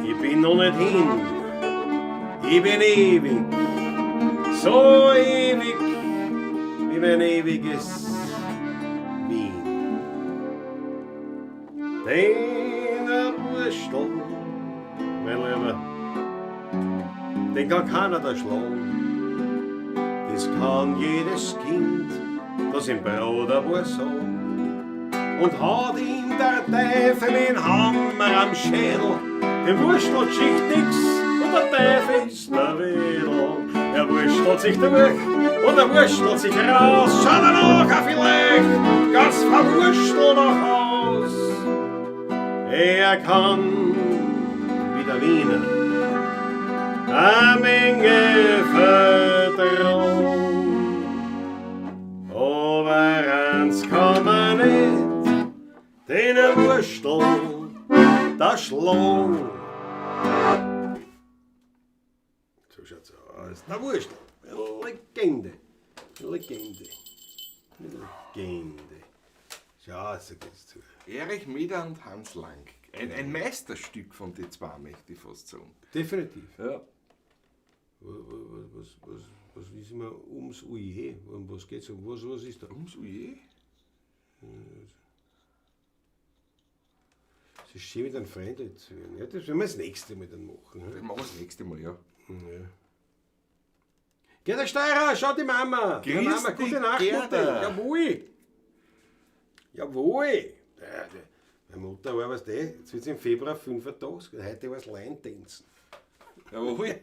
ich bin noch nicht hin, ich bin ewig, so ewig wie mein ewiges Wien. Den Wurstel, mein Lieber, den kann keiner da schlagen. Das kann jedes Kind, das im Bruder war sagen. Und hat ihm der Teufel den Hammer am Schädel, dem Wurstel schickt nix und der Teufel ist der Wedel. Er wurstelt sich durch und er wurstelt sich raus, schaut er nachher vielleicht ganz verwurstelt nach Haus. Er kann, wie der Wiener, eine Menge vertrauen, aber eins kann man nicht, den Wurstel da schlagen. So schaut's aus. Der Wurstel. Legende. Legende. Legende. Schau, so geht's zu. Erich Mäder und Hans Lang. Ein Meisterstück von den zwei, möchte ich fast sagen. Definitiv. Ja. Was ist immer ums Uje? Um was geht's? Um was ist da? Ums Uje? Es ist schön, mit einem Freund zu werden. Ja, das werden wir das nächste Mal dann machen. Das machen wir das nächste Mal, ja. Ja. Gerda Steirer, schau die Mama! Grüß Ja, Mama, dich, gute Nacht, Gerda. Mutter! Jawohl! Jawohl! Ja, meine Mutter war, weißt du, jetzt wird sie im Februar 85, heute war es Line-Tanzen. Jawohl,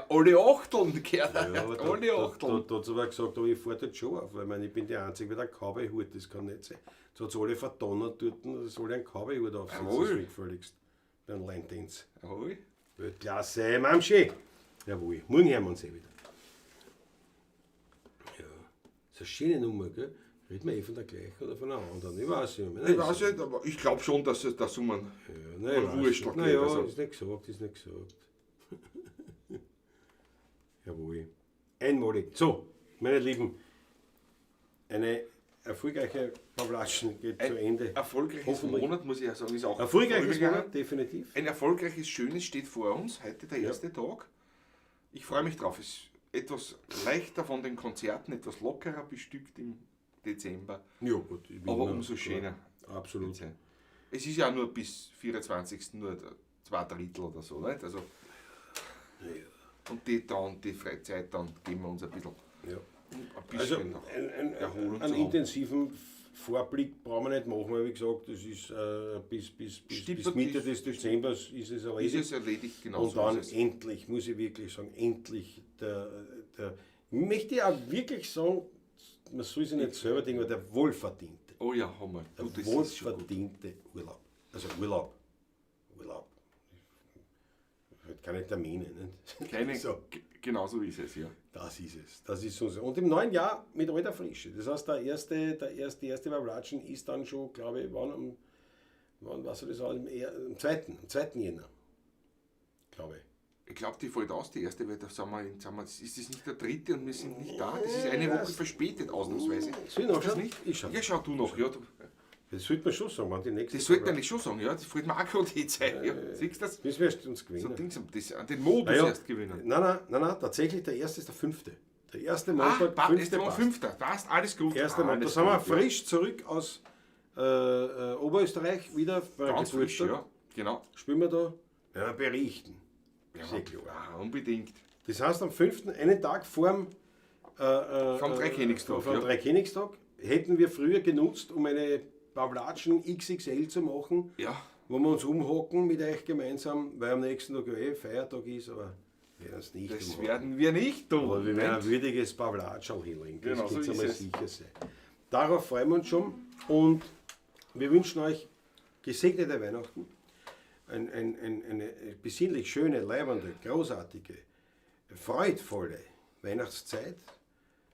alle Achteln, Gerda, Ja, aber alle Achteln. Da hat sie aber gesagt, aber ich fahr dort schon auf, weil ich, meine, ich bin die Einzige mit einem Cowboy-Hut, das kann nicht sein. Jetzt hat sie alle verdonnert dort, dass alle einen Cowboy-Hut aufsetzen, Jawohl. das ist gefälligst. Beim Line-Dance. Jawohl. Weltklasse, Mamschi! Jawohl, morgen hören wir uns eh wieder. Ja, das ist eine schöne Nummer, gell? Reden wir eh von der gleichen oder von einer anderen? Ich weiß nicht mehr. Ich weiß nicht, aber ich glaub schon, dass es das um einen Ja, nein, ich weiß Wurstel nicht. geht, Naja, also. ist nicht gesagt, ist nicht gesagt. Einmalig. So, meine Lieben, eine erfolgreiche Pavlatschen geht zu Ende. Erfolgreiches Monat, muss ich ja sagen, ist auch erfolgreiches Monat, definitiv. Ein erfolgreiches, schönes steht vor uns. Heute der erste Tag. Ich freue mich drauf. Es ist etwas leichter von den Konzerten, etwas lockerer bestückt im Dezember. Ja, gut. Aber umso schöner. Absolut. Es ist ja nur bis 24. nur 2 Drittel oder so, nicht? Also, ja. Und die Freizeit, dann geben wir uns ein bisschen. Ja. Ein bisschen, also einen intensiven Vorblick brauchen wir nicht machen, weil wie gesagt, das ist bis Mitte des Dezembers ist es erledigt. Ist es erledigt, genau. Und dann endlich, muss ich wirklich sagen, endlich, möchte ich auch wirklich sagen, man soll sich nicht selber denken, aber der wohlverdiente. Oh ja, haben wir. Der wohlverdiente Urlaub. Also Urlaub. Urlaub. Keine Termine. Nicht? Keine, so. Genau so ist es, ja. Das ist es. Das ist so. Und im neuen Jahr mit alter Frische. Das heißt, die erste Pavlatschen ist dann schon, glaube ich, wann, wann was soll das am 2. Jänner, glaube ich. Ich glaube, die fällt aus, die erste, weil da sind wir, ist das nicht der dritte und wir sind nicht da? Das ist eine Woche verspätet, ausnahmsweise. Soll ich nachschauen? Nicht? Ich schau. Ja, schau du noch. Ja, du. Das sollte man schon sagen, wann die nächste. Das sollte man eigentlich schon sagen, ja. Das fällt mir auch gerade die Zeit. Ja. Siehst du das? Müssen wir erst uns gewinnen. So Dings, das, an den Modus ja, erst gewinnen. Nein, nein, nein, nein, tatsächlich, der erste ist der 5. Der erste Montag, 5. Passt. Passt, alles gut. Erster Montag. Da sind wir frisch zurück aus Oberösterreich wieder. Bei ganz frisch, ja. Genau. Spielen wir da? Ja, berichten. Ja, sehr klar. Ja, unbedingt. Das heißt, am 5., einen Tag vorm vom Dreikönigstag, vom Dreikönigstag hätten wir früher genutzt, um eine Pavlatschen XXL zu machen, ja, wo wir uns umhocken mit euch gemeinsam, weil am nächsten Tag ja Feiertag ist, aber wir werden es nicht Das umhocken. Werden wir nicht tun. Aber wir werden ein würdiges Pavlatscherl hinlegen, das genau, könnt so ihr mal sicher sein. Darauf freuen wir uns schon und wir wünschen euch gesegnete Weihnachten, eine besinnlich schöne, leibende, großartige, freudvolle Weihnachtszeit,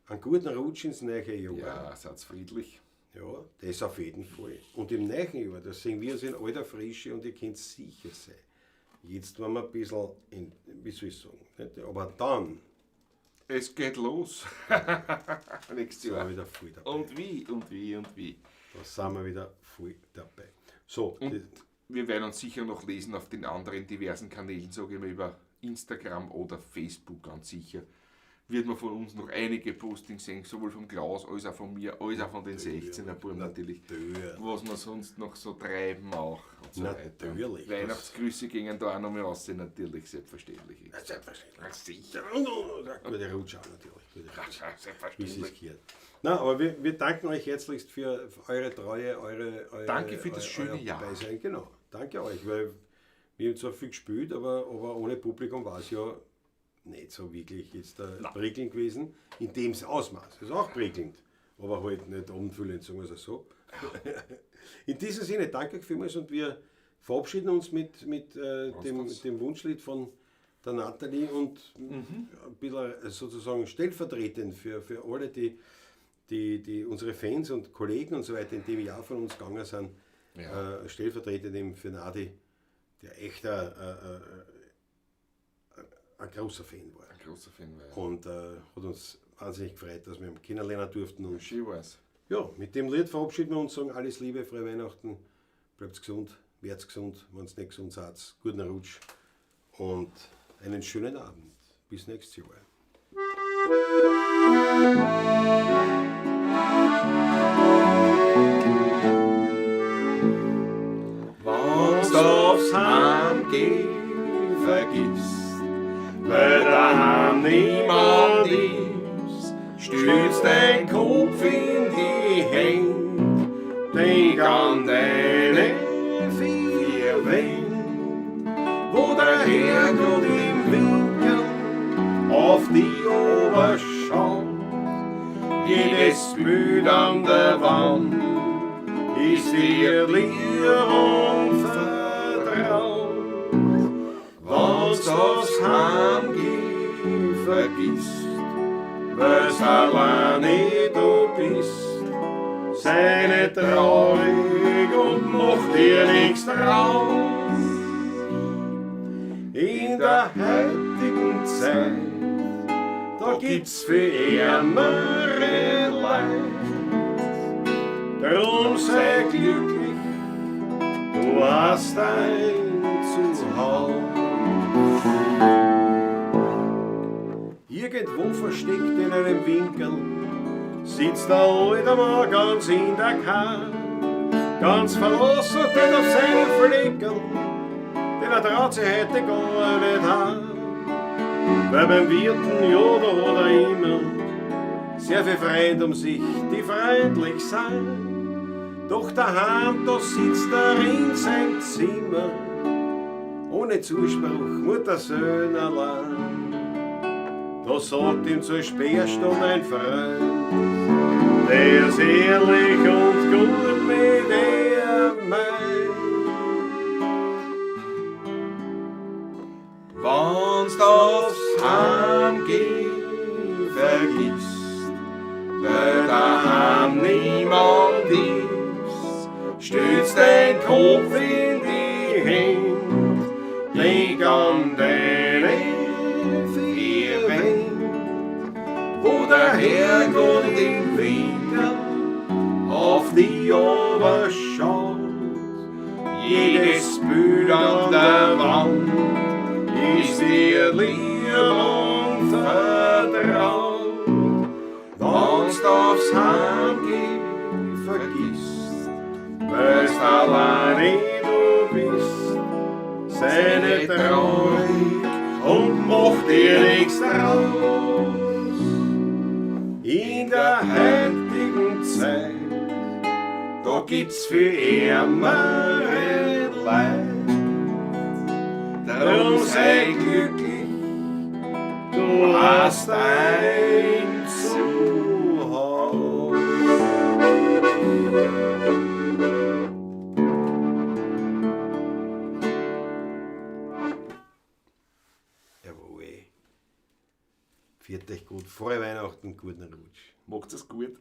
einen guten Rutsch ins neue Jahr. Ja, seid friedlich. Ja, das auf jeden Fall. Und im neuen Jahr, da sehen wir uns in alter Frische und ihr könnt sicher sein. Jetzt waren wir ein bisschen, wie soll ich sagen, nicht? Aber dann. Es geht los. Nächstes Jahr. Sind wir wieder voll dabei. Und wie, und wie, und wie. Da sind wir wieder voll dabei. So, und wir werden uns sicher noch lesen auf den anderen diversen Kanälen, sage ich mal, über Instagram oder Facebook ganz sicher. Wird man von uns noch einige Postings sehen, sowohl vom Klaus als auch von mir, als auch von den 16er Buben natürlich. Was wir sonst noch so treiben auch und so weiter. Natürlich. Weihnachtsgrüße gingen da auch noch mal raus, natürlich, selbstverständlich. Ja, selbstverständlich. Ja, sicher. Gute Rutsch auch natürlich. Gute Rutsch. Ja, selbstverständlich. Wie es gehört. Nein, aber wir danken euch herzlichst für eure Treue, eure Danke für das schöne Jahr. Beisein. Genau, danke euch, weil wir haben zwar viel gespielt, aber ohne Publikum war es ja nicht so wirklich jetzt prickelnd gewesen, in dem Ausmaß. Ist auch prickelnd, aber halt nicht abendfüllend, sagen wir es so. In diesem Sinne, danke euch vielmals und wir verabschieden uns mit dem Wunschlied von der Nathalie und ein bisschen sozusagen stellvertretend für alle, die unsere Fans und Kollegen und so weiter in dem Jahr von uns gegangen sind, ja. Stellvertretend eben für Nadi, der echter ein großer Fan war. Ein großer Fan war, ja. Und hat uns wahnsinnig gefreut, dass wir ihn kennenlernen durften. Und schön war's. Ja, mit dem Lied verabschieden wir uns, sagen alles Liebe, frohe Weihnachten, bleibt gesund, werdet gesund, wenn es nicht gesund seid, guten Rutsch und einen schönen Abend. Bis nächstes Jahr. Wenn's aufs Heimgehen vergisst, weil daheim niemand ist, stützt dein Kopf in die Hände, denk an deine vier Wände, wo der Herrgott im Winkel auf die Oberschaut. Jedes Bild an der Wand ist dir lieb und vertraut. Wenn's aufs Heimgehen vergisst, weil's alleine du bist, sei nicht traurig und mach dir nichts draus. In der heutigen Zeit, da gibt's für ärmere Leid. Drum sei glücklich, du hast ein Zuhause. Irgendwo versteckt in einem Winkel sitzt der alte Mann ganz in der Kar, ganz verlassen dort auf seinem Fleckerl, denn er traut sich heute gar nicht heim. Weil beim Wirten, ja, da hat er immer sehr viel Freund um sich, die freundlich sind. Doch daheim, da sitzt er in seinem Zimmer, ohne Zuspruch, Muttersöhn allein. Da sagt ihm zur Sperrstunde ein Freund, der ist ehrlich und gut mit ihr meint. Wenn's aufs Heimgehen vergisst, weil daheim niemand ist, stützt dein Kopf in die Hände, denk an deine vier Wände, wo der Herrgott im Winter auf die schaut. Jedes Bild an der Wand ist dir lieb und vertraut. Wenn's aufs Heimgehen vergisst, weil's alleine du bist, sei nicht traurig und mach dir nichts draus. In der heutigen Zeit, da gibt's für ärmere Leid. Drum sei glücklich, du hast ein Zuhause. Jawohl. Viert euch gut, frohe Weihnachten, guten Rutsch. Macht's es gut.